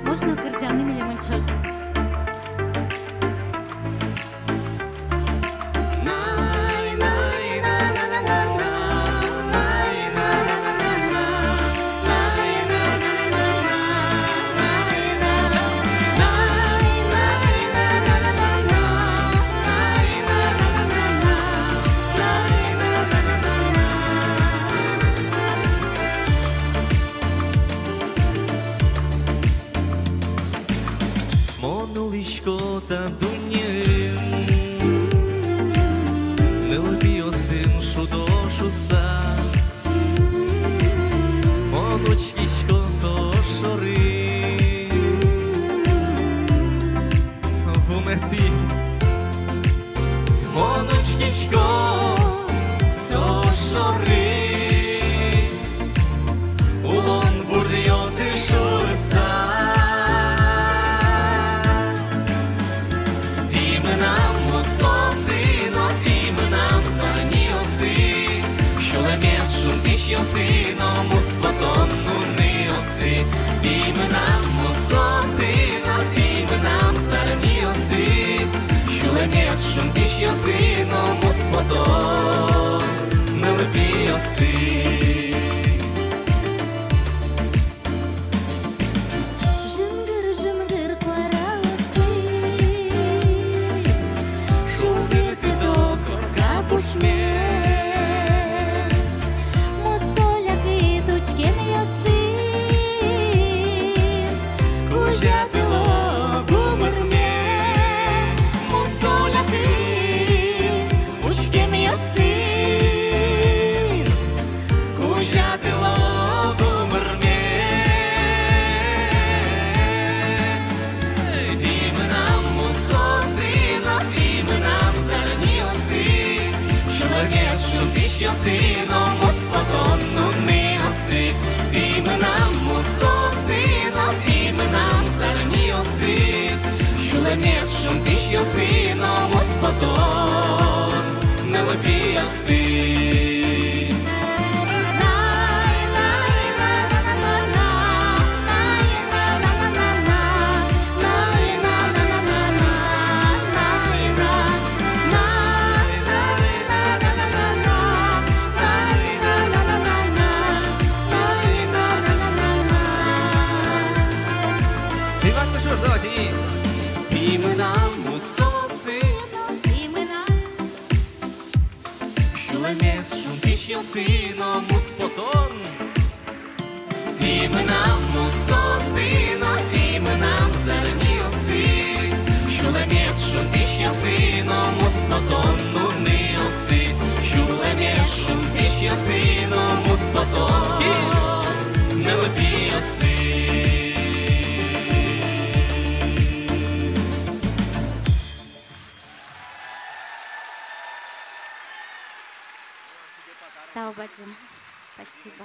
Можно кырӟаны милемын ӵош? Мон улӥсько та дуннеын нылпиосын шудо шуыса. Мон учкисько со шоры, Шунтӥсьёсы но мусо потон нылпиосы. Жингыр-жингыр куараосы шулдыртӥзы корка пушме. Мусо лякыт учкемъёсын кузятыло гумырме. Мусо лякыт учкемъёсын кузятыло гумырме. Тӥ мынам мусоосы но, тӥ мынам зарниосы, сюлэмез шунтӥсьёсы но мусо потон нуныосы. Тӥ мынам мусоосы но, тӥ мынам зарниосы, сюлэмез шунтӥсьёсы но мусо потон нылпиосы. Тӥ мынам мусоосы, тӥ мынам сюлэмез шунтӥсьёсы но мусо потон. Тӥ мынам мусоосы но, тӥ мынам зарниосы, сюлэмез шунтӥсьёсы но мусо потон нуныосы, сюлэмез шунтӥсьёсы но мусо потон нылпиосы. Тау бадӟым. Спасибо.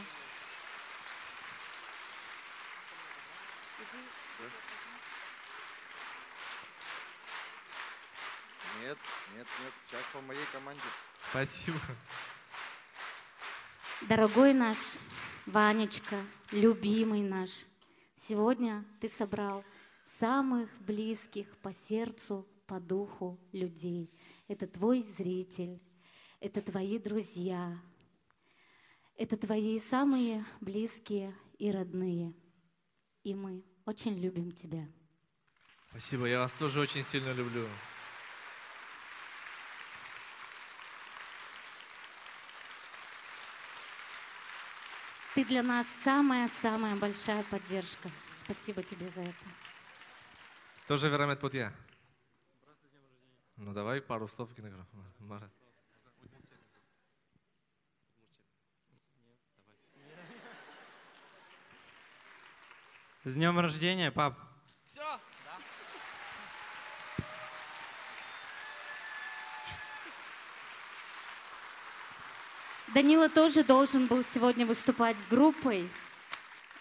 Нет, нет, нет. Сейчас по моей команде. Спасибо. Дорогой наш Ванечка, любимый наш, сегодня ты собрал самых близких по сердцу, по духу людей. Это твой зритель, это твои друзья, это твои самые близкие и родные. И мы очень любим тебя. Спасибо, я вас тоже очень сильно люблю. Ты для нас самая-самая большая поддержка. Спасибо тебе за это. Тоже верамед потэ-а? Ну, давай пару слов кинограф. Марат. С днём рождения, пап! Всё! Данила тоже должен был сегодня выступать с группой,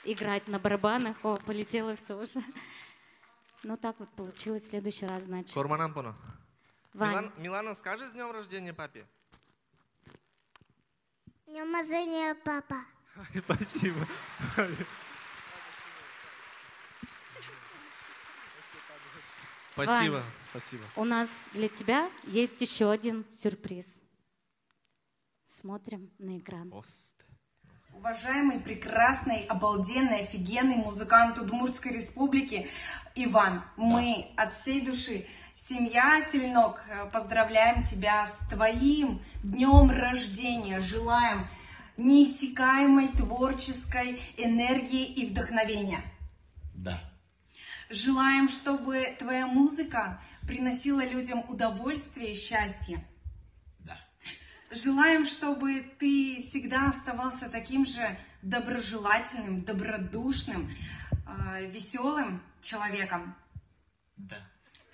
играть на барабанах. О, полетело всё уже. Ну, так вот получилось. В следующий раз, значит. Корманам поно. Вань. Милан-, Милана, скажи «С днём рождения, папе»? С днём рождения, папа. Спасибо. Спасибо, Вань, спасибо. У нас для тебя есть ещё один сюрприз. Смотрим на экран. Ост. Уважаемый, прекрасный, обалденный, офигенный музыкант Удмуртской Республики Иван, да, мы от всей души, семья Сильнок, э, поздравляем тебя с твоим днём рождения, желаем неиссякаемой творческой энергии и вдохновения. Да. Желаем, чтобы твоя музыка приносила людям удовольствие и счастье. Да. Желаем, чтобы ты всегда оставался таким же доброжелательным, добродушным, а, весёлым человеком. Да.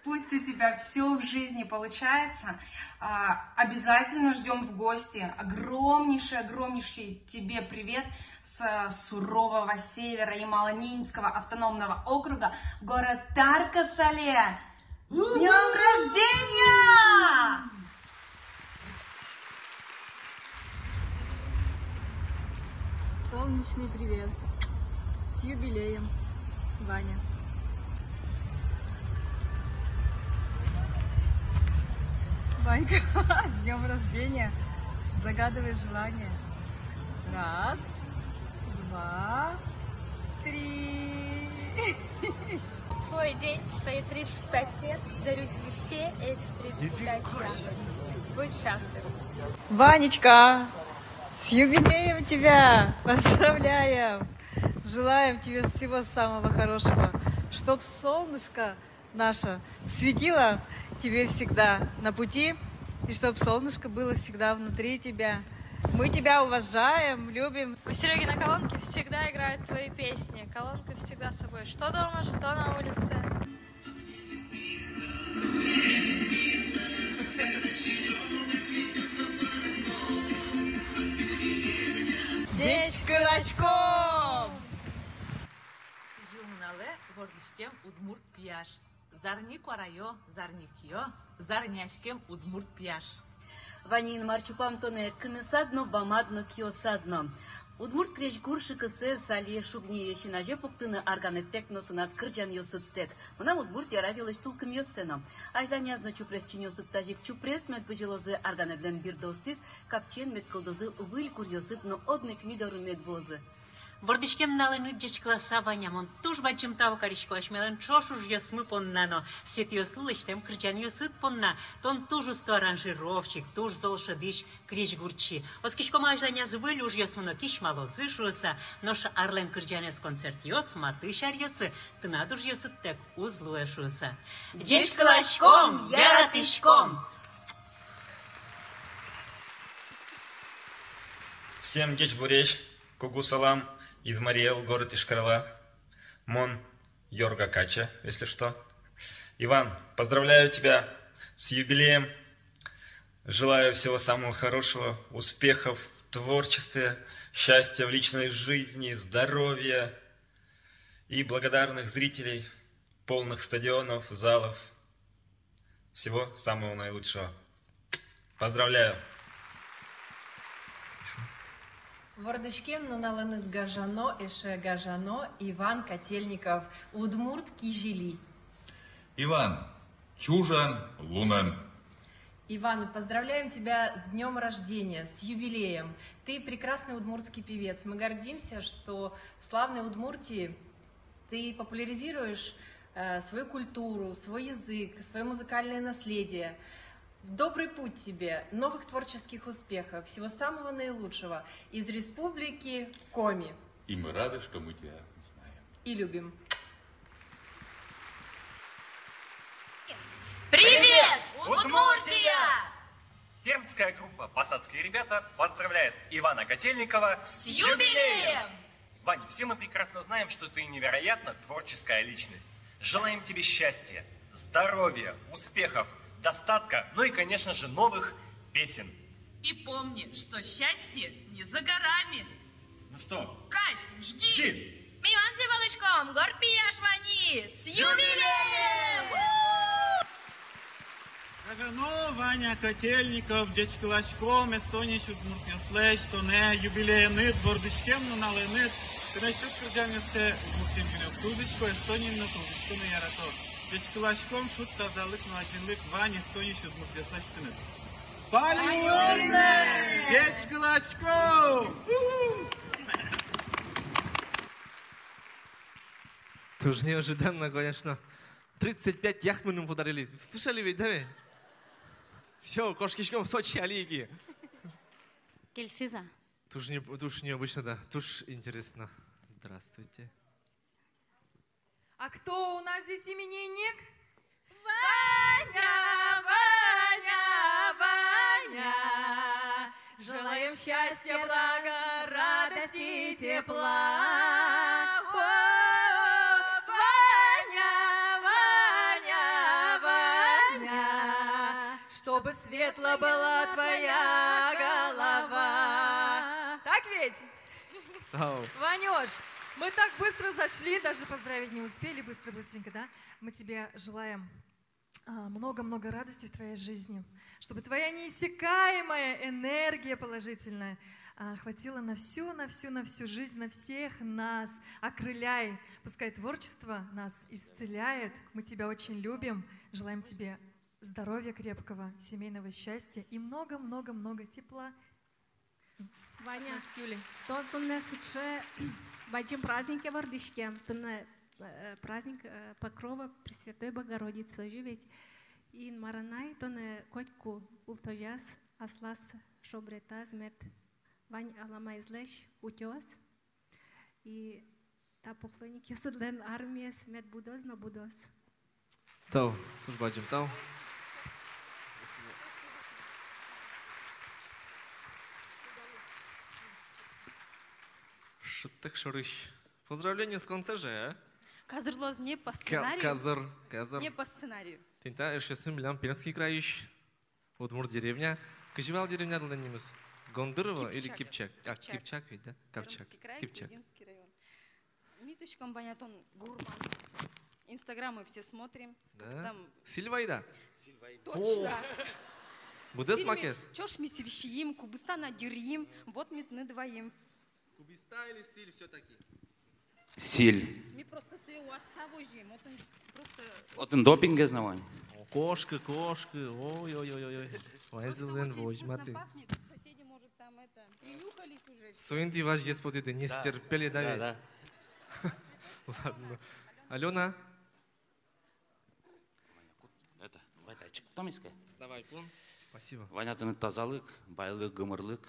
Пусть у тебя всё в жизни получается. А, обязательно ждём в гости. Огромнейший, огромнейший тебе привет с сурового севера Ямало-Ненецкого автономного округа, город Тарко-Сале. С днём рождения! Солнечный привет. С юбилеем, Ваня. Ванька, с днём рождения! Загадывай желание. Раз, два, три. Твой день, твои тридцать пять лет. Дарю тебе все эти тридцать пять лет. Будь счастлив. Ванечка, с юбилеем тебя! Поздравляем! Желаем тебе всего самого хорошего, чтоб солнышко наше светило тебе всегда на пути, и чтоб солнышко было всегда внутри тебя. Мы тебя уважаем, любим. У Серёги на колонке всегда играют твои песни. Колонка всегда с собой. Что дома, что на улице. Ӟечкыласьком! Сӥзьыл нуналэ вордӥськем удмурт пияш. Зарни куараё, зарни киё, зарняськем удмурт пияш. Вань Инмар чупам тонэ кынысад но, бамад но, киосад но. Удмурт крезьгур шыкысэз али шуг ни, весен азе пуктыны арганэдтэк но тынад кырӟанъёсыдтэк. Мынам Удмуртия радиолэсь тулкымъёссэ но. Азьланяз но чупрес чиньыосыд тазьы ик чупрес мед бызьылозы, арганэдлэн бирдыосыдыз капчиен мед кылдозы выль гуръёсыд но одно ик ми доры мед вуозы. Вордӥськем нуналэныд ӟечкыласа, Ваня, мон туж бадӟым тау карисько асьмелэн ӵош ужъёсмы понна но, светъёслы лэсьтэм кырӟанъёсыд понна. Тон туж усто аранжировщик, туж зол шӧдӥсь крезьгурчи. Оскиськом, азьланяз выль ужъёсмы но кисьмалозы шуыса, нош арлэн кырӟанэз концертъёс, матысь аръёсы тынад ужъёсыдтэк уз луэ шуыса. Ӟечкыласьком, яратӥськом! Всем ӟечбуресь, кугу салам из Марий Эл, город Йошкар-Ола. Мон Йорга Кача, если что. Иван, поздравляю тебя с юбилеем. Желаю всего самого хорошего, успехов в творчестве, счастья в личной жизни, здоровья и благодарных зрителей, полных стадионов, залов. Всего самого наилучшего. Поздравляю! Вордӥськем нуналэныд гажано, эше гажано, Иван Котельников, удмурт кизили. Иван, чужан лунэн! Иван, поздравляем тебя с днём рождения, с юбилеем! Ты прекрасный удмуртский певец. Мы гордимся, что в славной Удмуртии ты популяризируешь, э, свою культуру, свой язык, своё музыкальное наследие. Добрый путь тебе, новых творческих успехов, всего самого наилучшего из Республики Коми. И мы рады, что мы тебя знаем. И любим. Привет, Удмуртия! Пермская группа «Посадские ребята» поздравляет Ивана Котельникова с юбилеем! Вань, все мы прекрасно знаем, что ты невероятно творческая личность. Желаем тебе счастья, здоровья, успехов, достатка, ну и, конечно же, новых песен. И помни, что счастье не за горами. Ну что? Кать, жги! Жги! Ми ваньзэ валаськом, горд пияш Ваньи! С юбилеем! Гажано Ваня Котельников, ӟечкыласьком Эстониысь удмуртъёслэсь тонэ юбилееныд, вордӥськем нуналэныд. Тынэсьтыд кырӟанъёстэ Удмуртиын гинэ уг кылзӥсько, Эстониын но кылзӥсько но ярато. Ӟечкыласьком, шуд, тазалык но азинлык вань Эстониысь удмуртъёслэсь тыныд. Пальмонэ! Ӟечкыласьком! Туж неожиданно, конечно. Тридцать пять яхт мыным подарили. Слышали ведь, да ведь? Всё, кошкиськом Сочи али ик. Кельшиз-а? Туж не, туж необычно, да. Туж интересно. Здравствуйте. А кто у нас здесь именинник? Ваня, Ваня, Ваня. Желаем счастья, блага, радости и тепла. О, Ваня, Ваня, Ваня, чтобы светла была твоя голова. Так ведь? Тау. Ванёш, мы так быстро зашли, даже поздравить не успели, быстро-быстренько, да? Мы тебе желаем а, много-много радости в твоей жизни, чтобы твоя неиссякаемая энергия положительная, а, хватило на всю, на всю, на всю жизнь, на всех нас. Окрыляй, пускай творчество нас исцеляет. Мы тебя очень любим, желаем тебе здоровья крепкого, семейного счастья и много-много-много тепла. Ваня, с Юлей. Тон туннэ сыӵе бадӟым празднике вордӥськем, туннэ, э, праздник, э, Покрова Пресвятой Богородицы, озьы ведь. Инмар анай тонэ котьку ултозяз, аслаз шобретаз мед вань аламаезлэсь утёз. И та поклонникъёсыдлэн армиез мед будоз но будоз. Тау, туж бадӟым тау. Шӧдтэк шорысь. Поздравление с концертом же, а? Казыр луоз не по Ка-, сценарию. Казыр, казыр. Не по сценарию. Тӥни та эшъёсмы милям Пермский крайысь. Удмурт деревня. Кызьы вал деревнялэн нимыз? Гондырово или Кипчак? Кипчак. А, Кипчак. Кипчак ведь, да? Капчак. Пермский край, Кипчак. Кудинский район. Ми тышком, Ваня, тон гурман. Инстаграммы все смотрим. Да? Как там? Сӥль вай да? Точно. О! Быдэс макес. Ӵош ми сӥль сиим, кубиста но адӟим, вот ми тыныд ваим. Кубиста или сӥль всё-таки? Сӥль. Ми просто сое ватса возим, отын просто... Отын допингез но вань. О, кошкы, кошкы, ой-ой-ой-ой. Ваньзылэн возьматы. Просто очень вкусно пахнет, соседи, может, там это, принюхались уже. Соин тӥ вазьгес потӥды, не стерпели, да ведь? Да, да. Ладно. Алёна? Это, вай, тачик, томиське. Давай, пун. Спасибо. Ваня, тыныд тазалык, байлык, гымырлык.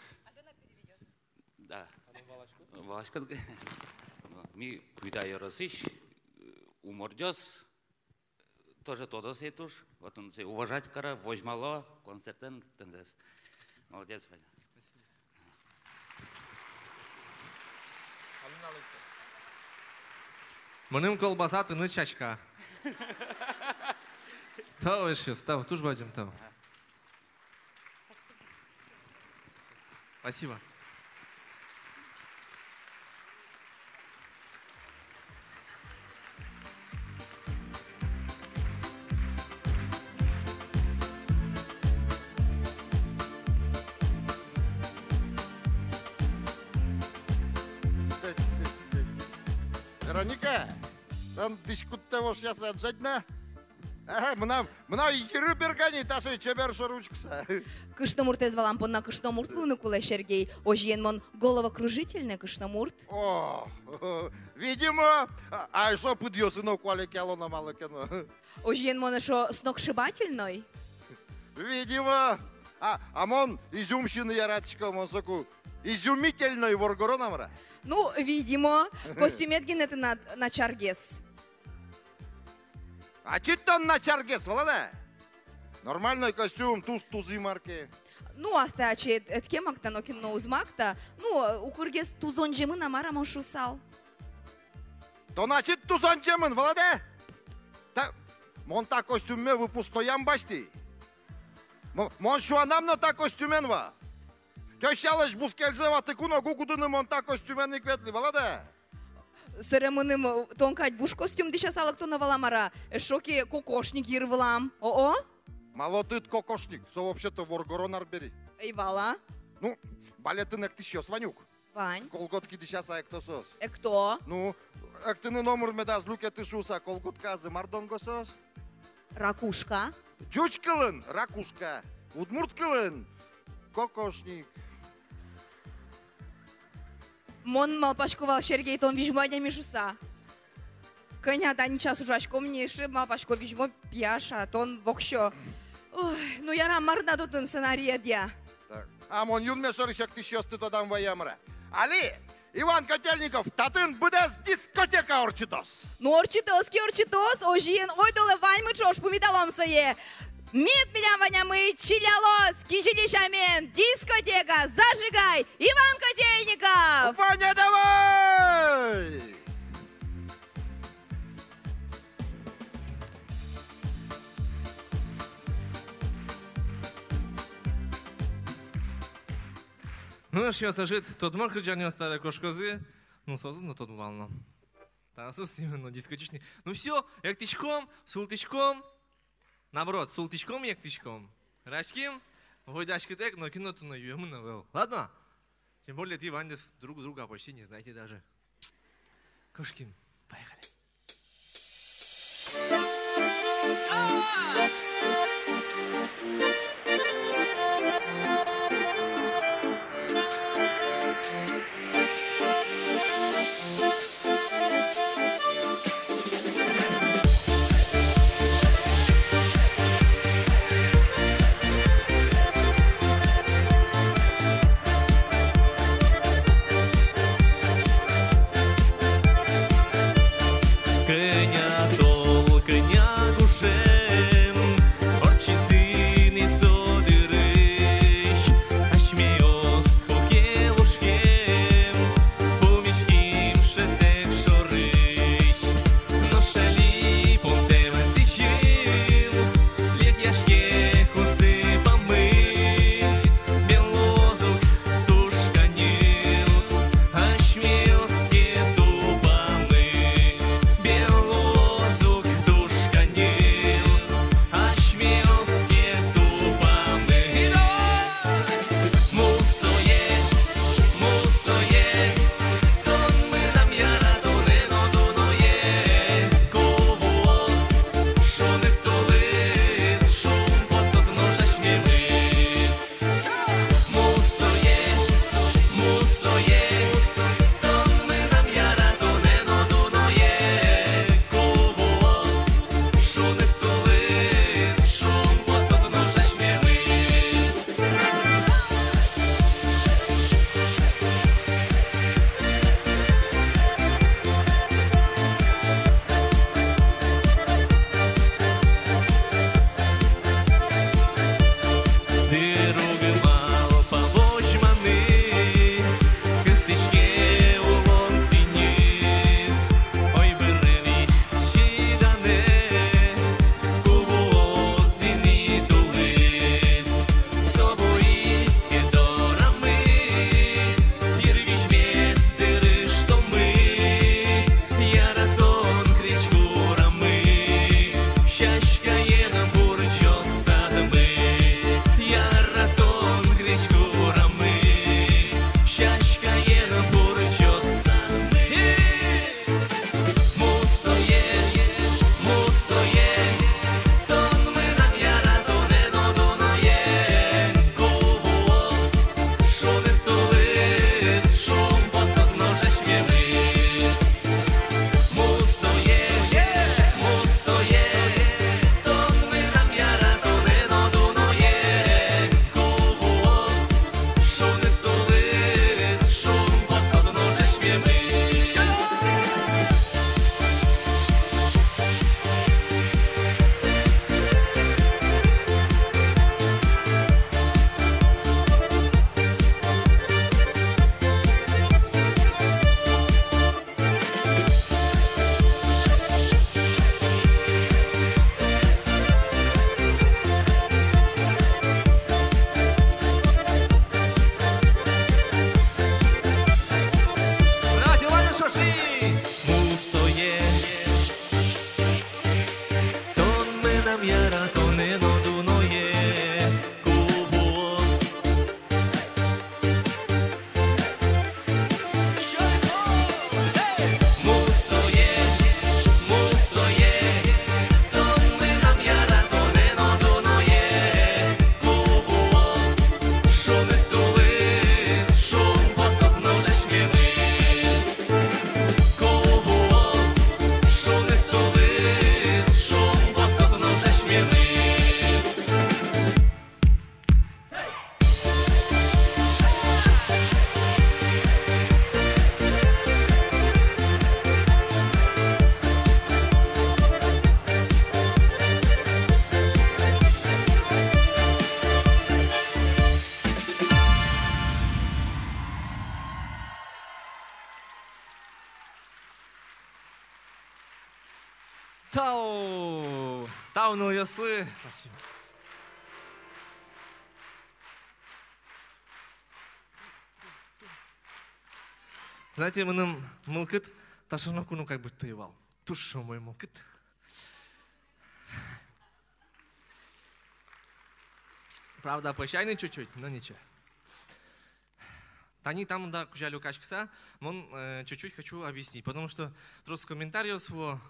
Да. Валаськод? Ми Куйда ёросысь, э, умордъёс, тоже тодо сое туж, вот он сое уважать каро, возьмало концертэн тынзэс. Молодец, Ваня. Мыным колбаса, тыныд сяська. Тау, эшъёс, тау, туж бадӟым тау. Спасибо. Вероника, тон дӥськуттэ вошъяса ӧд жадьы на? Ага, мынам, мынам йыры бергани таӵе чебер шоры учкыса. Кышномуртэз валан понна кышномурт луыны кулэ, Сергей. Озьыен, мон головокружительный кышномурт. О, видимо. А, а эшшо пыдъёсы но куалекъяло на малы ке но. Озьыен, мон эшшо сногсшибательной. Видимо. А, а мон изюм сиыны яратӥсько, мон соку изюмительной воргорон, мар-а. Ну, видимо. Костюмед гинэ тынад начаргес. Ачид тон начаргес, валад-а? Нормальной костюм, туж тузы мар ке. Ну, астэ ачид ӧд ке макта, нокин но уз макта. Ну, укыргес тузонӟемын-а, мар-а, мон шуысал. Тон ачид тузонӟемын, валад-а? Та, мон та костюмме выпускноям басьтӥ. Мо-, мон сюанам но та костюмен вал. Тёщалэсь бускельзэ ватыку но гу гудыны мон та костюмен ик ветлӥ, валад-а? Сэре мыным, э, тон кадь вуж костюм дӥсяса лыктоно вал-а, мар-а? Эшшо ке кокошник йыр вылам. О-о? Малы тыныд кокошник? Со вообще-то воргорон арбери. Ӧй вал-а? Ну, балетын эктӥсьёс вань ук. Вань. Колготки дӥсяса экто соос. Экто. Ну, эктыны номыр медаз люкеты шуыса, колготказы мар донгоз соос? Ракушка. Ӟуч кылын ракушка, удмурт кылын кокошник. Мон малпасько вал, Сергей, тон визьмо адями шуыса. Кӧня тани час ужаськом ни, эшшо малпасько, визьмо пияш, а тон воксё. Ой, ну яра, мар на отын сценарийдъя? Так. А мон юнме шорысь эктӥсьёсты тодам вае, мар-а. Али Иван Котельников татын быдэс дискотека ортчытоз. Ну, ортчытоз ке, ортчытоз, озьыен, ойдолэ ваньмы ӵош пумиталом сое. Мед милям Ванямы чилялоз кизили сямен дискотека «Зажигай», Иван Котельников! Ваня, давай! Ну, эшъёс, ӧжыт тодмо кырӟанъёс табере кошкозы. Ну, соосыз но тодмо вал но. Таосыз именно дискотечный. Ну всё, эктӥськом, султӥськом. Наоборот, султӥськом, эктӥськом. Вераським, возьдаськытэк, нокин но туннэ юэмын ӧвӧл. Ладно? Тем более, тӥ ваньдэс друг друга почти не знаете даже. Кошким. Поехали. Кӧня тол, кӧня гужем ортчиз ини со дырысь, асьмеос куке лушкем пумиським шӧтэк шорысь. Нош али пумтэм сӥзьыл лекъяське кусыпамы, бен луоз ук туж каньыл асьмеос ке тупамы, бен луоз ук туж каньыл асьмеос ке тупамы. Мусое, мусое, тон мынам яратонэ но дуное, ку вуоз шуныт тулыс, шумпоттоз нош асьмемыз. Мусое, мусое, тон мынам яратонэ но дуное, ку вуоз шуныт тулыс, шумпоттоз нош асьмемыз. Дыр уг малпа возьманы, кыстӥське улон синыз. Ой, бырем ик чиданэ, ку вуоз ини тулыс. Со вуиз ке дорамы, йырвизьмес тырыштомы, яратон крезьгурамы, сяськаен бурӟоз садмы, яратон крезьгурамы, сяськаен бурӟоз садмы. Мусое, мусое, тон мынам яратонэ но дуное, ку вуоз шуныт тулыс, шумпоттоз нош асьмемыз. Мусое, мусое, тон мынам яратонэ но дуное, ку вуоз шуныт тулыс, шумпоттоз нош асьмемыз. Мусое, тон мынам яратонэ но дуное, ку вуоз. Мусое, мусое, тон мынам яратонэ но дуное, ку вуоз шуныт тулыс, шумпоттоз нош асьмемыз. Ку вуоз шуныт тулыс, шумпоттоз нош асьмемыз. Тау! Тау нылъёслы! Спасибо. Знаете, мыным мылкыд таӵе ноку но как будто ӧй вал. Туж умой мылкыд. Правда, пӧсяй ни чуть-чуть, но ничего. Тани тамда кузя люкаськыса, мон, э, чуть-чуть хочу объяснить, потому что трос комментариос вуо,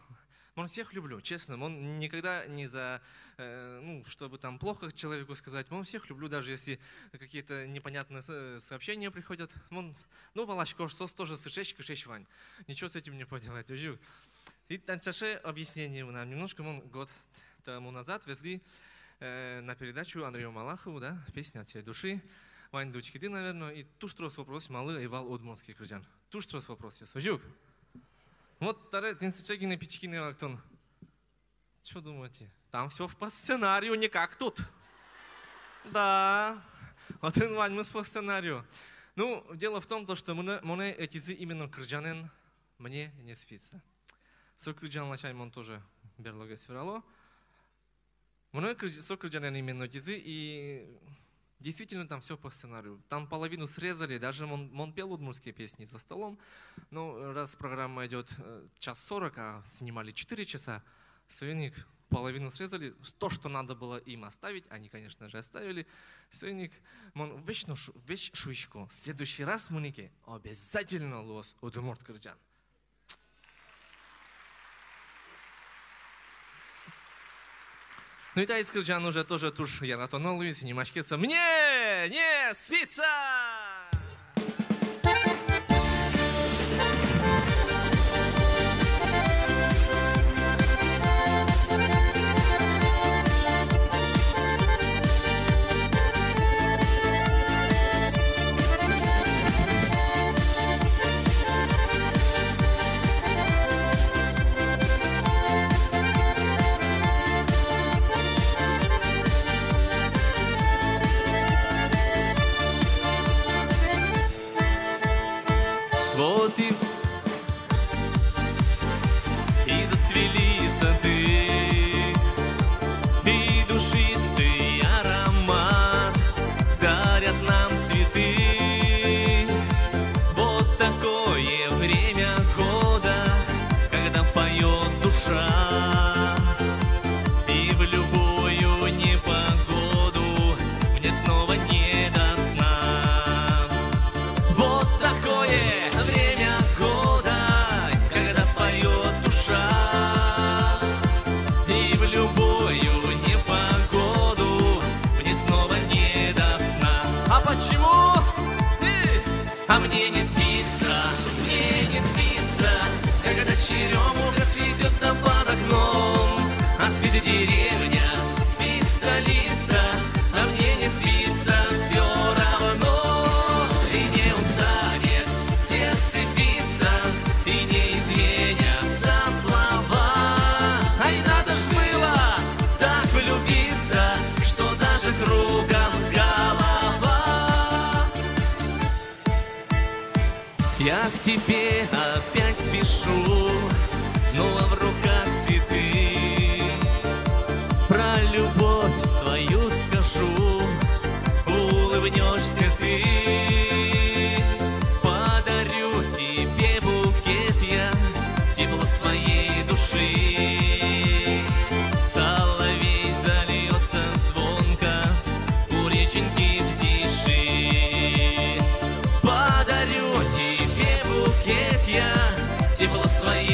Мон всех люблю, честно. Мон никогда не за, э, ну, чтобы там плохо человеку сказать. Мон всех люблю, даже если какие-то непонятные со-, сообщения приходят. Мон, ну, валасько, соос тоже сыӵеесь, кыӵеесь вань. Ничего с этим не поделать, озьы ук. И тани таӵе объяснение мынам. Немножко мон год тому назад ветлӥ, э, на передачу Андрею Малахову, да, «Песня от всей души». Ваньды учкиды, наверно, и туж трос вопрос, малы ӧй вал удмуртский кырӟан. Туж трос вопросъёс, озьы ук. Вот таре тӥни сыӵе гинэ пичи но валэктон. Чё думаете? Там всё по сценарию, не как тут. Да. Отын ваньмыз по сценарию. Ну, дело в том, то, что монэ, монэ ӧтизы именно кырӟанэн «Мне не спится». Со кырӟан ласянь мон тоже берлогес верало. Монэ кырӟ-, со кырӟанэн именно ӧтизы, и действительно там всё по сценарию. Там половину срезали, даже мон, мон пел удмуртские песни за столом. Но раз программа идёт, э, час сорок, а снимали четыре часа, соин ик половину срезали. То, что надо было им оставить, они, конечно же, оставили. Соин ик мон весь но шу-, весь шуисько: следующий раз мынӥ ке, обязательно луоз удмурт кырӟан. Ну и таиз кырӟан уже тоже туж яратоно луиз, нимаське со «Мне не спится». Вот и, и зацвели сады, и душистый аромат дарят нам цветы. Вот такое время года, когда поёт душа, и в любую непогоду мне снова не до сна. Вот такое время года, когда поёт душа, и в любую непогоду мне снова не до сна. А почему? Эй! А мне не спится, мне не спится, когда черёмуха цветёт там под окном. А спит деревня, спит столица, а мне не спится всё равно. И не устанет сердце биться, и не изменятся слова. Ай, надо ж было так влюбиться, что даже кругом голова. Я к тебе опять спешу, ну а в руках цветы. Про любовь свою скажу, улыбнёшься ты. Подарю тебе букет я, тепло своей души. Соловей зальётся звонко у реченьки в тиши. Подарю тебе букет я, тепло своей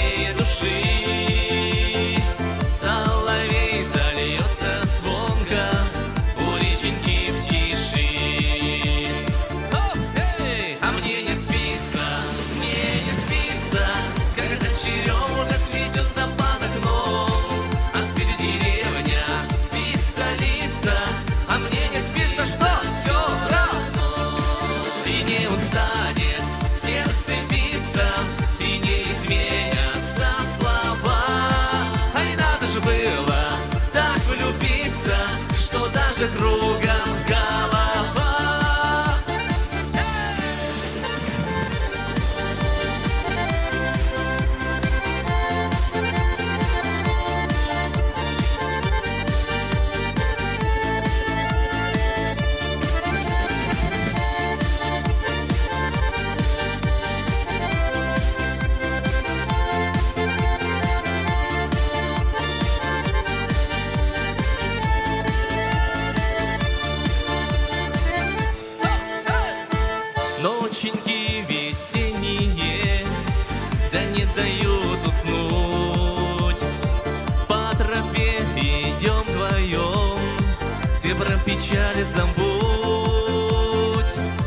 Забудь,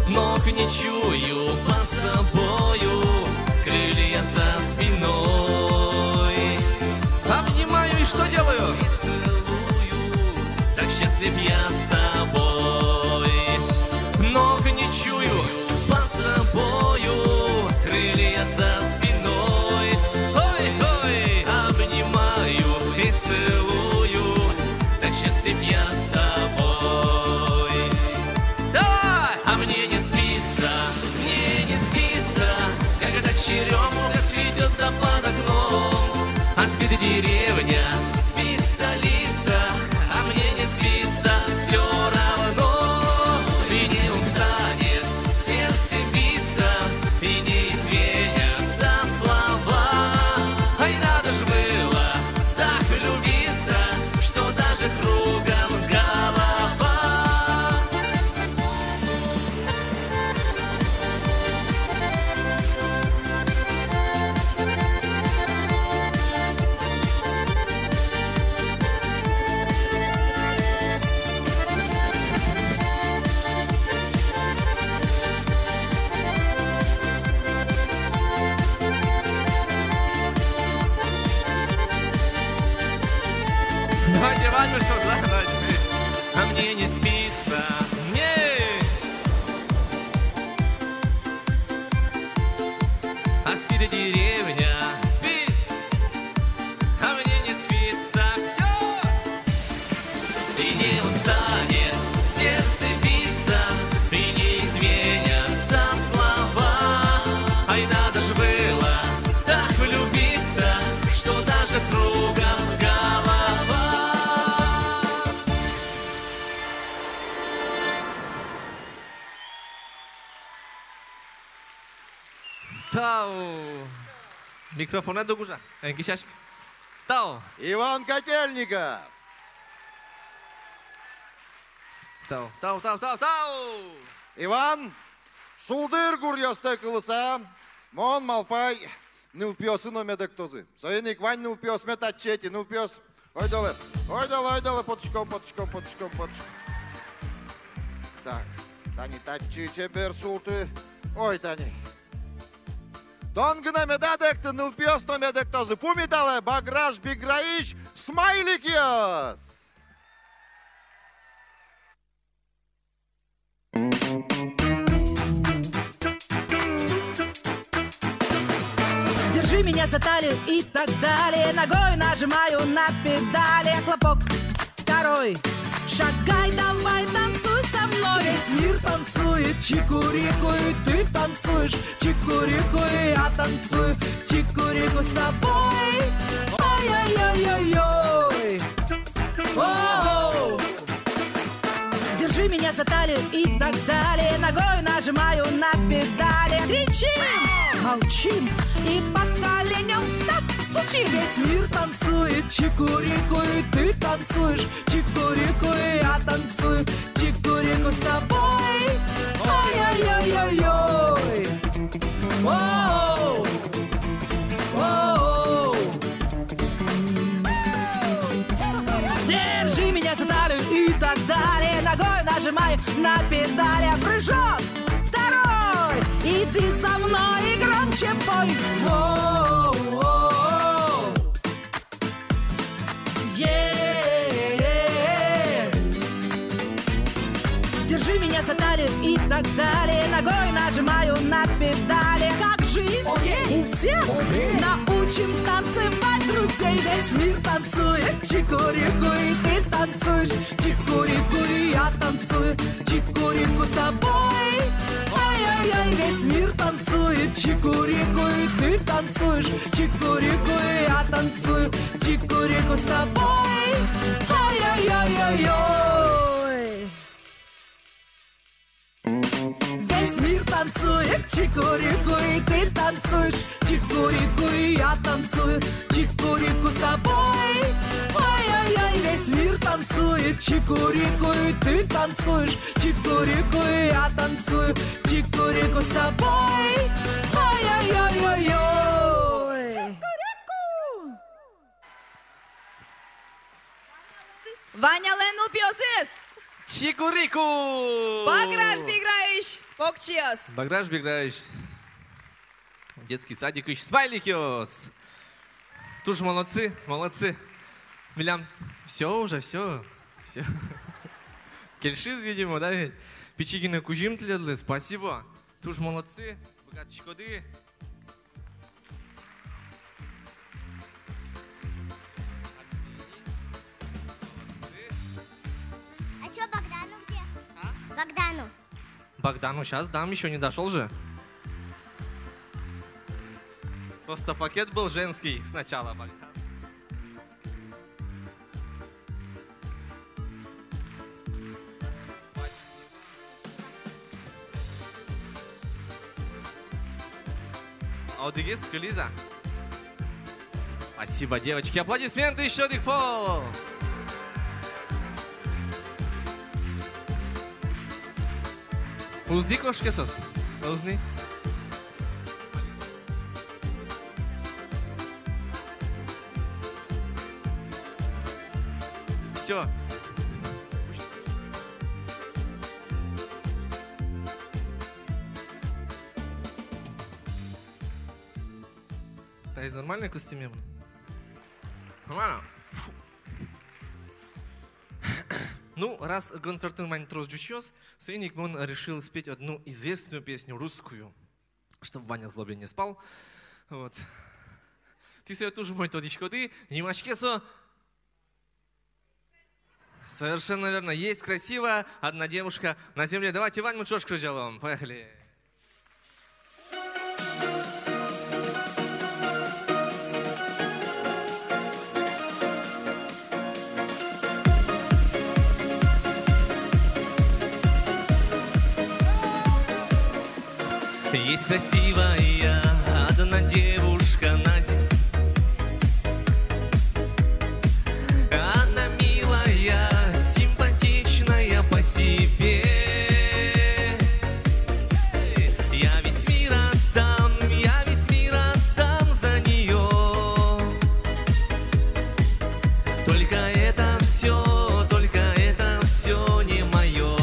ног не чую под собою, крылья за спиной. Обнимаю и что делаю? Целую, так счастлив я с тобой. Ног не чую под собою, крылья за спиной. Ой, ой, обнимаю и целую, так счастлив я с тобой. Давай! А мне не спится, мне не спится, когда черёмуха цветёт да под окном. А спит деревня, спит столица, а мне не спится всё равно. И не устанет сердце биться, и не изменятся слова. Ай, надо ж было так влюбиться, что даже кругом голова. Давайте, Ваня, всё, да, давайте. А мне не спится, не. А спит деревня, спит, а мне не спится, всё. И не устанет сердце биться, и не изменятся слова. Ай, надо ж было так влюбиться, что даже кругом голова. Тау. Микрофонэ дугдыса. Эн кесяськы. Тау. Иван Котельников. Тау, тау, тау, тау, тау. Иван, шулдыр гуръёстэ кылыса, мон малпай, нылпиосы но мед эктозы. Соин ик вань нылпиосмы татчы ӧтьы, нылпиос. Ойдолэ, ойдолэ, ойдолэ, потӥськом, потӥськом, потӥськом, потӥськом. Так, тани татчы чебер султы. Ой, тани. Тон гинэ медад экты, нылпиос но мед эктозы. Пумиталэ, Баграш Биграысь смайликъёс. Держи меня за талию и так далее. Ногой нажимаю на педали. Хлопок. Второй. Шагай, давай танцуй со мной. Весь мир танцует, чикурику, и ты танцуешь. Чикурику, и я танцую. Чикурику с тобой. Ой-ой-ой-ой-ой. О-о-о. Держи меня за талию и так далее. Ногой нажимаю на педали. Кричим! Молчим! И по коленям в такт стучим. Весь мир танцует, чикурику, и ты танцуешь. Чикурику, и я танцую. Чикурику с тобой. Ой-ой-ой-ой-ой. О-о-о. О-о-о. Держи меня за талию и так далее. Ногой нажимай на педали. Прыжок. Второй. Иди за мной и громче пой. О-о-о. Е-е-е. Держи меня за талию и так далее. Ногой нажимаю на педали. Как жизнь? Окей. У всех? Окей. Научим танцевать друзей. Весь мир танцует. Чикурику, и ты танцуешь. Чикурику, и я танцую. Чикурику с тобой. Ой-ой-ой, весь мир танцует. Чикурику, и ты танцуешь. Чикурику, и я танцую. Чикурику с тобой. Ой-ой-ой-ой-ой. Весь мир танцует, чикурику, и ты танцуешь. Чикурику, и я танцую, чикурику с тобой. Ой-ой-ой, весь мир танцует, чикурику, и ты танцуешь. Чикурику, и я танцую, чикурику с тобой. Ой-ой-ой-ой-ой. Ванялэн нылпиосыз! Чикурику! Баграш-Биграысь покчиос. Баграш-Биграысь детский садикысь смайликъёс. Туж молодцы, молодцы. Милям всё уже, всё, всё. Кельшиз, видимо, да ведь? Пичи гинэ кузьым тӥледлы, спасибо. Туж молодцы, быгатӥськоды. А чё Богдану где? А? Богдану. Богдану щас дам, ещё не дошёл же. Просто пакет был женский сначала, Богдан. Одӥгез кылиз-а? Спасибо, девочки. Аплодисменты ещё одӥг пол. Уз ни кошке соос. Уз ни. Всё. Таиз нормальный костюмем? Нормально. Фу. Ну, раз концертын вань трос ӟучъёс, соин ик мон решил спеть одну известную песню русскую, чтоб Ваня Злобин не спал. Вот. Тӥ сое туж умой тодӥськоды, нимаське со... Совершенно верно. Есть красивая одна девушка на земле. Давайте ваньмы ӵош крезьялом. Поехали. Есть красивая одна девушка на земле. Она милая, симпатичная по себе. Я весь мир отдам, я весь мир отдам за неё. Только это всё, только это всё не моё.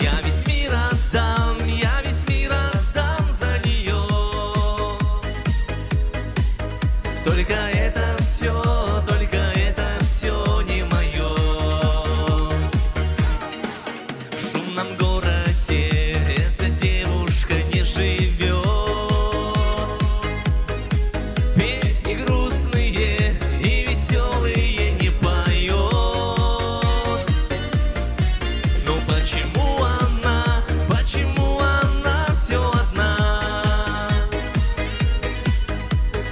Я весь мир отдам, я весь мир отдам за неё. Только это всё, только это всё не моё. В шумном городе эта девушка не живёт. Песни грустные и весёлые не поёт. Но почему она, почему она всё одна?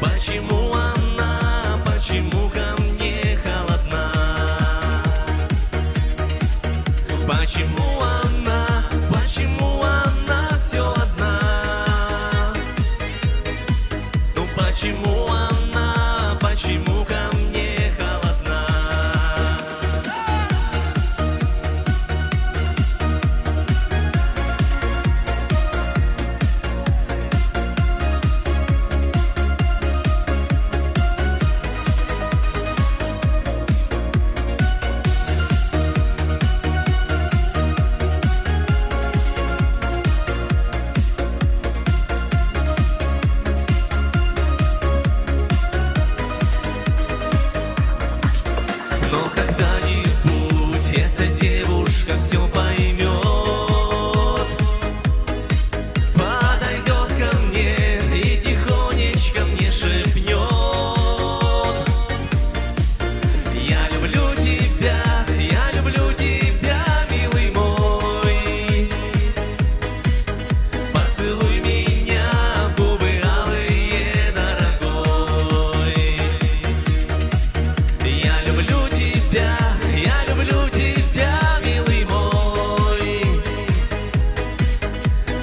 Почему она, почему ко мне холодна? Почему она, почему она всё одна? Ну почему она, почему ко мне холодна? Но когда-нибудь эта девушка всё поймёт, подойдёт ко мне и тихонечко мне шепнёт: я люблю тебя, я люблю тебя, милый мой. Поцелуй меня в губы алые, дорогой. Я люблю тебя, я люблю тебя, милый мой.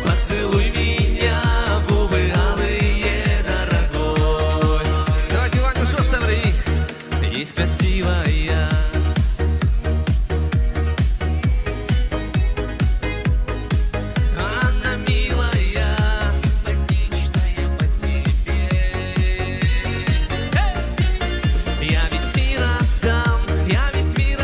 Поцелуй меня в губы алые, дорогой. Давайте, Ваня, что ж там, ры? Есть красивая, она милая, симпатичная по себе. Я весь мир отдам, я весь мир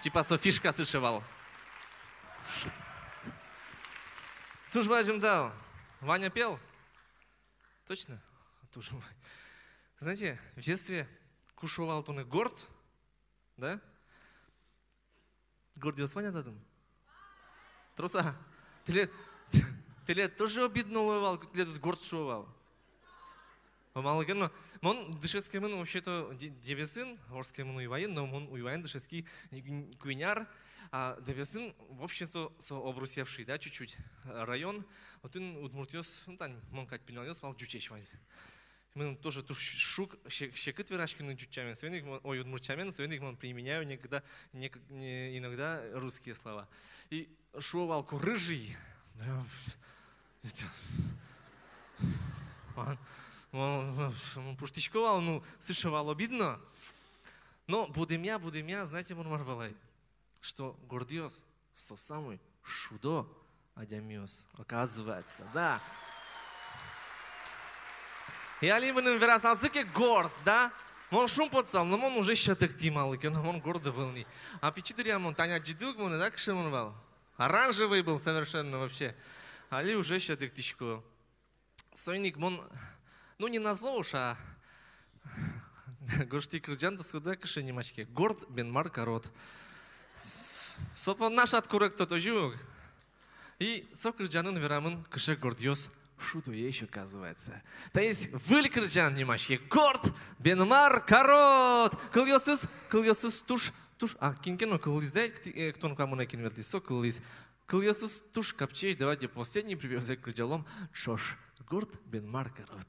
Типа со фишка сыӵе вал. Туж бадӟым тау. Ваня пел? Точно? Туж ма-, Знаете, в детстве ку шуо вал тонэ горд, да? Гордъёс вань-а татын? Трос-а? Тӥлед, тӥлед тоже обидно луэ вал, тӥледыз горд шуо вал. О, малы ке но, мон дышетскемын вообще-то Де-, Дэбесын, вордскемын Уйвайын, но мон Уйвайын дышетски куинь ар, а Дэбесын вообще-то со обрусевший, да, чуть-чуть, э, район. Отын удмуртъёс, ну, тань, мон кадь пиналъёс вал ӟучесь ваньзы. Мыным тоже туж шуг, се-, секыт вераськыны ӟуч сямен, соин ик мон, ой, удмурт сямен, соин ик мон применяю некогда, нек-, не, иногда русские слова. И шуо вал ку рыжий. Прям, мон, мон, мон пуштӥсько вал, ну, сыӵе вал обидно. Но будэмъя, будэмъя, знаете, мон мар валай? Что гордъёс со самый шудо адямиос, оказывается, да. И али мыным верасалзы ке горд, да? Мон шумпотысал, но мон уже сьӧдэктӥ, малы ке но мон горд ӧвӧл ни. А пичи дыръям мон, тань адӟиды ук монэ, да, кыӵе мон вал. Оранжевый был совершенно вообще. Али уже сьӧдэктӥсько. Соин ик мон, ну, не назло уж, а гожтӥ кырӟан, тодӥськоды-а, кыӵе нимаське? «Горд, бен мар карод». Со понна шат куректод, озьы ук? И со кырӟанын верамын, кыӵе гордъёс шудоесь, оказывается. Таиз выль кырӟан, нимаське «Горд, бен мар карод». Кылъёсыз, кылъёсыз туж, туж, а, кин ке но кыллӥз, да, э, ктон куамын ай кин ветлӥз, со кыллӥз. Кылъёсыз туж капчиесь, давайте последний припевзэ кырӟалом ӵош. «Горд, бен мар карод».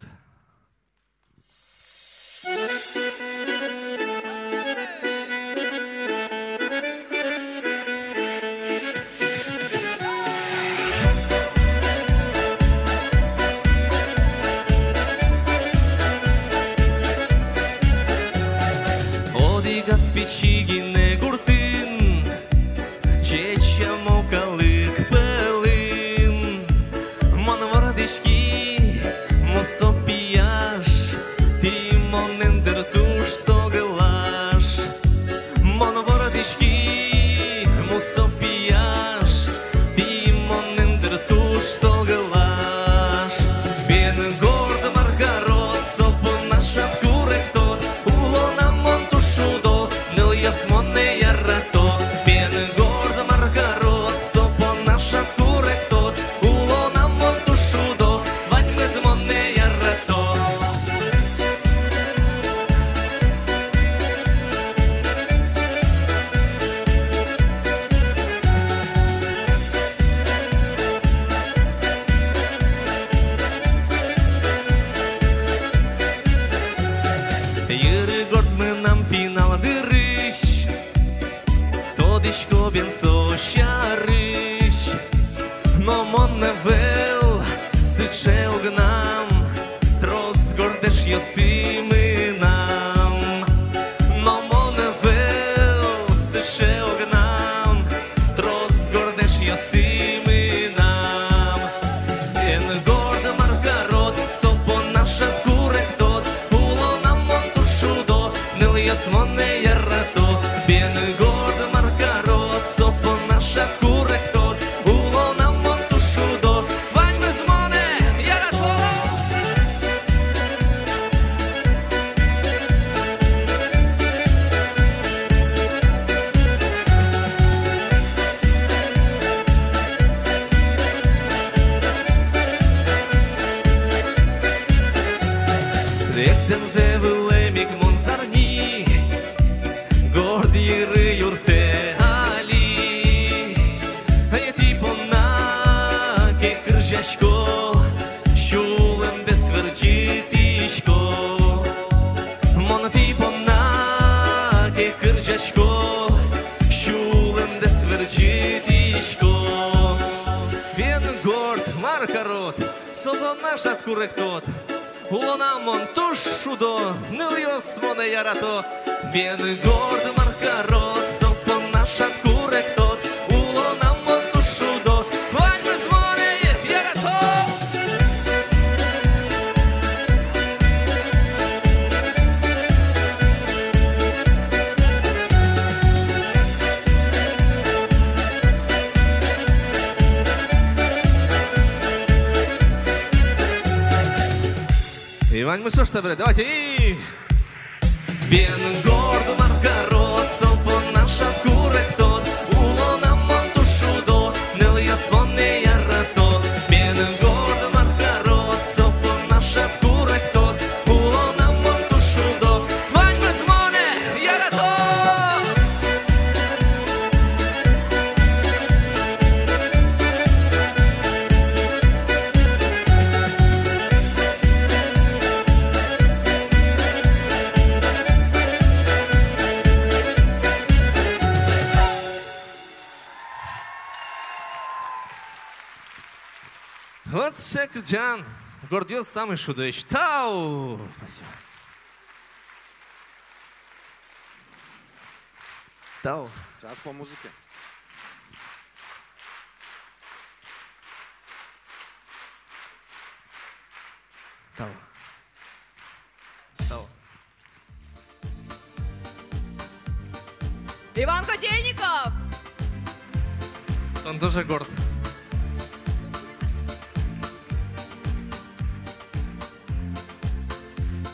Одӥгаз пичи гинэ гуртын, ӟеч-ямо калык пӧлын, мон вордӥськи, мусо пияш, тӥ монэн, дыр, туж соглаш. Мон вордӥськи, мусо пияш, тӥ монэн, дыр, туж соглаш. Бен горд, мар карод, со понна шат куректод, улонам мон туж шудо, нылъёс монэ ярато. Бен горд, мар карод, со понна шат куректод, улонам мон туж шудо, ваньмыз монэ ярато. Йыры горд мынам пинал дырысь, тодӥсько бен со сярысь. Но мон ӧвӧл сыӵе огнам, трос горд эшъёсы мынам. Но мон ӧвӧл сыӵе огнам, трос горд эшъёсы мынам. Бен горд, мар карод, со понна шат куректод, улонам мон туж шудо, нылъёс монэ ярато. Бен горд, мар карод, со понна шат куректод, улонам мон туж шудо, ваньмыз монэ ярато. Эх, зэмзэ вылэм ик мон зарни, горд йыры юрттэ али. Ай, тӥ понна ке кырӟасько, сюлэмдэс вырӟытӥсько. Мон тӥ понна ке кырӟасько, сюлэмдэс вырӟытӥсько. Бен горд, мар карод, со понна шат куректод, улонам мон туж шудо, нылъёс монэ ярато. Бен горд, мар карод, со понна шат куректод, улонам мон туж шудо, ваньмыз монэ ярато. Ну что ж, табере, давайте и... Бен горд, мар карод, со понна шат куректод, улонам мон туж шудо, нылъёс монэ яратод. Бен горд, мар карод, со понна шат куректод, улонам мон туж шудо, ваньмыз монэ яратод. Вот сыӵе кырӟан. Гордъёс самой шудоесь. Тау! Спасибо. Тау. Сейчас по музыке. Тау. Тау. Иван Котельников! Он тоже горд.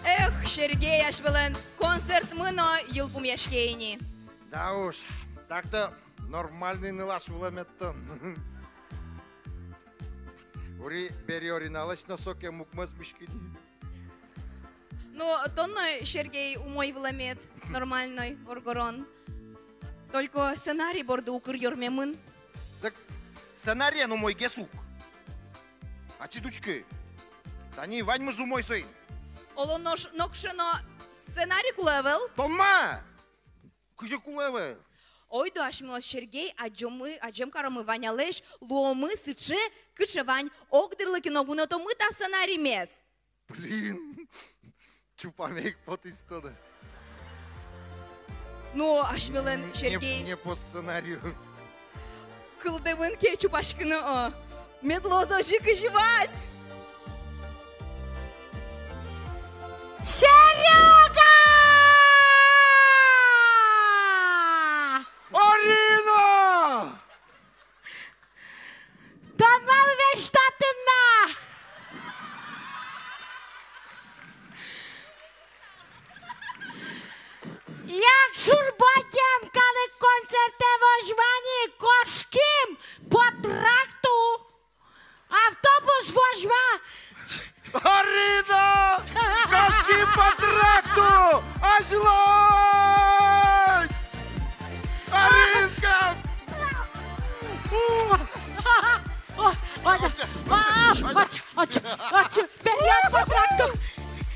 Эх, Сергей, асьмелэн концертмы но йылпумъяське ини. Да уж, так-то нормальный нылаш вылэмед тон. Ури бери Ориналэсь но сокем укмыс миськи ни. Ну, тон но, Сергей, умой вылэмед, нормальной воргорон. Только сценарий борды укыр ёрмемын. Так сценариен умойгес ук. Ачид учкы. Тани ваньмыз умой соин. Оло, нош нокыӵе но сценарий кулэ ӧвӧл? Тон ма! Кызьы кулэ ӧвӧл? Ойдо асьмеос, Сергей, адӟомы, адӟем каромы Ванялэсь, луомы сыӵе, кыӵе вань, огдырлы ке но вунэтомы та сценаримес. Блин, чупаме ик потӥз, тодо. Ну, асьмелэн, м, не, Сергей, не по сценарию. Кылдэмын ке чупаськыны, о. Мед луоз озьы, кызьы вань. Серёга! Орина! Тон малы весь татын на? Якшур-Бӧдьяын калык концертэ возьма ни, кошким по тракту. Автобус возьма. Орина! Кошким по тракту! Азьлань! Оринка! О, о, о, о, о, о, о, о, перьён по тракту.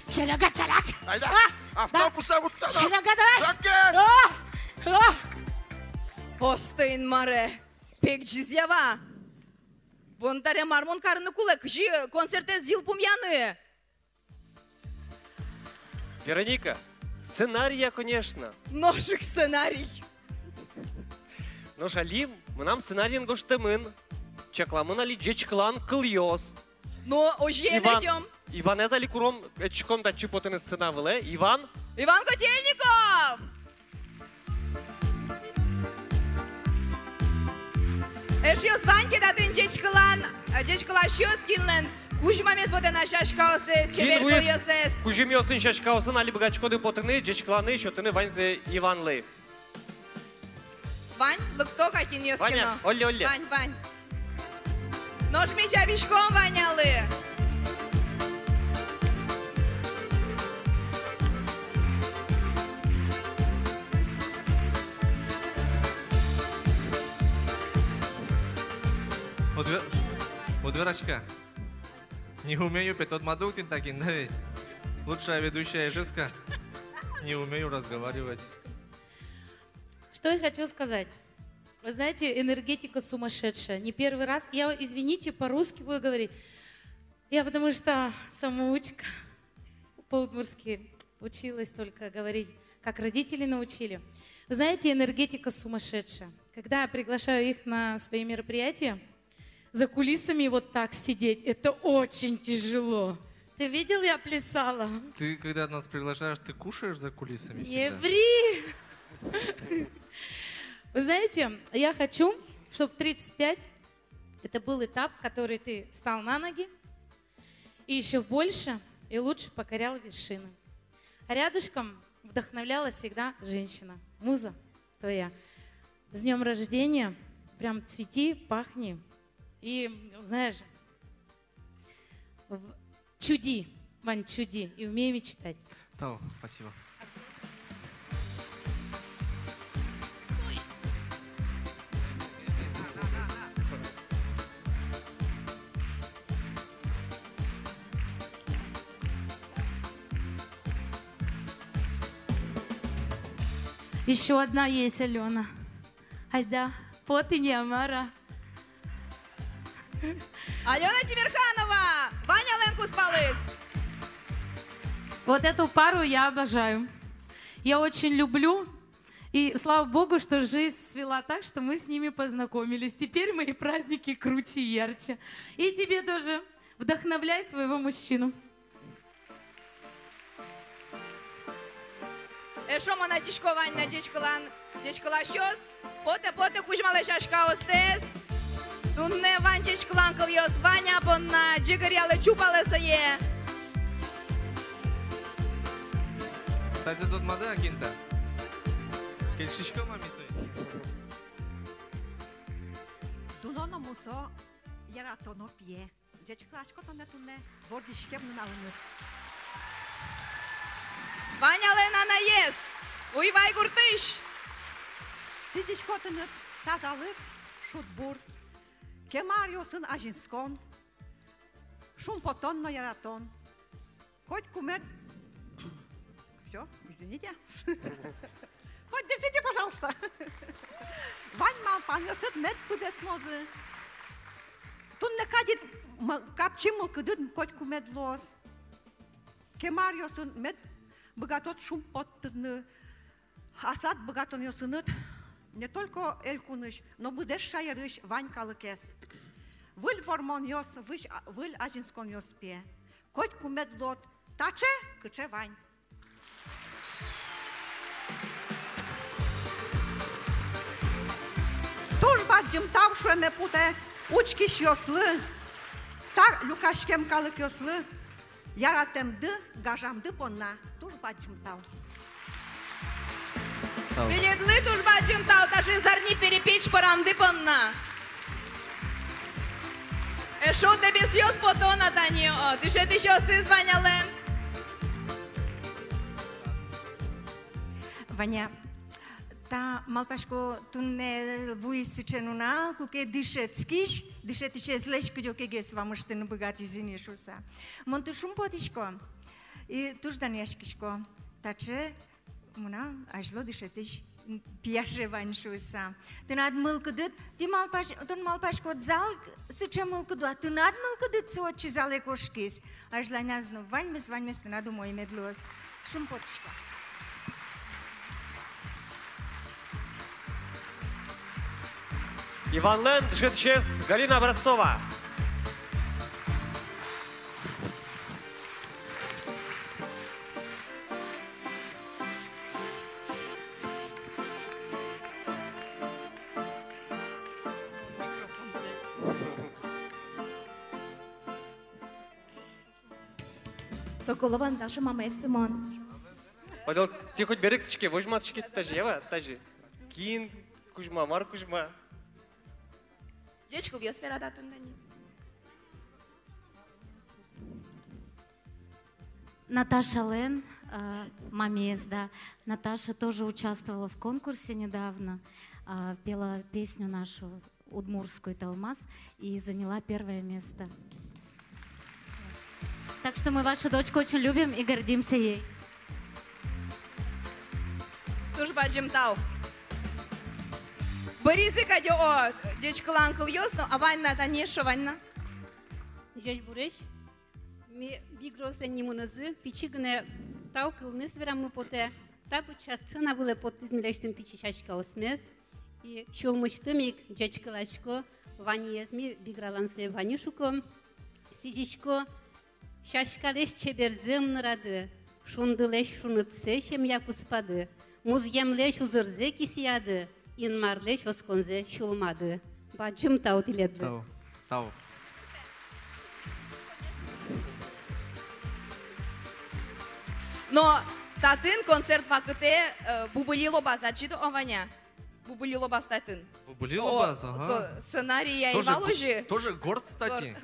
Серёга, чаляк. Айда, а, автобуса вуттоно. Серёга, давай. Тракес! О, о. Осто, Инмаре, пегӟизъя вал. Бон табере мар мон карыны кулэ, кызьы концертэз йылпумъяны? Вероника, сценария, конечно. Нош ик сценарий. Нош али мынам сценариын гожтэмын, чакламын али ӟечкылан кылъёс. Но озьыен, Иван, ӧтём. Иванэз али куром, ӧтиськом татчы потыны сцена вылэ. Иван. Иван Котельников! Эшъёс, вань ке татын ӟечкылан, э, ӟечкыласьёс, кинлэн кузьмамез потэ на сяськаосыз, чебер кылъёсыз. Кузьымъёсын, сяськаосын али быгатӥськоды потыны, ӟечкыланы, сётыны ваньзэ Иванлы. Вань, лыкто кадь инъёс ке но. Ваня, олле, олле. Вань, вань. Нош ми чабиськом Ванялы. Удве-, удверачка. Не умею петь, тодмады ук тӥни такин, да ведь? Лучшая ведущая Ижевска. Не умею разговаривать. Что я хочу сказать? Вы знаете, энергетика сумасшедшая. Не первый раз. Я, извините, по-русски буду говорить. Я потому что самоучка. По-удмуртски училась только говорить, как родители научили. Вы знаете, энергетика сумасшедшая. Когда я приглашаю их на свои мероприятия, за кулисами вот так сидеть, это очень тяжело. Ты видел, я плясала? Ты, когда нас приглашаешь, ты кушаешь за кулисами всегда? Не ври! Вы знаете, я хочу, чтоб в тридцать пять это был этап, который ты встал на ноги, и ещё больше и лучше покорял вершины. А рядышком вдохновляла всегда женщина, муза твоя. С днём рождения! Прям цвети, пахни. И, знаешь, в- чуди, Вань, чуди. И умей мечтать. Тау, спасибо. Ещё одна есть, Алёна. Айда, поты ни, а мар-а. Алёна Тимерханова, Ванялэн кузпалыз. Вот эту пару я обожаю. Я очень люблю. И слава богу, что жизнь свела так, что мы с ними познакомились. Теперь мои праздники круче и ярче. И тебе тоже. Вдохновляй своего мужчину. Эшшо мон адӟисько, вань на ӟечкылан, ӟечкыласьёс. Потэ, потэ кузьмалэ сяськаостэс. Туннэ вань ӟечкылан кылъёс Ваня понна, ӟыгыръялэ, чупалэ сое. Тазьы тодмады-а, кин та? Кельшиськом-а ми соин? Дуно но мусо, яратоно пие. Ӟечкыласько тонэ туннэ вордӥськем нуналыныд. Ванялэн анаез, Уйвай гуртысь. Сӥзисько тыныд тазалык, шудбур, кема аръёсын азинскон, шумпотон но яратон. Котьку мед... Всё, извините. Поддержите, пожалуйста. Вань малпанъёсыд мед быдэсмозы. Туннэ кадь ик м-, капчи мылкыдыд котьку мед луоз. Кема аръёсын мед быгатод шумпоттыны аслад быгатонъёсыныд не только элькунысь, но быдэс шаерысь вань калыкез. Выль вормонъёс, выль а-, выль азинсконъёс пе. Котьку мед луод таӵе, кыӵе вань. Туж бадӟым тау шуэме потэ учкисьёслы, та люкаськем калыкъёслы яратэмды, гажамды понна. Туж бадӟым тау. Тау. Тӥледлы туж бадӟым тау таӵе зарни перепеч пӧрамды понна. Эшшо Дэбесъёс пото на тани, о, дышетӥсьёсыз Ванялэн. Ваня, та, малпасько, туннэ вуиз сыӵе нунал, куке дышетскись дышетӥсезлэсь кыдёкегес вамыштыны быгатӥз ини шуыса. Мон туж шумпотӥсько и туж данъяськисько. Таӵе мынам азьло дышетӥсь пияше вань шуыса. Тынад мылкыдыд, тӥ малпась-, тон малпаськод, зал сыӵе мылкыд, а тынад мылкыдыд со отчы залэ кошкиз. Азьланяз но ваньмыз, ваньмыз тынад умой мед луоз. Шумпотӥсько. Иванлэн дышетӥсез Галина Образцова. Соколова Наташа, мамаез пе мон. Ойдолэ, тӥ хоть берыктӥське, возьматӥське тазьы, ява, тазьы. Кин кузьма, мар кузьма. Ӟеч кылъёс верад татын, Данил. Наташалэн, э, мамаез, да. Наташа тоже участвовала в конкурсе недавно, э, пела песню нашу удмуртскую «Талмас» и заняла первое место. Так что мы вашу дочку очень любим и гордимся ей. Туж бадӟым тау. Быризы кадь, о, ӟеч кылан кылъёс но, а вань на, тани эшшо вань на. Ӟечбуресь. Ми бигрослэн нимынызы пичи гинэ тау кылмес вераммы потэ. Та быдӟа сцена вылэ поттӥз милесьтым пичи сяськаосмес. И сюлмысьтым ик ӟечкыласько Ваниез, ми Бигралан сое Вани шуком. Сӥзисько сяськалэсь чеберзэ ымнырады, шундылэсь шунытсэ семья куспады, музъемлэсь узырзэ кисыяды, Инмарлэсь осконзэ сюлмады. Бадӟым тау тӥледлы. Тау. Тау. Но татын концерт вакытэ, э, бубыли лобаз, адӟид-а, Ваня? Бубыли лобаз татын. Бубыли лобаз, ага. Со сценарий ӧй вал озьы. Тоже горд, кстати.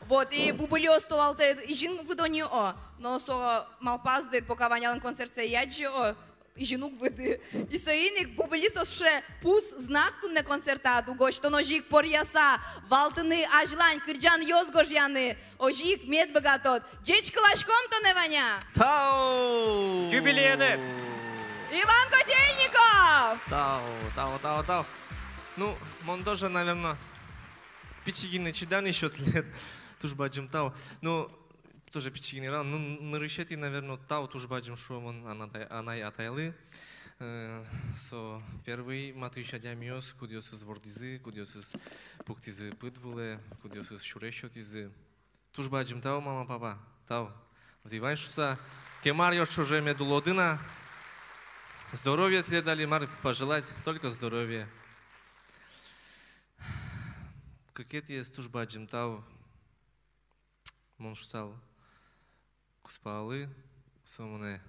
Вот, и бубылиос толалтэ изьын выдо ни, о, но со малпаз дыр, пока Ванялэн концертсэ ӧй адӟы, о, изьын уг выды. И соин ик бубыли со сыӵе пус, знак туннэ концертад. Угось тон озьы ик поръяса валтыны азьлань кырӟанъёс гожъяны, озьы ик мед быгатод. Ӟечкыласьком тонэ, Ваня! Тау! Юбилеенэ! Иван Котельников! Тау, тау, тау, тау. Ну, мон тоже, наверно, пичи гинэ чиданы ещё тӥледлы. Туж бадӟым тау. Ну, тоже пичи гинэ верало. Ну, нырысетӥ, наверно, тау туж бадӟым шуо мон анай-, анай-атайлы. Э, со первый матысь адямиос, кудъёсыз вордӥзы, кудъёсыз пуктӥзы пыд вылэ, кудъёсыз сюрес сётӥзы. Туж бадӟым тау, мама, папа, тау. Вот тӥ вань шуса, кема ар ӵоже мед улоды на. Здоровья тӥледлы али мар пожелать, только здоровья. Кыкетӥез туж бадӟым тау. Мон шуысал кузпалы, со монэ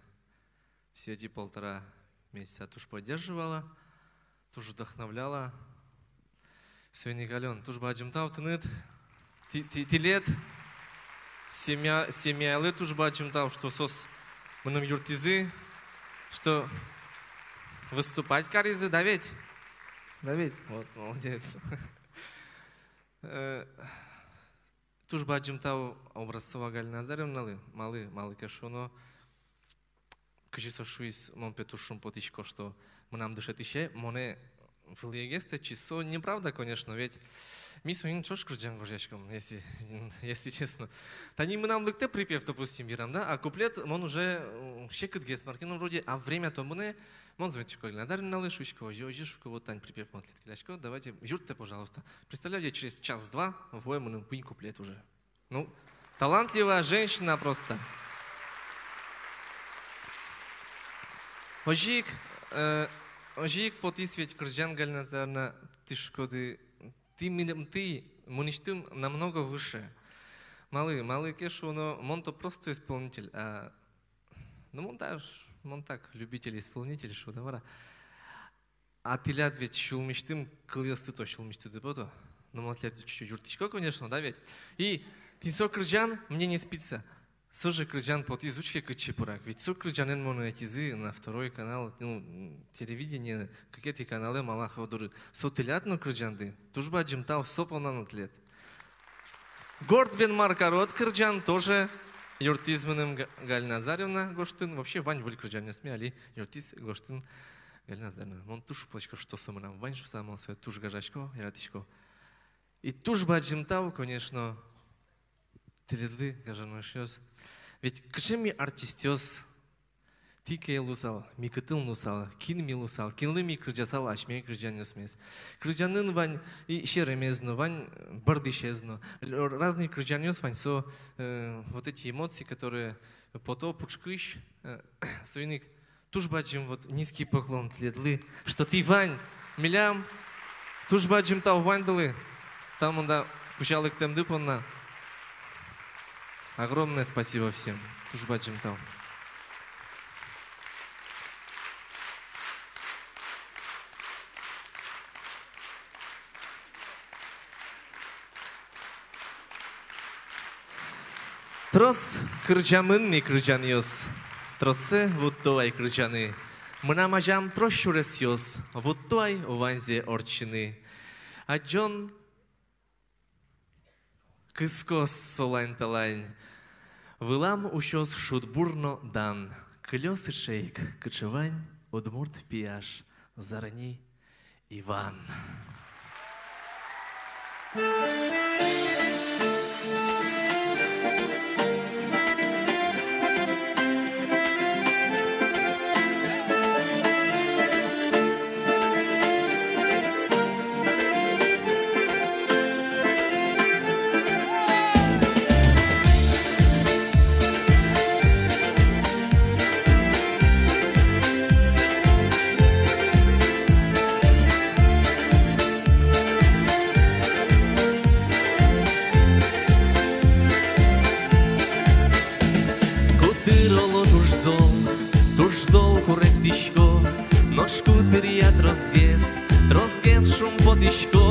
все эти полтора месяца туж поддерживала, туж вдохновляла. Соин ик, Алён, туж бадӟым тау тыныд. Тӥ-, тӥ-, тӥлед, семья, семьялы туж бадӟым тау, что соос мыным юрттӥзы, что выступать каризы, да ведь? Да ведь? Вот, молодец. Э, туж бадӟым тау Образцова Галина Назарьевналы, малы, малы ке шуоно, кызьы со шуиз, мон пе туж шумпотӥсько, что мынам дышетӥсе монэ вылӥегес тэтчиз. Со неправда, конечно, ведь ми соин ӵош кырӟан гожъяськом, если, если честно. Тани мынам лыктэ припев, допустим, верам, да, а куплет мон уже, м, секытгес мар ке но вроде, а время-то мынэ, мон звонить карисько Галина Назарьевналы, шуисько, озьы, озьы, шуисько, вот тань припев мон тӥледлы кыллясько, давайте, юрттэ, пожалуйста. Представляете, через час-два вуэ мыным куинь куплет уже. Ну, талантливая женщина просто. Озьы ик, э, озьы ик потӥз ведь кырӟан, Галина Назарьевна, тӥ шуиськоды, тӥ мыным, тӥ мынэсьтым намного выше. Малы, малы ке шуоно, мон-то просто исполнитель, а, ну, мон даже, мон так, любитель-исполнитель, шуод-а, мар-а. А тӥляд ведь сюлмысьтым кылъёсты-то сюлмысьтыды пото. Ну, мон тӥледлы чуть-чуть юрттӥсько, конечно, да ведь? И тӥни со кырӟан «Мне не спится». Со же кырӟан потӥз, учке, кытчы пырак. Ведь со кырӟанэн монэ ӧтизы на второй канал, ну, м, телевидение, кыкетӥ каналэ, Малахов доры. Со тӥляд но кырӟанды. Туж бадӟым тау со понна но тӥледлы. «Горд бен мар карод» кырӟан тоже юрттӥз мыным Га-, Галина Назарьевна гожтын. Вообще, вань выль кырӟанъёсме али юрттӥз гожтын Галина Назарьевна. Мон туж шумпотӥсько, что со мынам вань шуса, мон сое туж гажасько, яратӥсько. И туж бадӟым тау, конечно, тӥледлы, гажано эшъёс. Ведь кыӵе ми артистъёс, тӥ ке луысал, ми кытын луысал, кин ми луысал, кинлы ми кырӟасал асьме кырӟанъёсмес. Кырӟанын вань и серемез но, вань бӧрдӥсез но. Л-, разный кырӟанъёс вань, со, э, вот эти эмоции, которые пото пушкысь, э, соин ик туж бадӟым вот низкий поклон тӥледлы, что тӥ вань милям. Туж бадӟым тау ваньдылы та мында кузя лыктэмды понна. Огромное спасибо всем. Туж бадӟым тау. Трос кырӟамын ни кырӟанъёс, троссэ вутто ай кырӟаны. Мынам азям трос сюресъёс, вутто ай ваньзэ ортчыны. Адӟон кыскоз солань-талань. Вылам усёз шудбур но дан. Кылёз сыӵе ик, кыӵе вань удмурт пияш, зарни Иван. Нош кудыръя тросгес, тросгес шумпотӥсько,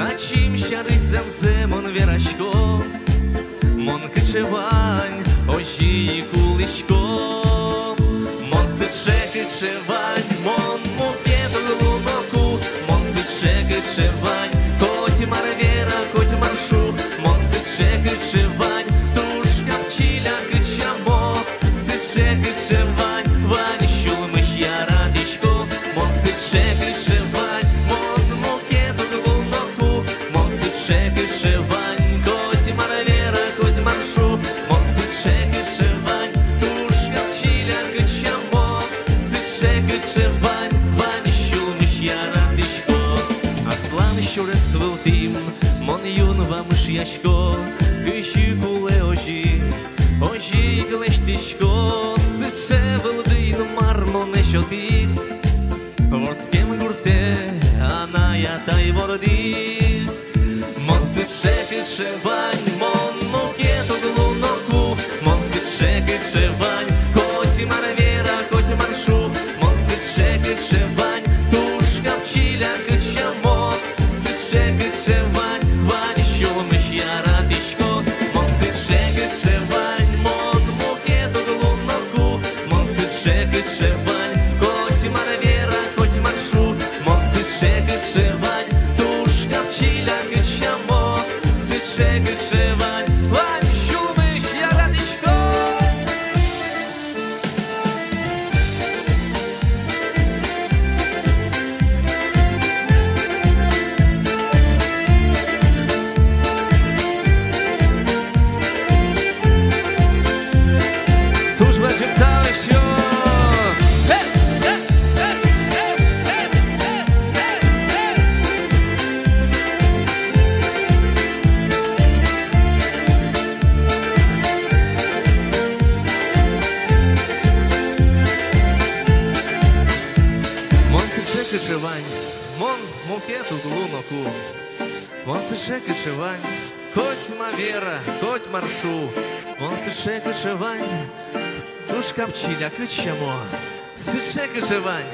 ачим сярысь зэмзэ мон верасько. Мон кыӵе вань, озьы ик улӥсько. Мон сыӵе, кыӵе вань, мон мукет уг луы ноку. Мон сыӵе, кыӵе вань, котьмар вера, котьмар шу. Мон сыӵе, кыӵе вань, туж капчиля кыӵе мо. Сыӵе, кыӵе вань, вань сюлмысь яратӥсько. Мон сыӵе, кыӵе вань, мон мукет уг луы ноку. Мон сыӵе, кыӵе вань, котьмар вера, котьмар шу. Мон сыӵе, кыӵе вань, туж капчиля кыӵе мо. Сыӵе, кыӵе вань, вань сюлмысь яратӥсько. Аслам сюрес вылтӥм мон юн вамышъясько. Кызьы кулэ, озьы, озьы ик лэсьтӥсько. Сыӵе вылды Инмар монэ сётӥз. Вордскем гуртэ анай-атай вордӥз. Мон сыӵе, кыӵе вань, мон мукет уг луы ноку. Мон сыӵе, кыӵе вань, котьмар вера, котьмар шу. Мон сыӵе, кыӵе вань, туж капчиля кыӵе мо. Сыӵе, кыӵе вань, вань сюлмысь яратӥсько. Мон сыӵе, кыӵе вань, мон мукет уг луы ноку. Мон сыӵе, кыӵе вань, котьмар вера, котьмар шу. Мон сыӵе, кыӵе вань, туж капчиля кыӵе мо. Сыӵе, кыӵе вань, вань сюлмысь яратӥсько. Туж бадӟым тау, эшъёс! Мон сыӵе, кыӵе вань, мон мукет уг луы ноку. Мон сыӵе, кыӵе вань, котьмар вера, котьмар шу. Мон сыӵе, кыӵе вань, туж капчиля кыӵе мо. Сыӵе, кыӵе вань,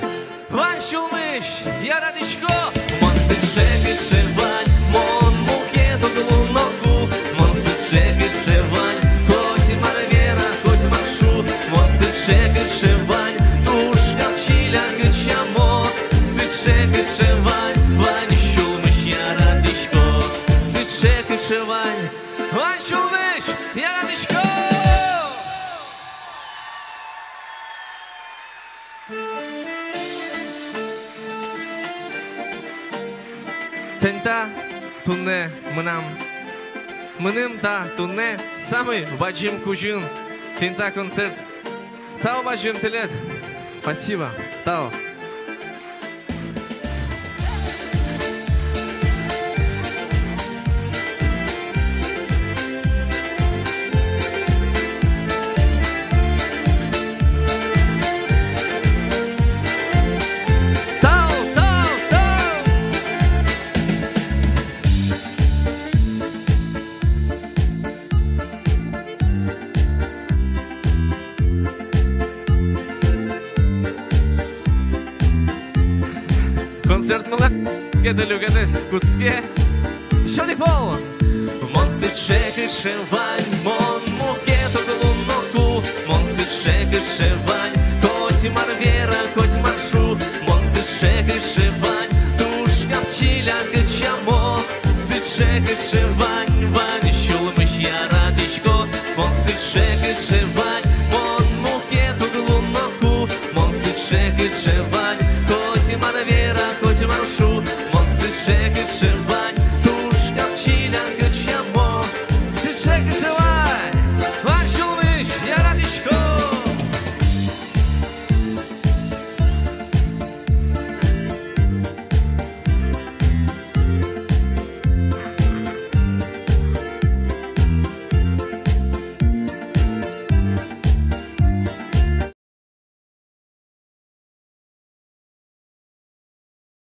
вань сюлмысь яратӥсько. Мон сыӵе, кыӵе вань, мон мукет уг луы ноку. Мон сыӵе, кыӵе вань, котьмар вера, котьмар шу. Мон сыӵе, кыӵе вань, туж капчиля кыӵе мо. Сыӵе, кыӵе вань, вань сюлмысь яратӥсько. Сыӵе, кыӵе вань, вань сюлмысь яратӥсько. Тӥни та туннэ мынам, мыным та туннэ самый бадӟым кузьым. Тӥни та концерт. Тау бадӟым тӥледлы. Спасибо. Тау. Тау, тау, тау! Концерт мынэ, кытӥ люкетэз кутске. Ещё одӥг пол. Мон сыӵе, кыӵе вань, мон мукет уг луы ноку. Мон сыӵе, кыӵе вань, котьмар вера, котьмар шу. Мон сыӵе, кыӵе вань, туж капчиля кыӵе мо. Сыӵе, кыӵе вань, вань сюлмысь яратӥсько. Мон сыӵе, кыӵе вань, мон мукет уг луы ноку. Мон сыӵе, кыӵе вань, котьмар вера, котьмар шу. Мон сыӵе, кыӵе вань,